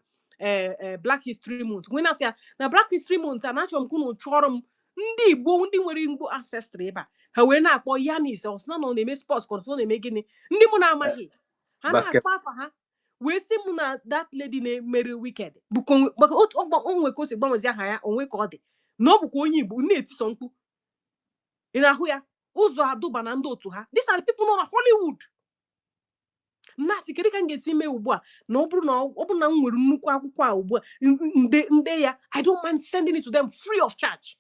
Black History Month, nwee na-asị ya na Black History Month a na-achọrọ m ka unu chọrọ m ndị Igbo, ndị nwere Igbo ancestry ebe a. Ha wee na-akpọ Yanis, ọsị na ọ na-eme sports ka ọ na-eme gịnị, ndị mụ na-amaghị ha Basket. na-akpọ afa ha, wee sị m na that lady na-emere Wicked bụkwa maka otu onwe ka o si gbanwezi aha ya onwe ka ọ dị na ọ bụkwa onye Igbo na-etiso mkpu. Ị na-ahụ ya ụzọ adụba na ndị otu ha. These are the people nọ na Hollywood. Na-asị kedu ka m ga-esi mee ugbu a na ọ bụrụ na m nwere nnukwu akwụkwọ a ugbu a, nde ya, I don't mind sending it to them free of charge.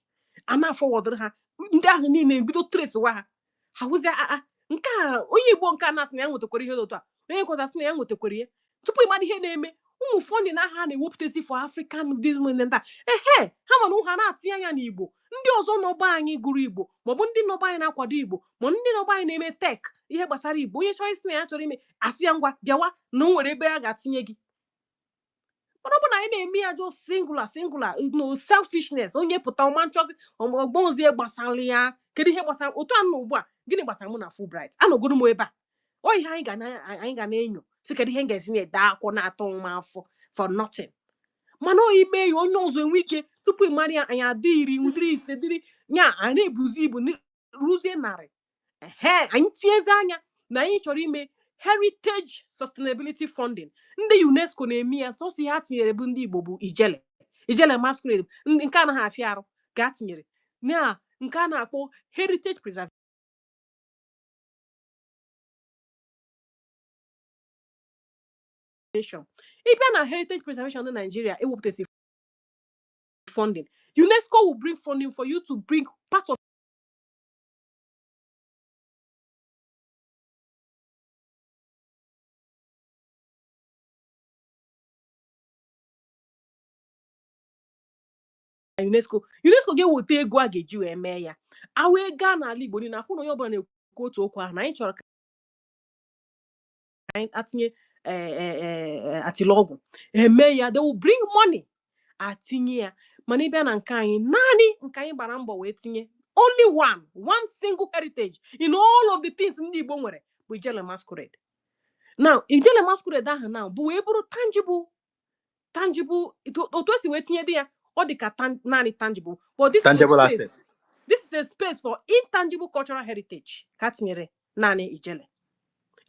A na-afọwọdụrụ ha ndị ahụ niile, bido trace wa ha, ha hụzie aa nke a onye Igbo nke a na-asị na ya nwetakwara ihe dị otu a, onye nke ọzọ asị na ya nwetakwara ihe. Tupu ị mara ihe na-eme, ụmụ funding ahụ a na-ewepụtasị for African this nta ehe ha mana ha na-atinye anya n'Igbo, ndị ọzọ nọba anyị gụrụ Igbo, maọbụ ndị nọba anyị na-akwado Igbo, ma ndị nọba anyị na-eme tech, ihe gbasara Igbo. Onye chọrọ isi na ya chọrọ ime, asị ya ngwa bịawa na o nwere ebe a ga-atinye gị. Mana ọ bụ na anyị na-eme ya just singular singular, no selfishness, onye pụta ọma nchọzi ọgbọnzie gbasara ya. Kedu ihe gbasara otu a nọ ugbu a? Gịnị gbasara mụ na Fulbright? Anọgoro m ebe a. Ọ ihe anyị ga na-enyo si kedu ihe m ga-esi na-ede akwụkwọ na-atọ m afọ for nothing. Mana ọ ime ya onye ọzọ enwe ike tupu ị mara ya, anyị adị 10, ụdịrị 5, dịrị nya anyị na-ebuzi ibu ruzie 100. Ehe, anyị tinyezi anya na anyị chọrọ ime heritage sustainability funding. Ndị UNESCO na-eme ya. Sọsọ ihe ha tinyere bụ ndị Igbo bụ ijele, ijele masquerade, nke anaghị afịa arụ ka a tinyere na nke a na-akpọ heritage preservation. Ịbịa na heritage preservation na Nigeria ewepụtasị funding, UNESCO will bring funding for you to bring part of UNESCO ga-eweta ego a ga-eji wee mee ya. A wee gaa n'ala Igbo niile, afụ na onye ọbụla na-ekwu otu okwu ahụ na anyị chọrọ ka anyị atinye atịlọgwụ eme ya. They will bring money, atinye ya. Mana ịbịa na nke anyị, naanị nke anyị gbara mbọ wee tinye only one single heritage in all of the things ndị Igbo nwere bụ Ijele masquerade. Now Ijele masquerade ahụ now bụ wee bụrụ tangible. Otu esi wee tinye dị ya, ọ dị ka naanị tangible, but this is a Tangible space asset. This is a space for intangible cultural heritage ka tinyere naanị Ijele,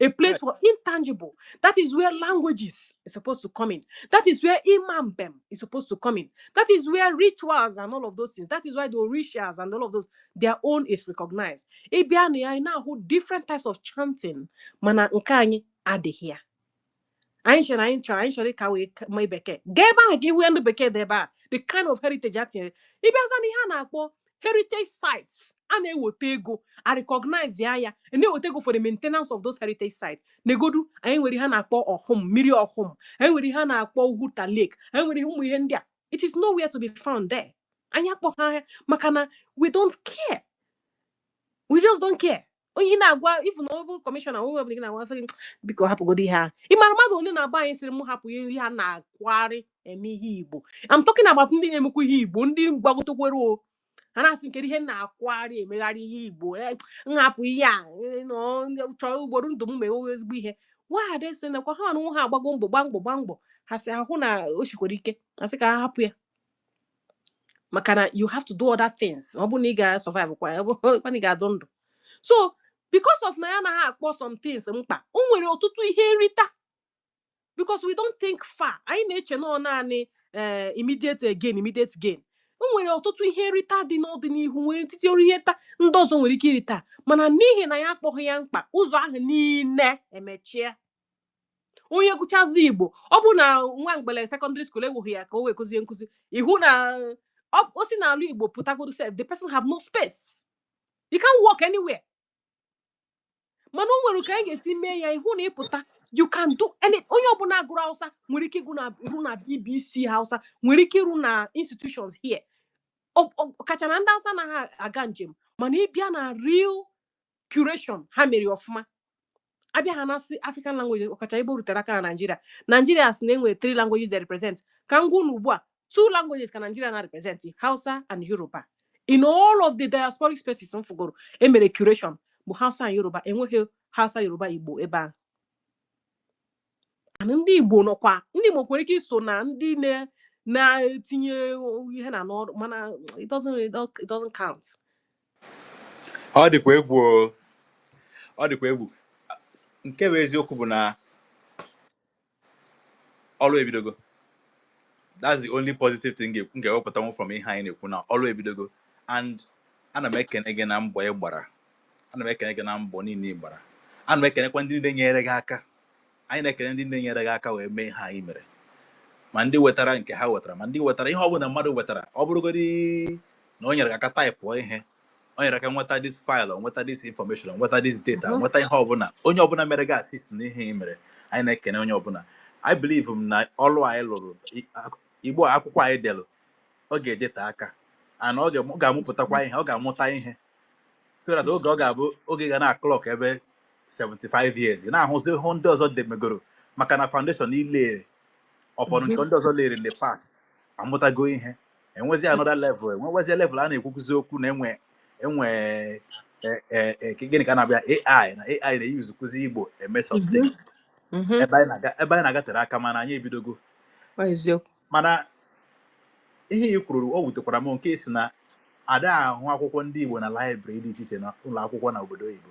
a place for intangible. That is where languages is supposed to come in. That is where Imambem is supposed to come in. That is where rituals and all of those things. That is why the Orishas and all of those, their own is recognized. Ịbịa na ya, ị na-ahụ different types of chanting, mana nke anyị adịghị ya. Anyị chere anyị chọrọ ịka wee mee bekee gaa ebe ahụ ka ihu ndị bekee dị ebe a, the kind of heritage a tinyere. Ịbịaza n'ihe a na-akpọ heritage sites, a na-eweta ego, a recognize ya, na-eweta ego for the maintenance of those heritage sites. Negodu, anyị nwere ihe a na-akpọ ọhụm mmiri ọhụm, anyị nwere ihe a na-akpọ Ugwuta Lake, anyị nwere ụmụ ihe ndị a. It is nowhere to be found there. Anyị akpọ ha maka na we don't care, we just don't care. Onye ị na-agwa, even ọ bụ kọmishọna, onwe ọbụla gị na-agwa, sị gị biko hapụgodo ihe ahụ. Ị mara mmadụ onye na-agba anyị sịrị m hapụ ihe a na-akwagharị eme ihe Igbo? I'm talking about ndị na-emekwa ihe Igbo, ndị gbagotekwere o ha na-asị nkere ihe na-akwagharị emegharị ihe Igbo, nhapụ ihe a, nọ chọọ ugboro ndụ m mewe ezigbo ihe. Why sị nakwa ha na ha agbago mbọ, gba mbọ, gba mbọ, ha sị ahụ na o sikwara ike, ha sị ka ha hapụ ya, maka na you have to do other things. Ọ bụrụ na ị ga-survive kwa, ọ bụrụ na ị ga-adụ ndụ. So because of na ya anaghị akpọ some things mkpa, o nwere ọtụtụ ihe nrita, because we don't think far. Anyị na-eche nọ naanị immediate gain, immediate gain. O nwere ọtụtụ ihe nrita dị n'ọdịnihu, nwere etiti ọrụ ihe nta ndị ọzọ nwere ike irita, mana n'ihi na ya akpọghị ya mkpa, ụzọ ahụ niile emechie. Onye gụchazi Igbo, ọ bụ na nwa mgbele secondary school ewughị ya ka o wee kụzie nkụzi, ihu na o si n'ala Igbo pụtagodo sef, the person have no space, you can't work anywhere. Mana o nwere ka anyị ga-esi mee ya, ihu na ịpụta, you can do any. Onye ọbụla gụrụ Hausa nwere ike ịgụ na ịrụ na BBC Hausa, nwere ike ịrụ na institutions here. Kacha na ndị Hausa anaghị aga njem, mana ịbịa na real curation ha mere ọfụma. Abịa ha na-asị African language, ọkacha Igbo rutere aka na Nigeria. Nigeria sị na enwere three languages they represent. Ka m gwa unu ugbu a, two languages ka Nigeria na represent, Hausa and Yoruba. In all of the diasporic spaces m fugoro emere curation bụ Hausa and Yoruba. Enweghị Hausa, Yoruba, Igbo ebe ahụ. And ndị Igbo nọkwa, ndị Igbo nwere ike iso na ndị na-etinye ihe na n'ọrụ, mana it doesn't count. Ọ dịkwa egwu o. Ọ dịkwa egwu. Nke bụ eziokwu bụ na ọrụ ebidogo. That's the only positive thing m ga-ewepụtanwu from ihe anyị na-ekwu, na ọrụ ebidogo. And ana m ekene gị na mbọ ị gbara, ana m ekene gị na mbọ niile ị gbara, ana m ekenekwa ndị niile nyere gị aka. Anyị na-ekene ndị niile nyere gị aka wee mee ihe anyị mere, ma ndị wetara nke ha wetara, ma ndị wetara ihe ọbụla mmadụ wetara. Ọ bụrụgodị na o nyere gị aka type ihe, o nyere aka nweta this file, o nweta this information, o nweta this data, nweta ihe ọbụla, onye ọbụla mere gị assist n'ihe ị mere, anyị na-ekene onye ọbụla. I believe m na ọrụ anyị lụrụ, Igbo a, akwụkwọ anyị delụ, ọ ga-ejete aka and ọ ga-amụpụtakwa ihe, ọ ga-amụta ihe, so that oge ọ ga-abụ oge ga na clock ebe 75 years, ị na-ahụzi ihu ndị ọzọ demegoro, maka na foundation ile Ọpọnụ nke ndị ọzọ lere in the past amụtago ihe, enwezi another level, enwewazi level a na-ekwukwuzi okwu na enwe gịnị ka a na-abịa AI na AI na-eyuzu kwuzi Igbo eme some things. Ebe anyị na-aga tere aka, mana anyị ebidogo. Ọ eziokwu. Mana ihe i kwuru o wutekwara m, nke si na ada ahụ akwụkwọ ndị Igbo na library dị iche iche na ụlọ akwụkwọ na obodo oyibo.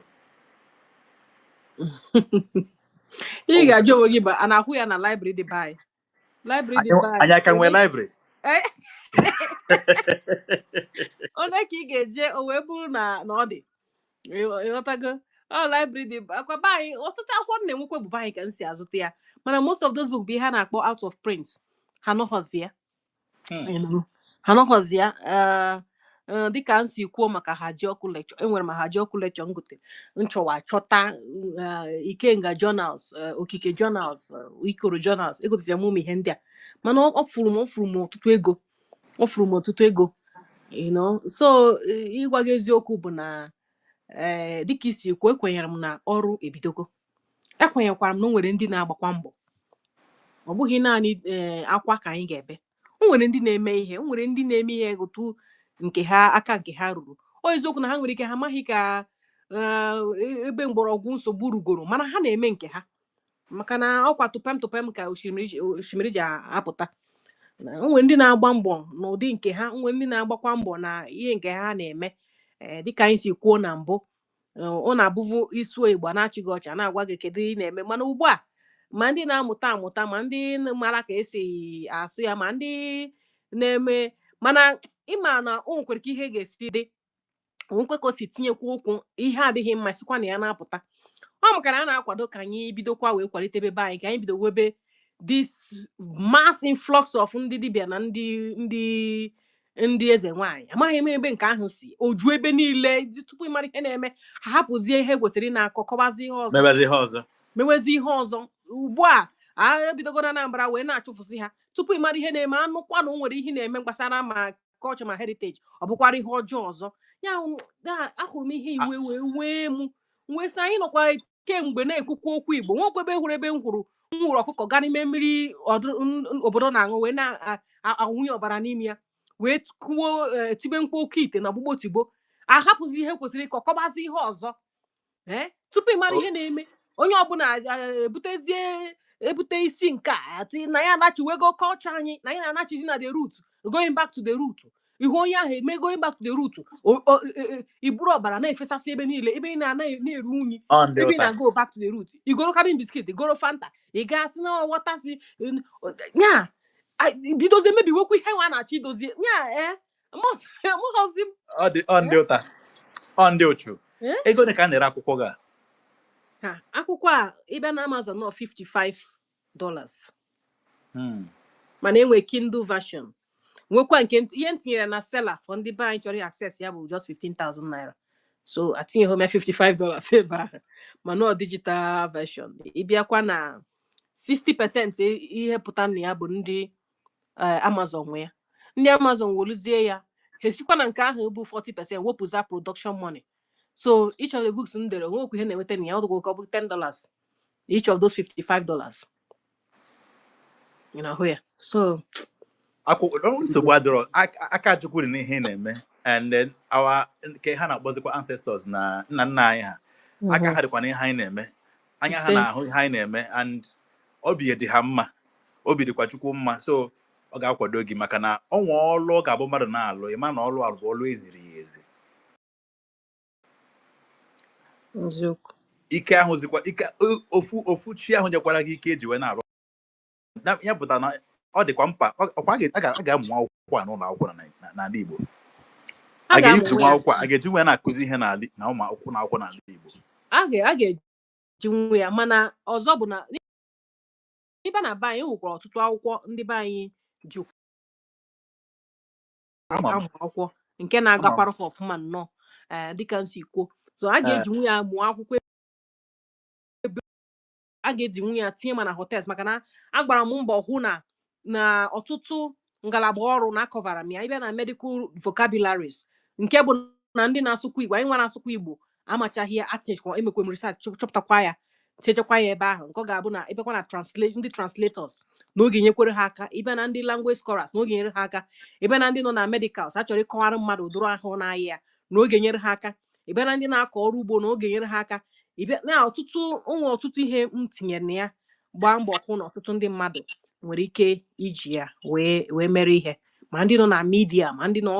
Ị ga-ajụ onwe gị ba a na-ahụ ya na library dị be anyị, library dị be anyị. Anyị aka nwee library? Onye ka ị ga-eje o wee bụrụ na ọ dị, ịghọtago? Ọ library dị akwa be anyị, ọtụtụ akwụkwọ m na-enwekwa bụ be anyị ka m si azụta ya, mana most of those books bụ ihe a na-akpọ out of print, ha nọghọzi ya. Ha nọghọzi ya. Dịka m si kwuo maka Hajiọkụ lecture, enwere m Hajiọkụ lecture m gotere, nchọwa chọta Ikenga journals, Okike journals, Ikoro journals, egotechara m ụmụ ihe ndị a, mana ọ furu m ọtụtụ ego, ọ furu m ọtụtụ ego. So ịgwa gị eziokwu bụ na dịka isi kwuo, ekwenyere m na ọrụ ebidogo, ekwenyekwara m na o nwere ndị na-agbakwa mbọ. Ọ bụghị naanị akwa ka anyị ga-ebe. O nwere ndị na-eme ihe, o nwere ndị na-eme ihe otu nke ha aka nke ha ruru. Ọ eziokwu na ha nwere ike ha amaghị ka ebe mgbọrọgwụ nsogbu rugoro, mana ha na-eme nke ha, maka na ọkwa tụpem tụpem ka osimiri ji apụta. Na o nwere ndị na-agba mbọ n'ụdị nke ha, o nwere ndị na-agbakwa mbọ na ihe nke ha na-eme. Dịka anyị si kwuo na mbụ, ọ na-abụvu isuo Igbo a na-achị gị ọchị, a na-agwa gị kedu ị na-eme, mana ugbu a, ma ndị na-amụta amụta, ma ndị mara ka esi asụ ya, ma ndị na-eme, mana ịma na o nwekwara ka ihe ga-esi dị, onwekwe ka o si tinyekwa ụkwụ ihe adịghị mma sikwa na ya na-apụta. Ọ maka na a na-akwado ka anyị bidokwa wee kwalitebe be anyị, ka anyị bido webe this mass influx of ndị dibịa na ndị eze nwanyị. Amaghị m ebe nke ahụ si oju ebe niile. Tupu ịmara ihe na-eme, ha hapụzie ihe kwesịrị ị na-akọ, kọbazie ihe ọzọ. Mebezi ihe ọzọ. Mewezi ihe ọzọ. Ugbu a a ebidogo na Anambra wee na-achụfụsị ha. Tupu ịmara ihe na-eme, anụkwa na o nwere ihe na-eme gbasara ma culture ma heritage, ọ bụkwara ihe ọjọọ ọzọ ya. Ahụrụ m ihe iwe wee wee m wee sị, anyị nọkwara kemgbe na-ekwukwa okwu Igbo, nwekwa ebe hụrụ ebe m hụrụ ọkụkọ gaa n'ime mmiri obodo na-aṅụ wee na-awụnye ọbara n'ime ya, wee kuo, tibe mkpu oke ite na ọgbụgbo tigbo, ahapụzi ihe kwesịrị ịkọ, kọbazi ihe ọzọ. Ee, tupu ị mara ihe na-eme, onye ọbụla ebutezie ebute isi nke a na ya anachiwego culture anyị, na ya na-anachizi na the root, going back to the root. Ihu onye ahụ eme going back to the root, iburu ọbara na-efesasị ebe niile, ebe ị na-eru unyi, Ọ ndị ebe ị ụta. na-go back to the root, igoro cabin biscuit, igoro Fanta, ị gaa sị na water si nya bidozie mebiwekwa ihe nwa a na-achọ idozie nya. Ee, amụghọzi m. Ọ dị, ọ ndị ụta, ọ ndị ụchụ. Eh? Ego ole ka a na-ere akwụkwọ gị a? Ha, akwụkwọ a, ịbịa na Amazon, nọ $55. Mana enwe Kindle version, nwekwa nke ihe m tinyere na seller for ndị be anyị chọrọ access ya bụ just 15,000 naira, so atinyeghị m ya $55 ebe ahụ, mana ọ digital version, ịbịakwa na 60% ihe pụta na ya bụ ndị Amazon nwe ya. Ndị Amazon woluzie ya, ha esikwa na nke ahụ bụ 40% wepụza production money. So each of the books m dere, onwekwa ihe na-enweta na ya, ọ dịkwa ka ọ bụ $10 each of those $55, you know ya, so Akwụkwọ nsogbu adịrọ. Aka Chukwu dị n'ihe ị na-eme, and then our nke ha na-akpọzikwa ancestors na nna nna anyị ha, aka ha dịkwa n'ihe anyị na-eme, anya ha Ise. na-ahụ ihe anyị na-eme, and obi dị ha mma, obi dịkwa Chukwu mma, so ọ ga-akwado gị, maka na ọ nwe ọlụ ọ ga-abụ mmadụ na-alụ, ịma na ọlụ a bụ ọlụ eziri ya ezi. Eziokwu. Ike ahụ zikwa ike ofu ofu chi ahụ nyekwara gị ike eji wee na-arụ ya pụtara na ọ dịkwa mkpa ọkwa a ga-amụ akwụkwọ a n'ụlọ akwụkwọ n'ala Igbo. A A ga-eji ga-amụ nwa ya. akwụkwọ a ga-eji nwa ya na-akụzi ihe n'ala na ụmụ akwụkwọ na akwụkwọ n'ala Igbo. A ga-eji nwa ya, mana ọzọ bụ na ịba na be anyị, e nwekwara ọtụtụ akwụkwọ ndị be anyị ji Ama m. amụ akwụkwọ nke na-agakwara ha ọfụma nnọọ. Ee, dịka m si kwuo, so a ga-eji nwa ya mụọ akwụkwọ, ebe a ga-eji nwa ya tinye ma na hotels, maka na agbara m mbọ hụ na ọtụtụ ngalaba ọrụ na-akọvara m ya. Ịbịa na medical vocabularies, nke bụ na ndị na-asụkwa Igbo, anyị nwa na-asụkwa Igbo amachaghị ya, atinyekwa emekwa m research chọpụtakwa ya. Tinyechakwa ya ebe ahụ, nke ọ ga-abụ na ịbịakwa na translate, ndị translators na oge nyekwere ha aka, ịbịa na ndị language scholars na oge nyere ha aka, ịbịa na ndị nọ na medicals achọrọ ịkọwara mmadụ ụdịrị ahụ na-aya ya na oge nyere ha aka, ịbịa na ndị na-akọ ọrụ ugbo na oge nyere ha aka, ịbịa na ọtụtụ ụmụ ọtụtụ ihe m tinyere na ya, gbaa mbọ hụ na ọtụtụ ndị mmadụ nwere ike iji ya wee mere ihe, ma ndị nọ na media, ma ndị nọ,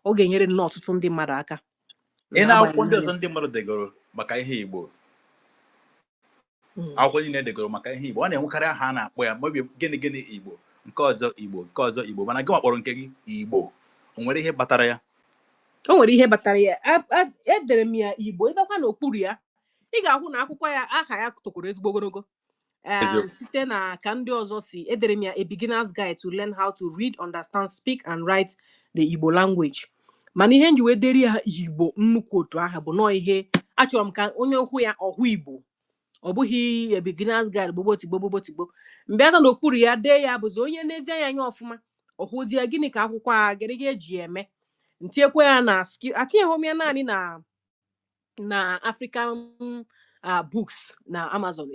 ọ ga-enyere nnọọ ọtụtụ ndị mmadụ aka. Ị na-akwụkwọ ndị n'agbanyeghị ọzọ ndị mmadụ degoro maka ihe Igbo, akwụkwọ niile degoro maka ihe Igbo, ọ na-enwekarị aha a na-akpọ ya, maọbụ gịnị gịnị Igbo, nke ọzọ Igbo, nke ọzọ Igbo, mana gị kpọrọ nke gị Igbo. O nwere ihe kpatara ya? O nwere ihe batara ya. Edere m ya Igbo. Ịbịakwa n'okpuru ya, ị ga-ahụ na akwụkwọ ya, aha ya tokwara ezigbo ogologo. Eziokwu. Site na ka ndị ọzọ si edere m ya, "A Beginner's Guide to Learn How to Read, Understand, Speak and Write the Igbo Language." Mana ihe m ji wee dere ya Igbo nnukwu otu aha bụ nọọ ihe achọrọ m ka onye hụ ya ọhụ Igbo, ọ bụghị "A Beginner's Guide" gbogbo tigbo gbogbo tigbo. Mgbe aza n'okpuru ya dee ya, bụzi onye n'ezi anya anya ọfụma ọhụzie gịnị ka akwụkwọ a gịrị ga eji eme. Ntinyekwa ya na skill, atinyeghị m ya naanị na African books na Amazon.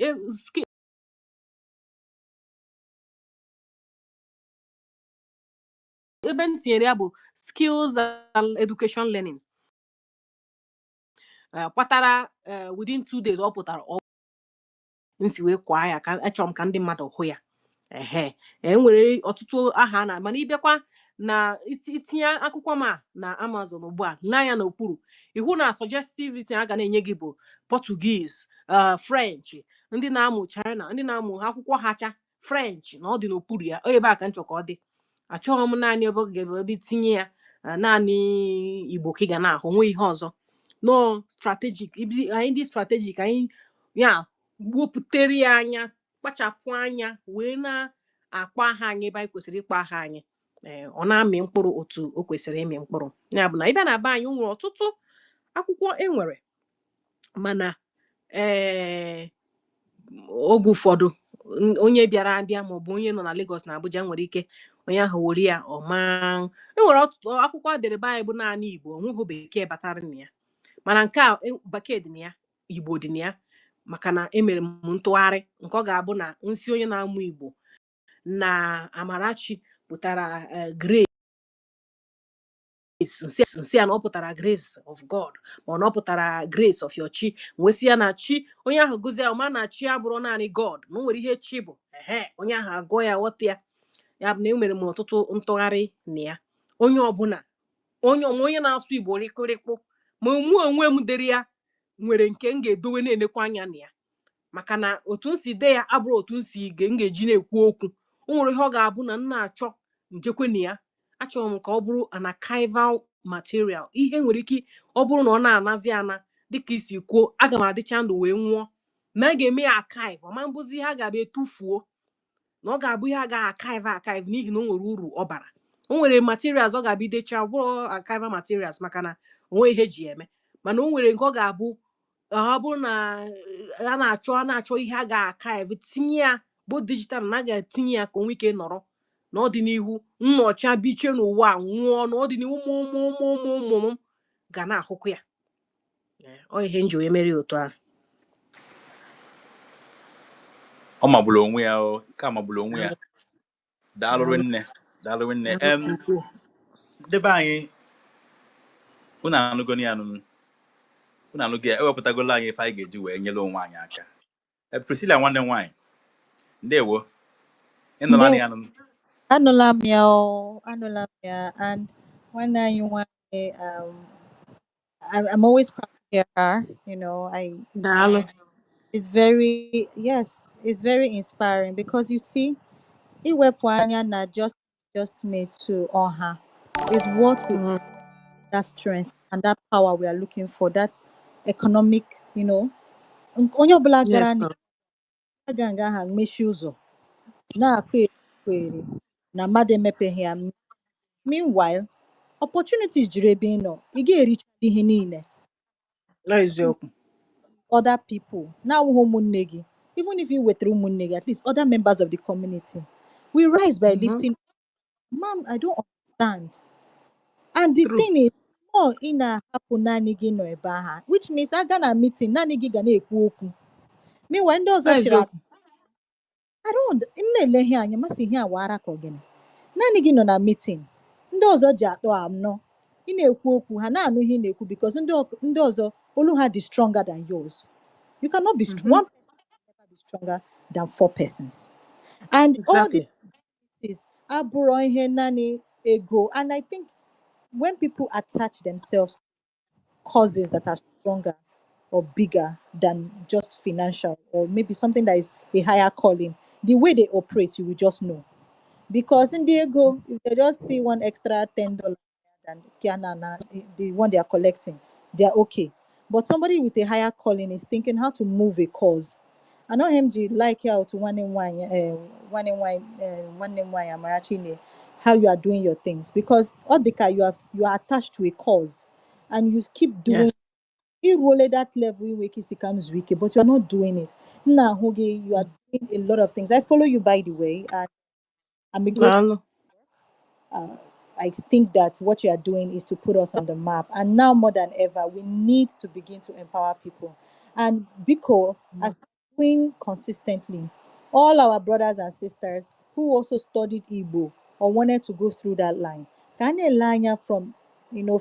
Ebe m tinyere ya bụ skills and education learning. Kpatara within 2 days ọ pụtara, ọ nsi wee kwaa ya ka achọrọ m ka ndị mmadụ hụ ya. Ehe, e nwere ọtụtụ aha na, mana ịbịakwa na itinye akwụkwọ m a na Amazon ugbu a, na ya n'okpuru ihu na suggestivity a ga na-enye gị bụ Portuguese, French, ndị na-amụ China, ndị na-amụ akwụkwọ ha cha French na ọ dị n'okpuru ya. Ọ ebe a ka m chọrọ ka ọ dị. Achọghị m naanị ebe ọ ga-ebe ebe itinye ya, naanị Igbo ka ị ga na-ahụ, nwe ihe ọzọ. No strategic, anyị dị strategic, anyị ya wepụtere ya anya, kpachapụ anya wee na-akpọ aha anyị ebe anyị kwesịrị ịkpọ aha anyị. Ee, ọ na-amị mkpụrụ otu o kwesịrị ịmị mkpụrụ. Ya bụ na ịbịa na be anyị, o nwere ọtụtụ akwụkwọ e nwere, mana oge ụfọdụ onye bịara abịa maọbụ onye nọ na Lagos na Abuja nwere ike onye ahụ were ya ọma. E nwere ọtụtụ akwụkwọ edere be anyị bụ naanị Igbo, onweghị bekee batara na ya, mana nke a bekee dị na ya, Igbo dị na ya, maka na emere m ntụgharị nke ọ ga-abụ na nsi onye na-amụ Igbo na Amarachi pụtara grace, nsị ya na ọ pụtara grace of God, ma ọ na ọ pụtara grace of your chi, wee sị ya na chi onye ahụ gụzie ya, ọma na chi abụrụ naanị God, na o nwere ihe chi bụ. Ehe, onye ahụ agụọ ya, ghọta ya. Ya bụ na enwere m ọtụtụ ntụgharị na ya. Onye ọbụla, onye ọma, onye na-asụ Igbo rịkụrịkụ, ma mụ onwe m dere ya, nwere nke m ga-edowe na-enekwa anya na ya, maka na otu m si dee ya abụrụ otu m si m ga-eji na-ekwu okwu. O nwere ihe ọ ga-abụ na m na-achọ njekwe na ya. Achọrọ m ka ọ bụrụ an archival material, ihe nwere ike ọ bụrụ na ọ na-anazi ana, dịka isi kwuo, aga m adịcha ndụ wee nwụọ, na a ga-eme ya archive, ọma mbụzi ihe a ga-abịa etufuo, na ọ ga-abụ ihe a ga-archive archive, n'ihi na o nwere uru ọ bara. O nwere materials ọ ga-abịa idecha ọ bụrụ archival materials, maka na o nweghị ihe eji ya eme, mana o nwere nke ọ ga-abụ ọ bụrụ na a na-achọ ihe a ga-archive, tinye ya bụ digital, na a ga-etinye ya ka o nwee ike nọrọ n'ọdịnihu, nnọcha biche n'ụwa a nwụọ, n'ọdịnihu ụmụ ụmụ ụmụ ụmụ ụmụ m ga na-ahụkwa ya. Ee, ọ ihe m ji wee mere otu ahụ. Ọ magburu onwe ya, o nke a magburu onwe ya. Daalụ. Daalụ. Nne, daalụ nne. Daalụ ukwuu. Ndebe anyị, unu anụgo ya nụ, unu anụgo ya. Ewepụtagola anyị ife anyị ga-eji wee nyere onwe anyị aka. Priscilla, nwanne m nwaanyị, ndewo. Ị nụla Ndewo. ya nụ? Anụla m ya o, anụla m ya, and nwanne anyị nwanyị, I'm always proud to hear her. I Daalụ. It's very, yes, it's very inspiring because you see, iwepụ anya na just me to ọha is what we that strength and that power we are looking for, that economic. Onye ọbụla gara Yes, ma'am. aga nga aha mechie ụzọ na-akụ ekwere na mmadụ emepeghị ya. Meanwhile, opportunities juru ebe ị nọ, ị ga-ericha ihe niile. Na eziokwu. Other people na-awụghị ụmụnne gị, even if you wetara ụmụnne gị, at least other members of the community, we rise by lifting. Ma'am, I don't understand. And the True. thing is, more ị na-ahapụ naanị gị nọ ebe ahụ, which means aga na meeting, naanị gị ga na-ekwu okwu. Meanwhile, ndị ọzọ chịrị Eziokwu. I don't m na-ele ihe anya masị ihe awara ka ọ gịnị. Naanị gị nọ na meeting. Ndị ọzọ ji atọ anọ. Ị na-ekwu okwu ha na-anụ ihe ị na-ekwu because ndị ọzọ olu ha dị stronger than yours. You cannot be one person can never be stronger than four persons. And all Exactly. these is abụrọ ihe naanị ego. And I think when people attach themselves to causes that are stronger or bigger than just financial or maybe something that is a higher calling, the way they operate, you will just know. Because in the ego, if they just see one extra $10 than Kiana, the one they are collecting, they are okay. But somebody with a higher calling is thinking how to move a cause. I know MG like how to one in one, one in one, one in one, Amarachi, how you are doing your things, because Odika, you are attached to a cause, and you keep doing. Yes. Iruole that level inwe ike isi ka m zuo ike, but you are not doing it. Nna ahụ gị, you are doing a lot of things. I follow you, by the way, and I'm a great Daalụ. I think that what you are doing is to put us on the map. And now more than ever, we need to begin to empower people. And Biko, as doing consistently, all our brothers and sisters who also studied Igbo or wanted to go through that line, can I line from,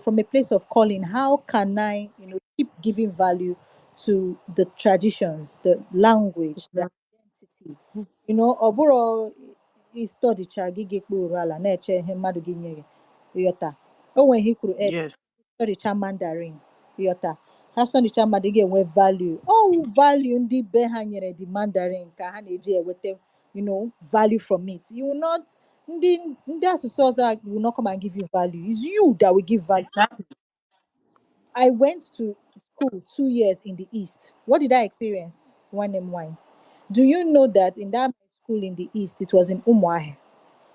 from a place of calling, how can I keep giving value to the traditions, the language, the identity? Ọ bụrụ ịstudycha gị ga-ekpe oru ala na-eche ihe mmadụ gị nye gị, ịghọta? O nwere ihe i kwuru, Yes. studycha Mandarin, ịghọta? Ha studycha mmadụ ga-enwe value. Oh, value ndị be ha nyere the Mandarin ka ha na-eji enweta value from it. You will not, ndị asụsụ ọzọ will not come and give you value. It's you that will give value. Exactly. I went to school 2 years in the East. What did I experience? One name wine. Do you know that in that school in the East, it was in Umuahia?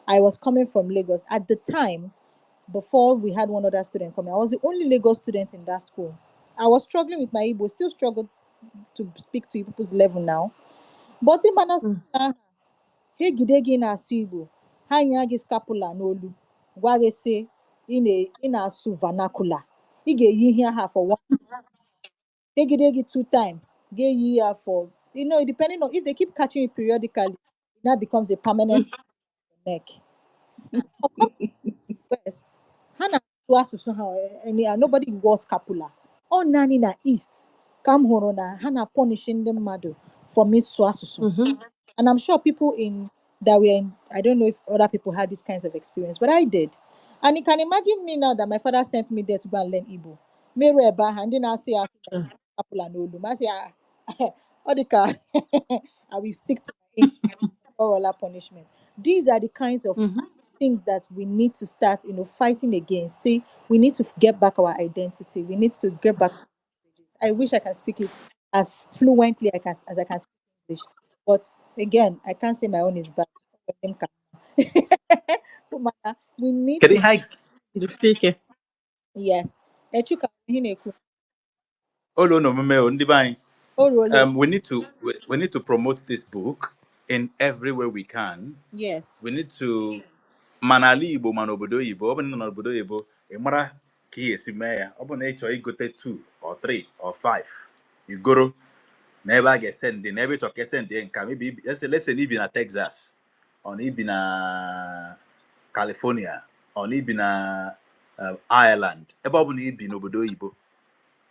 I was coming from Lagos. At the time, before we had one other student coming, I was the only Lagos student in that school. I was struggling with my Igbo, still struggle to speak to people's level now. But in mana school ahụ, ha egide gị na-asụ Igbo, ha nya gị scapular n'olu, gwa gị sị ị na-asụ vernacular. Ị ga-eyi ihe aha for one egide gị two times, ga-eyi ya for, depending on if they keep catching it periodically, it now becomes a permanent neck. But come West, ha na-asụ asụsụ ha and nobody wore scapular. Ọ naanị na East ka m hụrụ na ha na-punish ndị mmadụ from ịsụ asụsụ. And I'm sure people in that were in, I don't know if other people had these kinds of experience, but I did. And you can imagine me now that my father sent me there to go and learn Igbo. Meru ebe ahụ, ndị na-asụ ya asụ scapular n'olu. Ma sị, "Ah, ọ dị ka I will stick to my English or punishment." These are the kinds of things that we need to start fighting against. See, we need to get back our identity. We need to get back. I wish I can speak it as fluently as I can speak English. But again, I can't say my own is bad. We need Kedu to ihe anyị Jisie ike. Yes. Echuka, ihe na-ekwu. Olu na omume o, ndị be anyị. O ruola. We need to promote this book in every way we can. Yes. We need to ma n'ala Igbo ma n'obodo oyibo. Ọ bụrụ na ị nọ n'obodo oyibo, ị mara ka ị ga-esi mee ya. Ọ bụrụ na ị chọrọ igote 2 or 3 or 5, igoro n'ebe a ga-esendị, n'ebe ị chọrọ ka esendị nka. Maybe let's say na ibi na Texas or na ibi na California or na ibi na Ireland, ebe ọ bụla ibi n'obodo oyibo,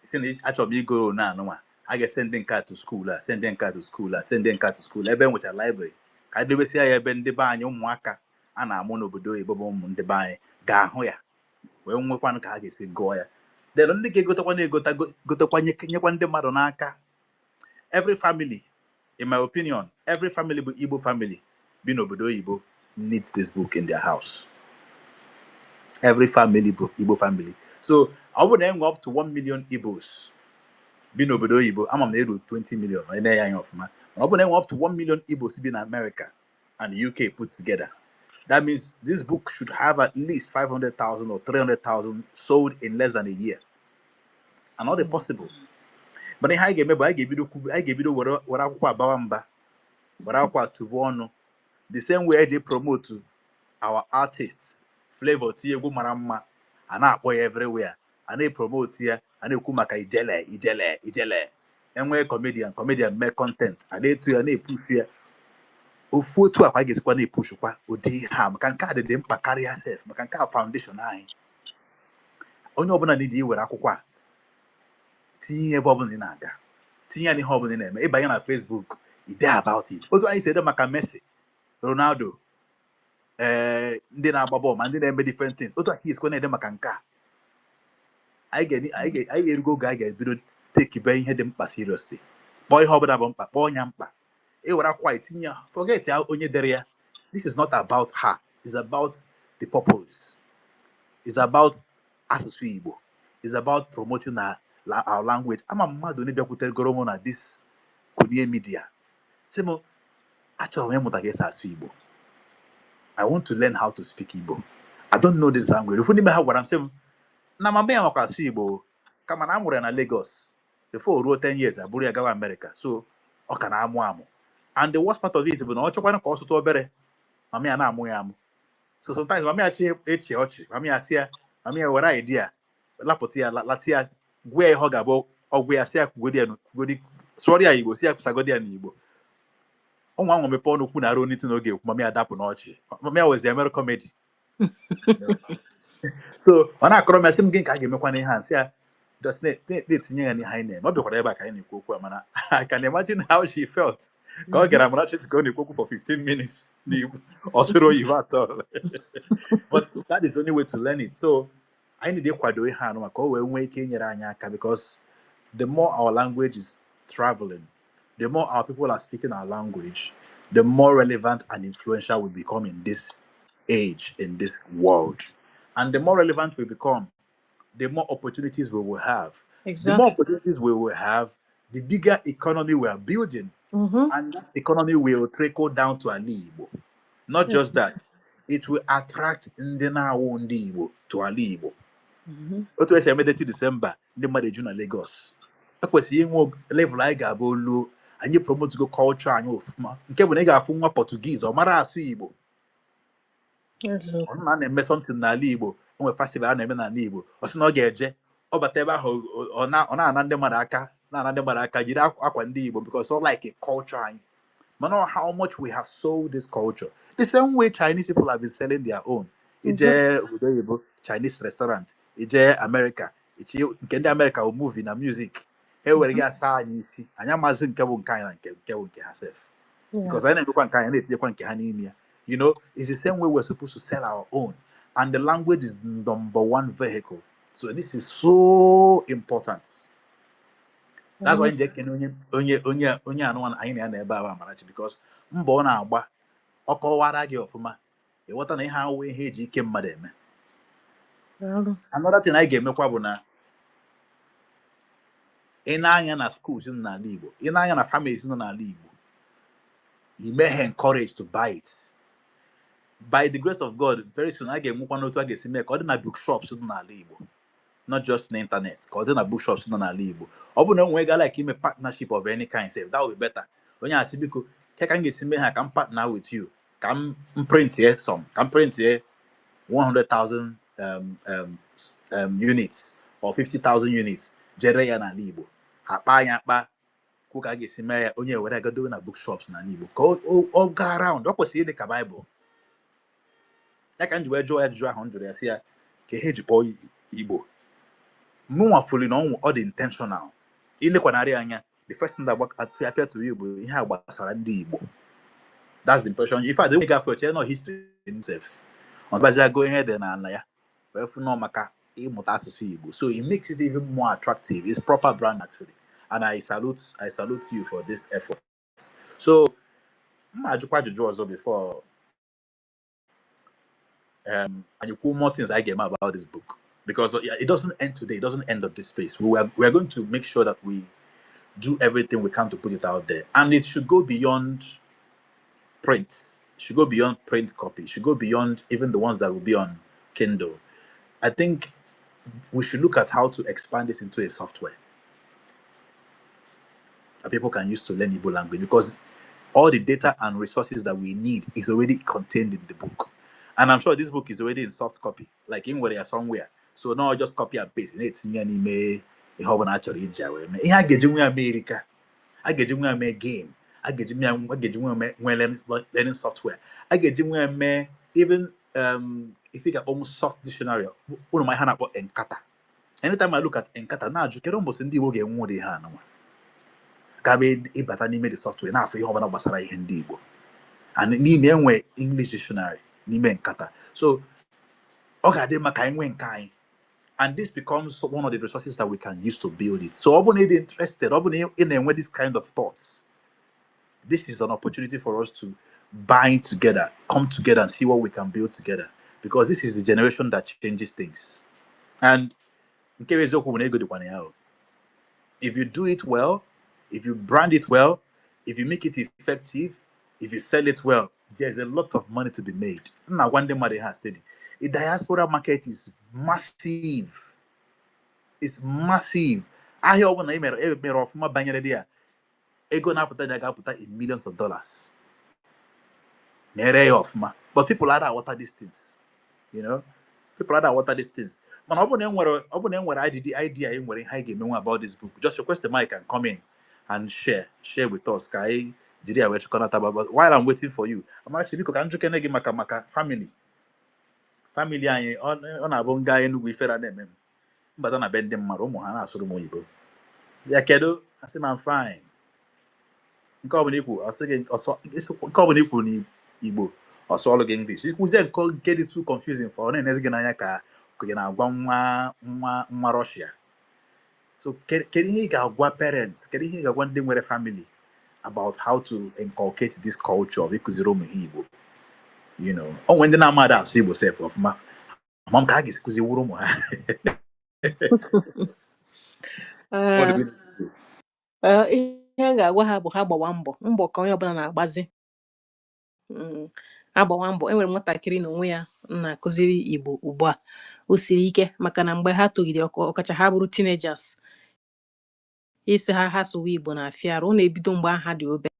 si na achọrọ m igo na anụnwa, a ga-esendị nke a to school, a sendị nke a to school, a sendị nke a to school ebe e nwechara library, ka a debesia ya ebe ndị be anyị, ụmụaka a na-amụ n'obodo oyibo bụ ụmụ ndị be anyị ga-ahụ ya wee nwekwanụ ka ha ga-esi gụọ ya. Then ndị ga-egotekwa na-egota gotekwa nyekwa ndị mmadụ n'aka. Every family, in my opinion, every family bụ Igbo family bi n'obodo oyibo needs this book in their house. Every family bụ Igbo family. So ọ bụrụ na enwe up to 1 million Igbos bi n'obodo oyibo, ama m na eru 20 million onye na-enye anya ọfụma, ọ bụrụ na enwe up to 1 million Igbos bi na America and UK put together, that means this book should have at least 500,000 or 300,000 sold in less than a year. And not possible. But ihe anyị ga-eme bụ anyị ga-ebido anyị ga-ebido were akwụkwọ abawa mba, were akwụkwọ atụvu ọnụ, the same way eji promote our artists. Flavor tinye egwu mara mma, a na-akpọ ya everywhere, a na-epromote ya, a na-ekwu maka Ijele, Ijele, Ijele. Enwee comedian, comedian mee content, a na-etu ya, na-epush ya. Ofu otu akwa anyị ga-esikwa na-epushkwa ụdị ihe a, maka nke a dị mkpa karịa sef, maka nke a foundation anyị. Onye ọbụla na-eji iwere akwụkwọ a tinye ebe ọbụla ị na-aga, tinye ya n'ihe ọbụla ị na-eme. Ịbanye na Facebook, ide about it. Otu anyị si ede maka Messi, Ronaldo, ee, ndị na-agba bọọlụ ma ndị na-eme different things, otu aka isikwa na-ede maka nke a. Anyị ga-erugo oge anyị ga-ebido tekibe ihe dị mkpa seriously. Kpọọ ihe ọbụla bụ mkpa, kpọọ ya mkpa. Ewere akwụkwọ a etinye ya, forget ya onye dere ya. This is not about her, it's about the purpose. It's about asụsụ Igbo. It's about promoting our language. Ama mmadụ onye bịakwutegoro m na this Kunie Media sị m, "Achọrọ m ịmụta ka esi asụ Igbo. I want to learn how to speak Igbo. I don't know this language." Ofu n'ime ha gwara m sị m na mama ya makwa asụ Igbo, kama na a mụrụ ya na Lagos before o ruo 10 years abụrụ ya gawa America, so ọ ka na-amụ amụ. And the worst part of it bụ na ọ chọkwana ka ọ sụtụ obere, mama ya na-amụ ya amụ. So sometimes mama ya chi echi ọchị, mama ya sị ya, mama ya were idea lapụta ya, lati ya, gwa ya ihe ọ ga-abụ ọgwụ ya, sị ya kwugodi ya, kwugodi, sụọrọ ya Igbo, sị ya kwụsagodi ya n'Igbo. Ụmụ ahụ mepe ọnụ kwu na arụ onye n'oge ekwu, mama ya dapụ n'ọchị. Mama ya wezi emere comedy. So ọ na-akọrọ m ya sị m, gị nke a ga-emekwa n'ihe a, nsị ya just na-etinye ya n'ihe anyị na-eme. Ọ bịakwara ebe a ka anyị na-ekwu okwu a, mana I can imagine how she felt ka ọ gara Amarachi ka ọ na-ekwu okwu for 15 minutes n'Igbo, ọ sụrụ oyibo atọ. But that is the only way to learn it. So anyị need ịkwado ihe anụ maka o wee nwee ike inyere anyị aka, because the more our language is traveling, the more our people are speaking our language, the more relevant and influential we become in this age, in this world. And the more relevant we become, the more opportunities we will have. The more opportunities we will have, the bigger economy we are building. And that economy will trickle down to Ali Igbo. Not just that, it will attract ndị na-awụ ndị Igbo to Ali Igbo. Otu esi eme Detty December, ndị mmadụ eju na Lagos. Ekwesịrị inwe level anyị ga-abụ olu anyị promote go culture anyị ofụma, nke bụ na ị ga-afụ nwa Portuguese, ọ mara asụ Igbo, ọ na na-eme something n'ala Igbo, o nwere festival a na-eme n'ala Igbo, ọ sị na ọ ga-eje, ọ bata ebe ahụ, ọ na-ana ndị mmadụ aka, na-ana ndị mmadụ aka, jiri akwa ndị Igbo, because ọ like a culture anyị. Mana ọ how much we have sold this culture, the same way Chinese people have been selling their own. Ije obodo oyibo, Chinese restaurant, ije America, ichi nke ndị America bụ movie na music. E were gị asa anyị isi, anyị amazi nke bụ nke anyị na nke bụ nke ha sef, because anyị na-emekwa nke anyị, na-etinyekwa nke ha n'ime ya. It's the same way we're supposed to sell our own, and the language is number one vehicle. So this is so important. That's why nje ekene onye anụ anyị na ya na ebe a bụ Amarachi, because mbọ ọ na-agba, ọ kọwara gị ọfụma, ịghọta na ihe ahụ ihe eji ike mmadụ eme. Daalụ. Another thing anyị ga-emekwa bụ na ị na-anya na schools nọ n'ala Igbo, ị na-anya na families nọ n'ala Igbo, ime ha encourage to buy it. By the grace of God, very soon a ga-enwekwa n'otu a ga-esi mee ka ọ dị na bookshops dị n'ala Igbo, not just n'internet, ka ọ dị na bookshops nọ n'ala Igbo. Ọ bụrụ na o nwee ga like ime partnership of any kind sef, that will be better. Onye asị, "Biko, ke ka m ga-esi mee ha ka m partner with you, ka m print ye some, ka m print ye 100,000 units or 50,000 units, jere ya n'ala Igbo." Ha kpaa ya akpa, kwu ka a ga-esi mee ya, onye were gadowe na bookshops n'ala Igbo ka ọ gaa round. Ọ kwesịrị ịdị ka Baịbụl. Ya ka m ji wee jụọ ya ajụjụ ahụ m jụrụ ya, sị ya ka ihe eji kpọọ Igbo. Mụnwa fuli na ọ dị intentional. Ilekwanarị anya, the first thing that appear to you bụ ihe a gbasara ndị Igbo. That's the impression. In fact, onye gafe oche nọ history himself, ọ gbaziago ihe dị n'ala ya, wee fụ nọ maka ịmụta asụsụ Igbo. So it makes it even more attractive. It's proper brand, actually, and I salute you for this effort. So mma ajụkwa ajụjụ ọzọ before anyị kwuo more things I ga-eme about this book, because it doesn't end today. It doesn't end of this space. We are going to make sure that we do everything we can to put it out there, and it should go beyond print. It should go beyond print copy. It should go beyond even the ones that will be on Kindle. I think we should look at how to expand this into a software that people can use to learn Igbo language, because all the data and resources that we need is already contained in the book. And I'm sure this book is already in soft copy, like in where somewhere. So now just copy and paste. It's in an email. Ihe ọbụla a chọrọ iji ya wee mee, ihe a ga-eji nwe ya mee erika. A ga-eji nwe ya mee game, a ga-eji nwe ya, a ga-eji nwe ya mee nwee learning software, a ga-eji nwe ya mee even ife ị ga-akpọ m soft dictionary. Ụnụ ma ihe a na-akpọ Nkata. Anytime I look at Nkata, na-ajụ kedu mbọsị ndị Igbo ga-enwe ụdị ihe anụnwa ka bụ ịbata n'ime the software na-afụ ihe ọbụla gbasara ihe ndị Igbo, and n'ime enwe English dictionary n'ime Nkata. So ọ ga-adị mma ka anyị nwee nke anyị, and this becomes one of the resources that we can use to build it. So ọ bụrụ na ị dị interested, ọ bụrụ na ị na-enwe this kind of thoughts, this is an opportunity for us to bind together, come together and see what we can build together, because this is the generation that changes things. And nke bụ eziokwu bụ na ego dịkwa na ya o. If you do it well, if you brand it well, if you make it effective, if you sell it well, there's a lot of money to be made. M na-agwa ndị mmadụ ha steady, the diaspora market is massive. It's massive. Ahịa ọbụla ị mere e mere ọfụma banyere dị ya, ego na-apụta ya ga-apụta in millions of dollars. Na-ere ya ọfụma. But people ada aghọta these things. People ada aghọta these things. Mana ọ bụrụ na e nwere idea e nwere ihe anyị ga-emenwe about this book, just request the mic and come in and share with us ka anyị jiri ya wee chịkọnata. But while I'm waiting for you, Amarachi, biko ka m jụkene gị maka family anyị. Ọ na-abụ nga Enugu, ifere na-eme m mbata na be ndị mmadụ, ụmụ ha na-asụrụ m oyibo. Sị ya, "Kedu?" Asị m, "I'm fine." Nke ọbụla ikwu, ọ sị gị ọsọ nke ọbụla ikwu n'Igbo, ọ sụọlụ gị English. Ikwuzie nke dị too confusing for ọ na-enezi gị n'anya ka ị na-agwa nwa Russia. So kedu ihe ị ga-agwa parents, kedu ihe ị ga-agwa ndị nwere family about how to inculcate this culture of ịkụziri ụmụ ha Igbo? O nwere ndị na-amadị asụ Igbo sef ọfụma, ama m ka a ga-esi kụzi wuru ụmụ ha. What do we do? Ihe m ga-agwa ha bụ ha gbawa mbọ ka onye ọbụla na-agbazi. Agbawa mbọ. Enwere m nwatakịrị na onwe ya m na-akụziri Igbo ugbu a. O siri ike maka na mgbe ha togidere, ọkacha ha bụrụ teenagers, isi ha ha sụwa Igbo na-afịa arụ. Ọ na-ebido mgbe ha dị obere.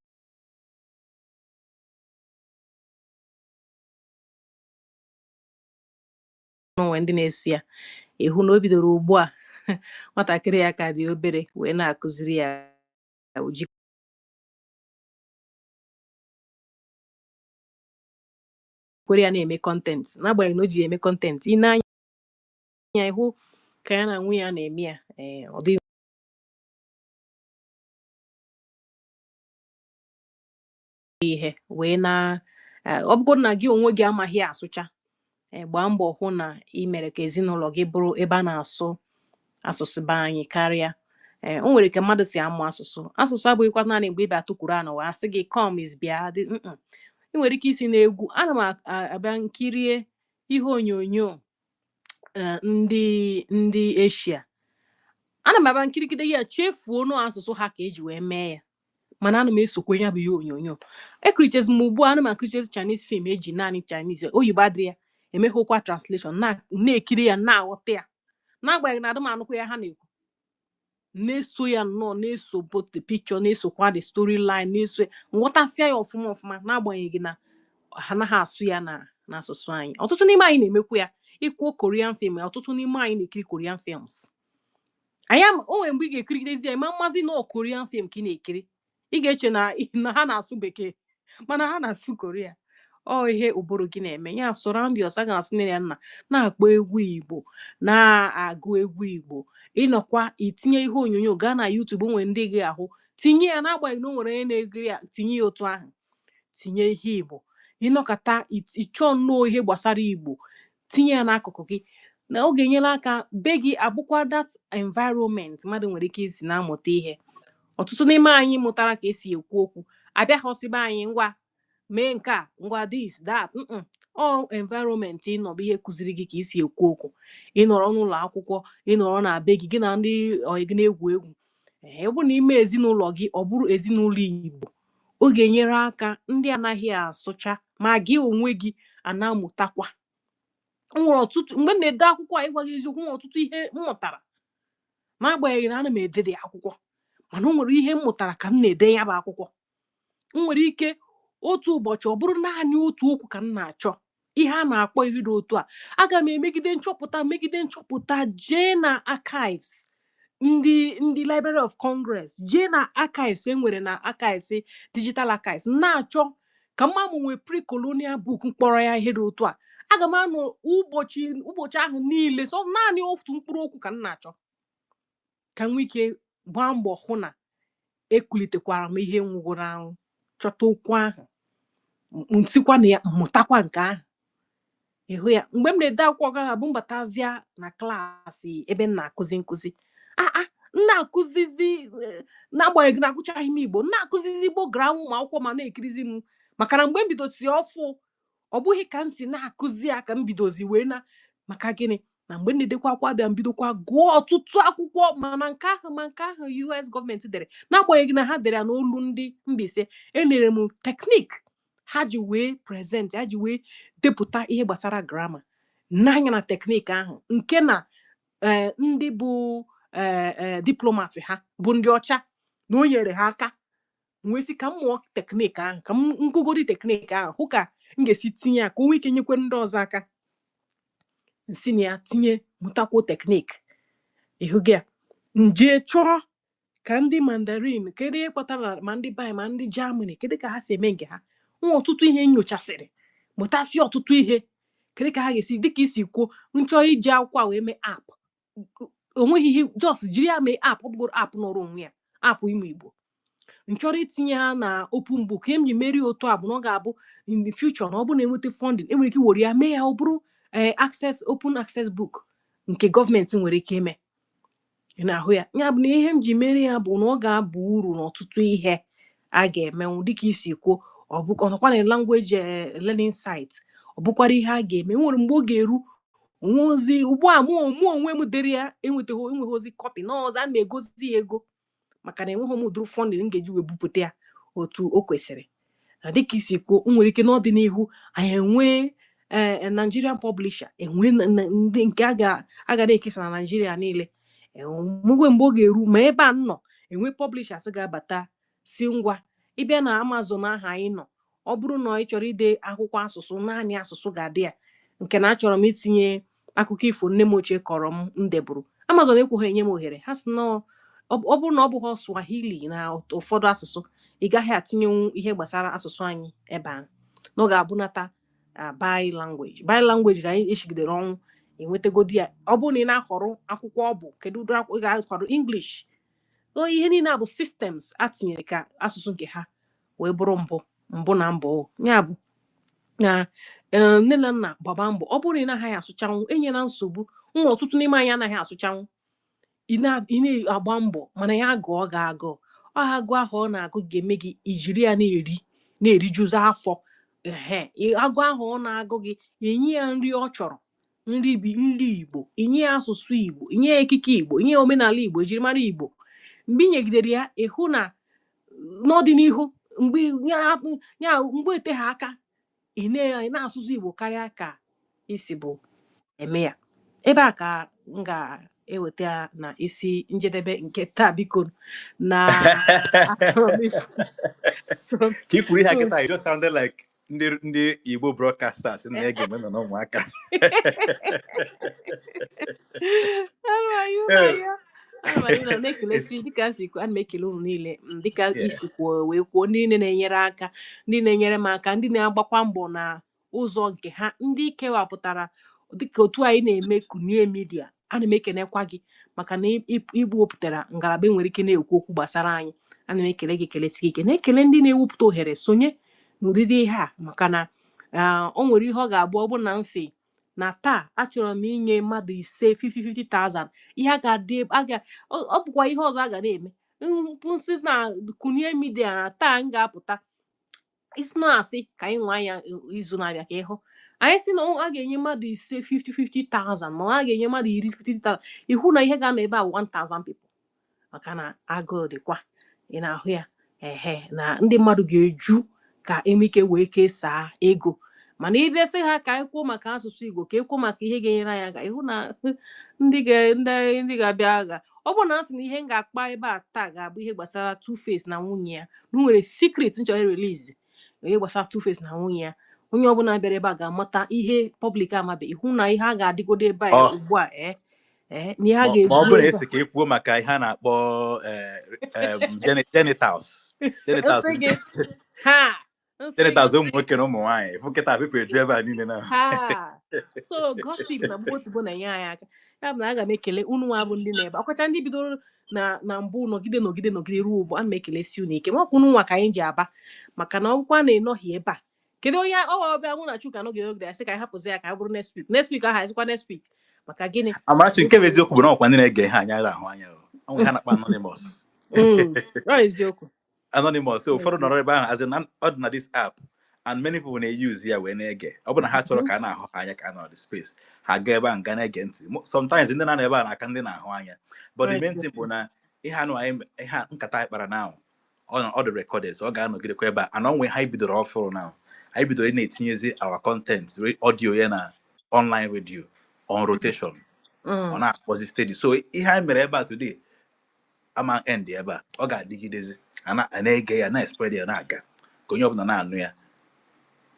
Onwe ndị na-esi ya ịhụ na o bidoro ugbu a, nwatakịrị ya ka dị obere, wee na-akụziri ya, o jikwere ya na-eme content, n'agbanyeghị na o ji ya eme content. Ị na-anya ịhụ ka ya na nwunye ya na-eme ya, ee, ọ dịghị ihe wee na ọ bụrụ na gị onwe gị amaghị asụcha, gbaa mbọ hụ na ị mere ka ezinụlọ gị bụrụ ebe a na-asụ asụsụ be anyị karịa. Ee, o nwere ka mmadụ si amụ asụsụ. Asụsụ abụghịkwa naanị mgbe ị bịa tụkwuru anọ wee asị gị come is bịa dị. Ị nwere ike isi n'egwu. Ana m abịa nkirie ihe onyonyo ndị Eshia, ana m abịa nkirigide ya, chefuo nụ asụsụ ha ka eji wee mee ya, mana ana m esokwe ya bụ ihe onyonyo. Ekirichezi m ugbu a, ana m akirichezi Chinese film eji naanị Chinese, oyibo adịrị ya, emeghụkwa translation, na-ekiri ya, na-aghọta ya, n'agbanyeghị na adị m anụkwa ya ha na-ekwu. Na-eso ya nnọọ, na-eso both the picture, na-esokwa the storyline, na-eso ya, nghọtasịa ya ọfụma ọfụma, n'agbanyeghị na ha anaghị asụ ya na n'asụsụ anyị. Ọtụtụ n'ime anyị na-emekwu ya ịkwuo Korean film. Ọtụtụ n'ime anyị na-ekiri Korean films. Anyị o nwere mgbe ị ga-ekirigidezi ya, ma mmazi na ọ Korean film ka ị na-ekiri, ị ga-eche na ha na-asụ bekee, mana ha na-asụ Korea. Ọ ihe ụbụrụ gị na-eme ya. Surround yourself, ga asị nne ya nna na-akpọ egwu Igbo, na-agụ egwu Igbo, ịnọkwa itinye ihe onyonyo, gaa na YouTube, nwere ndị gị ahụ tinye ya, n'agbanyeghị na o nwere onye na-egiri ya, tinye ya otu ahụ, tinye ihe Igbo. Ịnọkọta ịchọọ nnọọ ihe gbasara Igbo, tinye ya n'akụkụ gị, na ọ ga-enyere aka be gị abụkwa that environment mmadụ nwere ike isi na-amụta ihe. Ọtụtụ n'ime anyị mụtara ka esi ekwu okwu abịaghọsịba anyị, ngwa mee nke a, ngwa this that. Ọ environment ị nọ bụ ihe kụziri gị ka isi ekwu okwu. Ị nọrọ n'ụlọ akwụkwọ, ị nọrọ na be gị, gị na ndị ọyị gị na-egwu egwu. Ee, ọ bụrụ na ime ezinụlọ gị ọ bụrụ ezinụlọ Igbo, ọ ga-enyere aka. Ndị anaghị asụcha, ma gị onwe gị a na-amụtakwa. O nwere ọtụtụ mgbe m na-ede akwụkwọ a, ịgwa gị eziokwu, nwere ọtụtụ ihe m mụtara, n'agbanyeghị na ana m ede dị akwụkwọ, mana o nwere ihe m mụtara ka m na-ede ya bụ akwụkwọ. M nwere ike otu ụbọchị, ọ bụrụ naanị otu okwu ka m na-achọ, ihe a na-akpọ ihe dị otu a, aga m emegide nchọpụta, megide nchọpụta, jee na archives. Ndị Library of Congress, jee na archives e nwere, na archives, digital archives, na-achọ ka mma m nwee pre-colonial book mkpọrọ ya ihe dị otu a. Aga m anọ ụbọchị ahụ niile, so naanị otu mkpụrụ okwu ka m na-achọ, ka m nwee ike gbaa mbọ hụ na ekulitekwara m ihe nwụgoro anwụ, chọta okwu ahụ, nsikwa na ya, mụtakwa nke ahụ. Ịhụ ya, mgbe m na-ede akwụkwọ, gaghị abụ mbatazia na klaasị ebe m na-akụzi nkụzi, a m na-akụzizi, n'agbanyeghị na agụchaghị m Igbo, m na-akụzizi Igbo grammar, ụmụ akwụkwọ ma na-ekirizi m, maka na mgbe m bidozi ọfụ, ọ bụghị ka m si na-akụzi ya ka m bidozi wee na. Maka gịnị? Na mgbe m na-edekwa akwụkwọ, abịa m bidokwa gụọ ọtụtụ akwụkwọ, mana nke ahụ, ma nke ahụ US gọọmenti dere, n'agbanyeghị na ha dere ya n'olu ndị Mbaise, enere m technique ha ji wee present, ha ji wee depụta ihe gbasara grammar n'anya na technique ahụ, nke na ndị bụ diplomat ha bụ ndị ọcha na o nyere ha aka. Wee sị ka m mụọ technique ahụ, ka m ngụgodi technique ahụ, hụ ka m ga-esi tinye ya ka o nwee ike nyekwe ndị ọzọ aka. Nsi na ya tinye, mụtakwuo technique. Ịhụgị ya, nje chọọ ka ndị Mandarin, kedu ihe kpatara ma ndị bai, ma ndị Germany, kedu ka ha si eme nke ha? Nwa ọtụtụ ihe nyochasịrị, mụtasị ọtụtụ ihe, kedu ka ha ga-esi, dịka isi kwuo, nchọ iji akwụkwọ a wee mee app. Onweghị ihe, just jiri ya mee app, ọ bụgoro app nọrọ onwe ya, app ịmụ Igbo. Nchọrọ itinye ha na open book. Ihe m ji merie otu a bụ na ọ ga-abụ in the future, na ọ bụrụ na enweta funding, enwere ike were ya mee ya ọ bụrụ access, open access book nke gọọmenti nwere ike ime. Ị na-ahụ ya? Ya bụ na ihe m ji mere ya bụ na ọ ga-aba uru n'ọtụtụ ihe a ga-emenwu, dịka isi kwuo, ọ bụ ọnọkwa na language learning site, ọ bụkwara ihe a ga-eme. Nwere mgbe ọ ga-eru onwe ozi ugbu a, mụ onwe m dere ya, enwetaghị, enweghị ozi copy na ọzọ a na-egozi ya ego, maka na enweghị m ụdịrị funding m ga-eji wee bupụta ya otu o kwesịrị. Na dịka isi kwuo, o nwere ike n'ọdịnihu anyị enwee Nigerian publisher, enwee ndị nke a ga na-ekesa na Nigeria niile. Enwegwe mgbe ọ ga-eru ma ebe a m nọ enwe publishers ga-abata, si ngwa, ịbịa na Amazon ahụ anyị nọ, ọ bụrụ na ị chọrọ ide akwụkwọ asụsụ, naanị asụsụ ga-adị ya. Nke na achọrọ m itinye akụkọ ifo nne m ochie kọrọ m, m deburu, Amazon ekweghị enye m ohere. Ha sị nọọ ọ bụrụ na ọ bụghị Swahili na ụfọdụ asụsụ, ị gaghị atinyenwu ihe gbasara asụsụ anyị ebe ahụ, na ọ ga-abụnata by language, by language ka anyị eshigidere ọnwụ enwetagodi ya. Ọ bụrụ na ị na-ahọrọ akwụkwọ, ọ bụ kedu ụdị akwụkwọ ị ga-ahọrọ? English o ihe niile a bụ systems a tinyere ka asụsụ nke ha wee bụrụ mbụ mbụ na mbụ. Ya bụ na nne na nna gbaba mbọ. Ọ bụrụ na ị naghị asụchanwụ, enyela nsogbu. Nwa ọtụtụ n'ime anyị anaghị asụchanwụ. Ị na-agba mbọ, mana ya gụọ gị agụụ, ọ agụ ahụ ọ na-agụ ga-eme gị ijiri ya na-eri, na-erijuzi afọ. Ehe, agụ ahụ ọ na-agụ gị, enye ya nri ọ chọrọ, nri bi nri Igbo, inye ya asụsụ Igbo, inye ya ekike Igbo, inye ya omenala Igbo, ejirimara Igbo. Mgbe ị nyegidere ya, ịhụ na n'ọdịnihu, mgbe ya mgbe ete ha aka, ị na-asụsụ Igbo karịa ka isi bụ eme ya. Ebe a ka m ga-eweta ya na isi njedebe nke taa. Biko, na achọrọ m Ka i kwuru ihe a kịta, it just sounded like ndị Igbo broadcasters na-ege m nọ n'ụmụaka. Ana m ayọ na-ekelesi, dịka si kwuo, ana m ekele unu niile, dịka isi kwuo wee kwuo, ndị niile na-enyere aka, ndị na-enyere m aka, ndị na-agbakwa mbọ na ụzọ nke ha, ndị kewapụtara dịka otu anyị na-eme Kunie Media. Ana m ekenekwa gị maka na iwepụtara ngalaba enwere ike na-ekwu okwu gbasara anyị. Ana m ekele gị, kelesi gị ike, na-ekele ndị na-ewepụta ohere sonye n'ụdịdị ihe a, maka na o nwere ihe ọ ga-abụ, ọ bụrụ na m si na taa achọrọ m inye mmadụ ise 50-50,000, ihe a ga-adị a ga ọ bụkwa ihe ọzọ a ga na-eme nsị na Kunie Media na taa m ga-apụta isi na-asị ka anyị nwee anya izu na-abịa ka ịhụ anyị sị na a ga-enye mmadụ ise 50-50,000, ma a ga-enye mmadụ 10 50,000, ịhụ na ihe ga-anọ ebe a 1000 people, maka na agụụ dịkwa. Ị na-ahụ ya? Ehe, na ndị mmadụ ga-eju ka enwe ike wee kesaa ego. Mana ịbịa sị ha ka anyị kwuo maka asụsụ Igbo, ka ekwuo maka ihe ga-enyere anyị aka, ịhụ na ndị ga-abịa agha. Ọ bụrụ na a sị na ihe m ga-akpa ebe a taa ga-abụ ihe gbasara Two-Face na nwunye ya, na o nwere secret m chọrọ release, ihe gbasara Two-Face na nwunye ya, onye ọbụla bịara ebe a ga-amata ihe public amabe. Ịhụ na ihe a ga-adịgodo ebe a ugbu a. Ee, na ihe a Ma ọ ga-ebu bụrụ na ebe esi ka e kwuo maka ihe a na-akpọ genitals, genitals, nsị gị ha, nsị gị genitals ụmụ nwoke na ụmụ nwaanyị, fụ nkịta pipụ eju ebe a niile na. Ha, so gossip na gbogbo tigbo na-enye anyị aka. Ya bụ na aga m ekele unu nwa bụ ndị na-ebe ọkacha ndị bidoro na mbụ nọgide nọgide nọgide ruo ugbu a. Ana m ekelesi unu ike, makwa unu nwa ka anyị ji aba, maka na ọgwụkwa na ịnọghị ebe a, kedu onye ọwa ọbịa? Mụ na Chuka nọgide nọgide, asị ka anyị hapụzi ya ka ọ bụrụ next week, next week aha azịkwa next week. Maka gịnị? Amarachi, nke bụ eziokwu bụ na ọkwa ndị na-ege ihe anyị ahụ anya o. Ọ nwere ihe a na-akpọ anonymous. Ọ eziokwu. Anonymous, so Ọ ụfọdụ eziokwu. Nọrọ ebe ahụ as in ọ dị na this app and many people na-use ya wee na-ege. Ọ bụ na ha chọrọ ka a na-ahụ ha anya ka a nọrọ the space, ha gaa ebe a nga na-ege ntị. Sometimes ndị na-anọ ebe a na-aka ndị na-ahụ anya, but the Ọ main thing bụ eziokwu. Na ihe anụ anyị ihe nkata anyị kpara now, ọ dị recorded, so ọ ga-anọgidekwa ebe a. And onwe ha bidoro ọfụrụ now, anyị bidoro ị na-etinyezi our content audio ya na online radio on rotation, ọ na-akpọzi steady. So ihe anyị mere ebe a today ama end ebe a, ọ ga-adịgidezi a na-ege ya, na-spread ya, na-aga ka onye ọbụla na-anụ ya.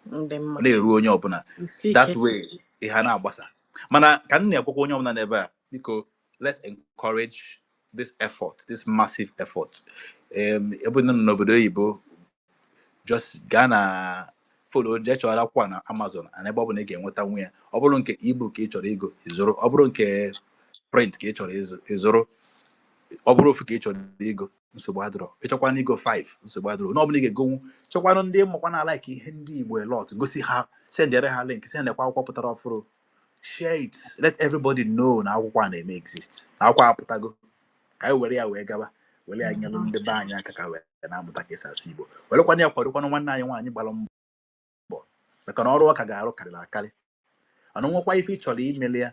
Ndị Ọ mma na-eru onye ọbụla isi that ike. Way ihe a na-agbasa. Mana ka m na-ekwekwa onye ọbụla n'ebe a, biko, let's encourage this effort, this massive effort. Ebe ndị nọ n'obodo oyibo, just gaa na follow, jee chọrọ akwụkwọ a na Amazon and ebe ọ bụla ị ga-enweta nwu ya. Ọ bụrụ nke ebook ka ị chọrọ igo, ịzụrụ. Ọ bụrụ nke print ka ị chọrọ ịzụ, ịzụrụ. Ọ bụrụ ofu ka ị chọrọ igo, nsogbu adịrọ. Ịchọkwana igo 5, nsogbu adịrọ. Onye ọbụla ị ga-egonwu, chọkwanụ ndị makwa na like ihe ndị Igbo a lot, gosi ha, sendere ha link, sendekwa akwụkwọ pụtara ọfụrụ. Share it, let everybody know na akwụkwọ a na-eme exist, na akwụkwọ apụtago, ka anyị were ya wee gaba, were ya nyelụ ndị be anyị aka ka wee na-amụta ka esi asụ Igbo, werekwana ya kwadokwanụ nwanne anyị nwaanyị gbara mbọ, maka na ọrụ ọ ka ga-arụ karịrị akarị. Mana nwekwa ife ị chọrọ imeli ya,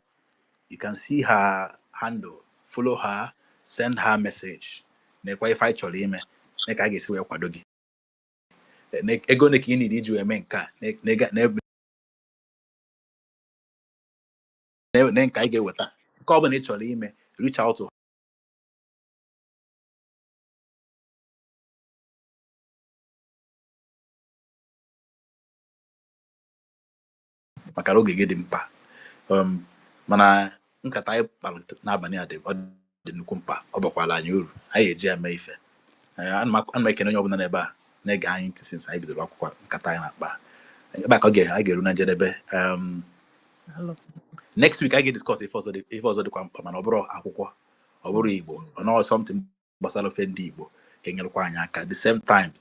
you can see her handle, follow her, send her message, nekwa ife anyị chọrọ ime, ne ka a ga-esi wee kwado gị. Ego ne ka ị need iji wee mee nke a, ne nke anyị ga-eweta, nke ọ bụla ị chọrọ ime, reach out to maka na oge gị dị mkpa. Mana nkata anyị kpara n'abalị a dị, ọ dị nnukwu mkpa, ọ bakwara anyị uru, anyị eji ya mee ife. Ana m ekene onye ọbụla n'ebe a na-ege anyị ntị since anyị bidoro akwụkwọ nkata anyị na-akpa ebe a ka anyị ga-eru na njedebe. Daalụ. Next week anyị ga-discuss ife ọzọ dịkwa mkpa, mana ọ bụrụ akwụkwọ, ọ bụrụ Igbo, ọ nọọ something gbasara ofe ndị Igbo ga-enyerekwa anyị aka. The same time,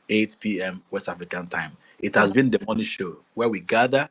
8 p.m. West African time. It has been The Money Show, where we gather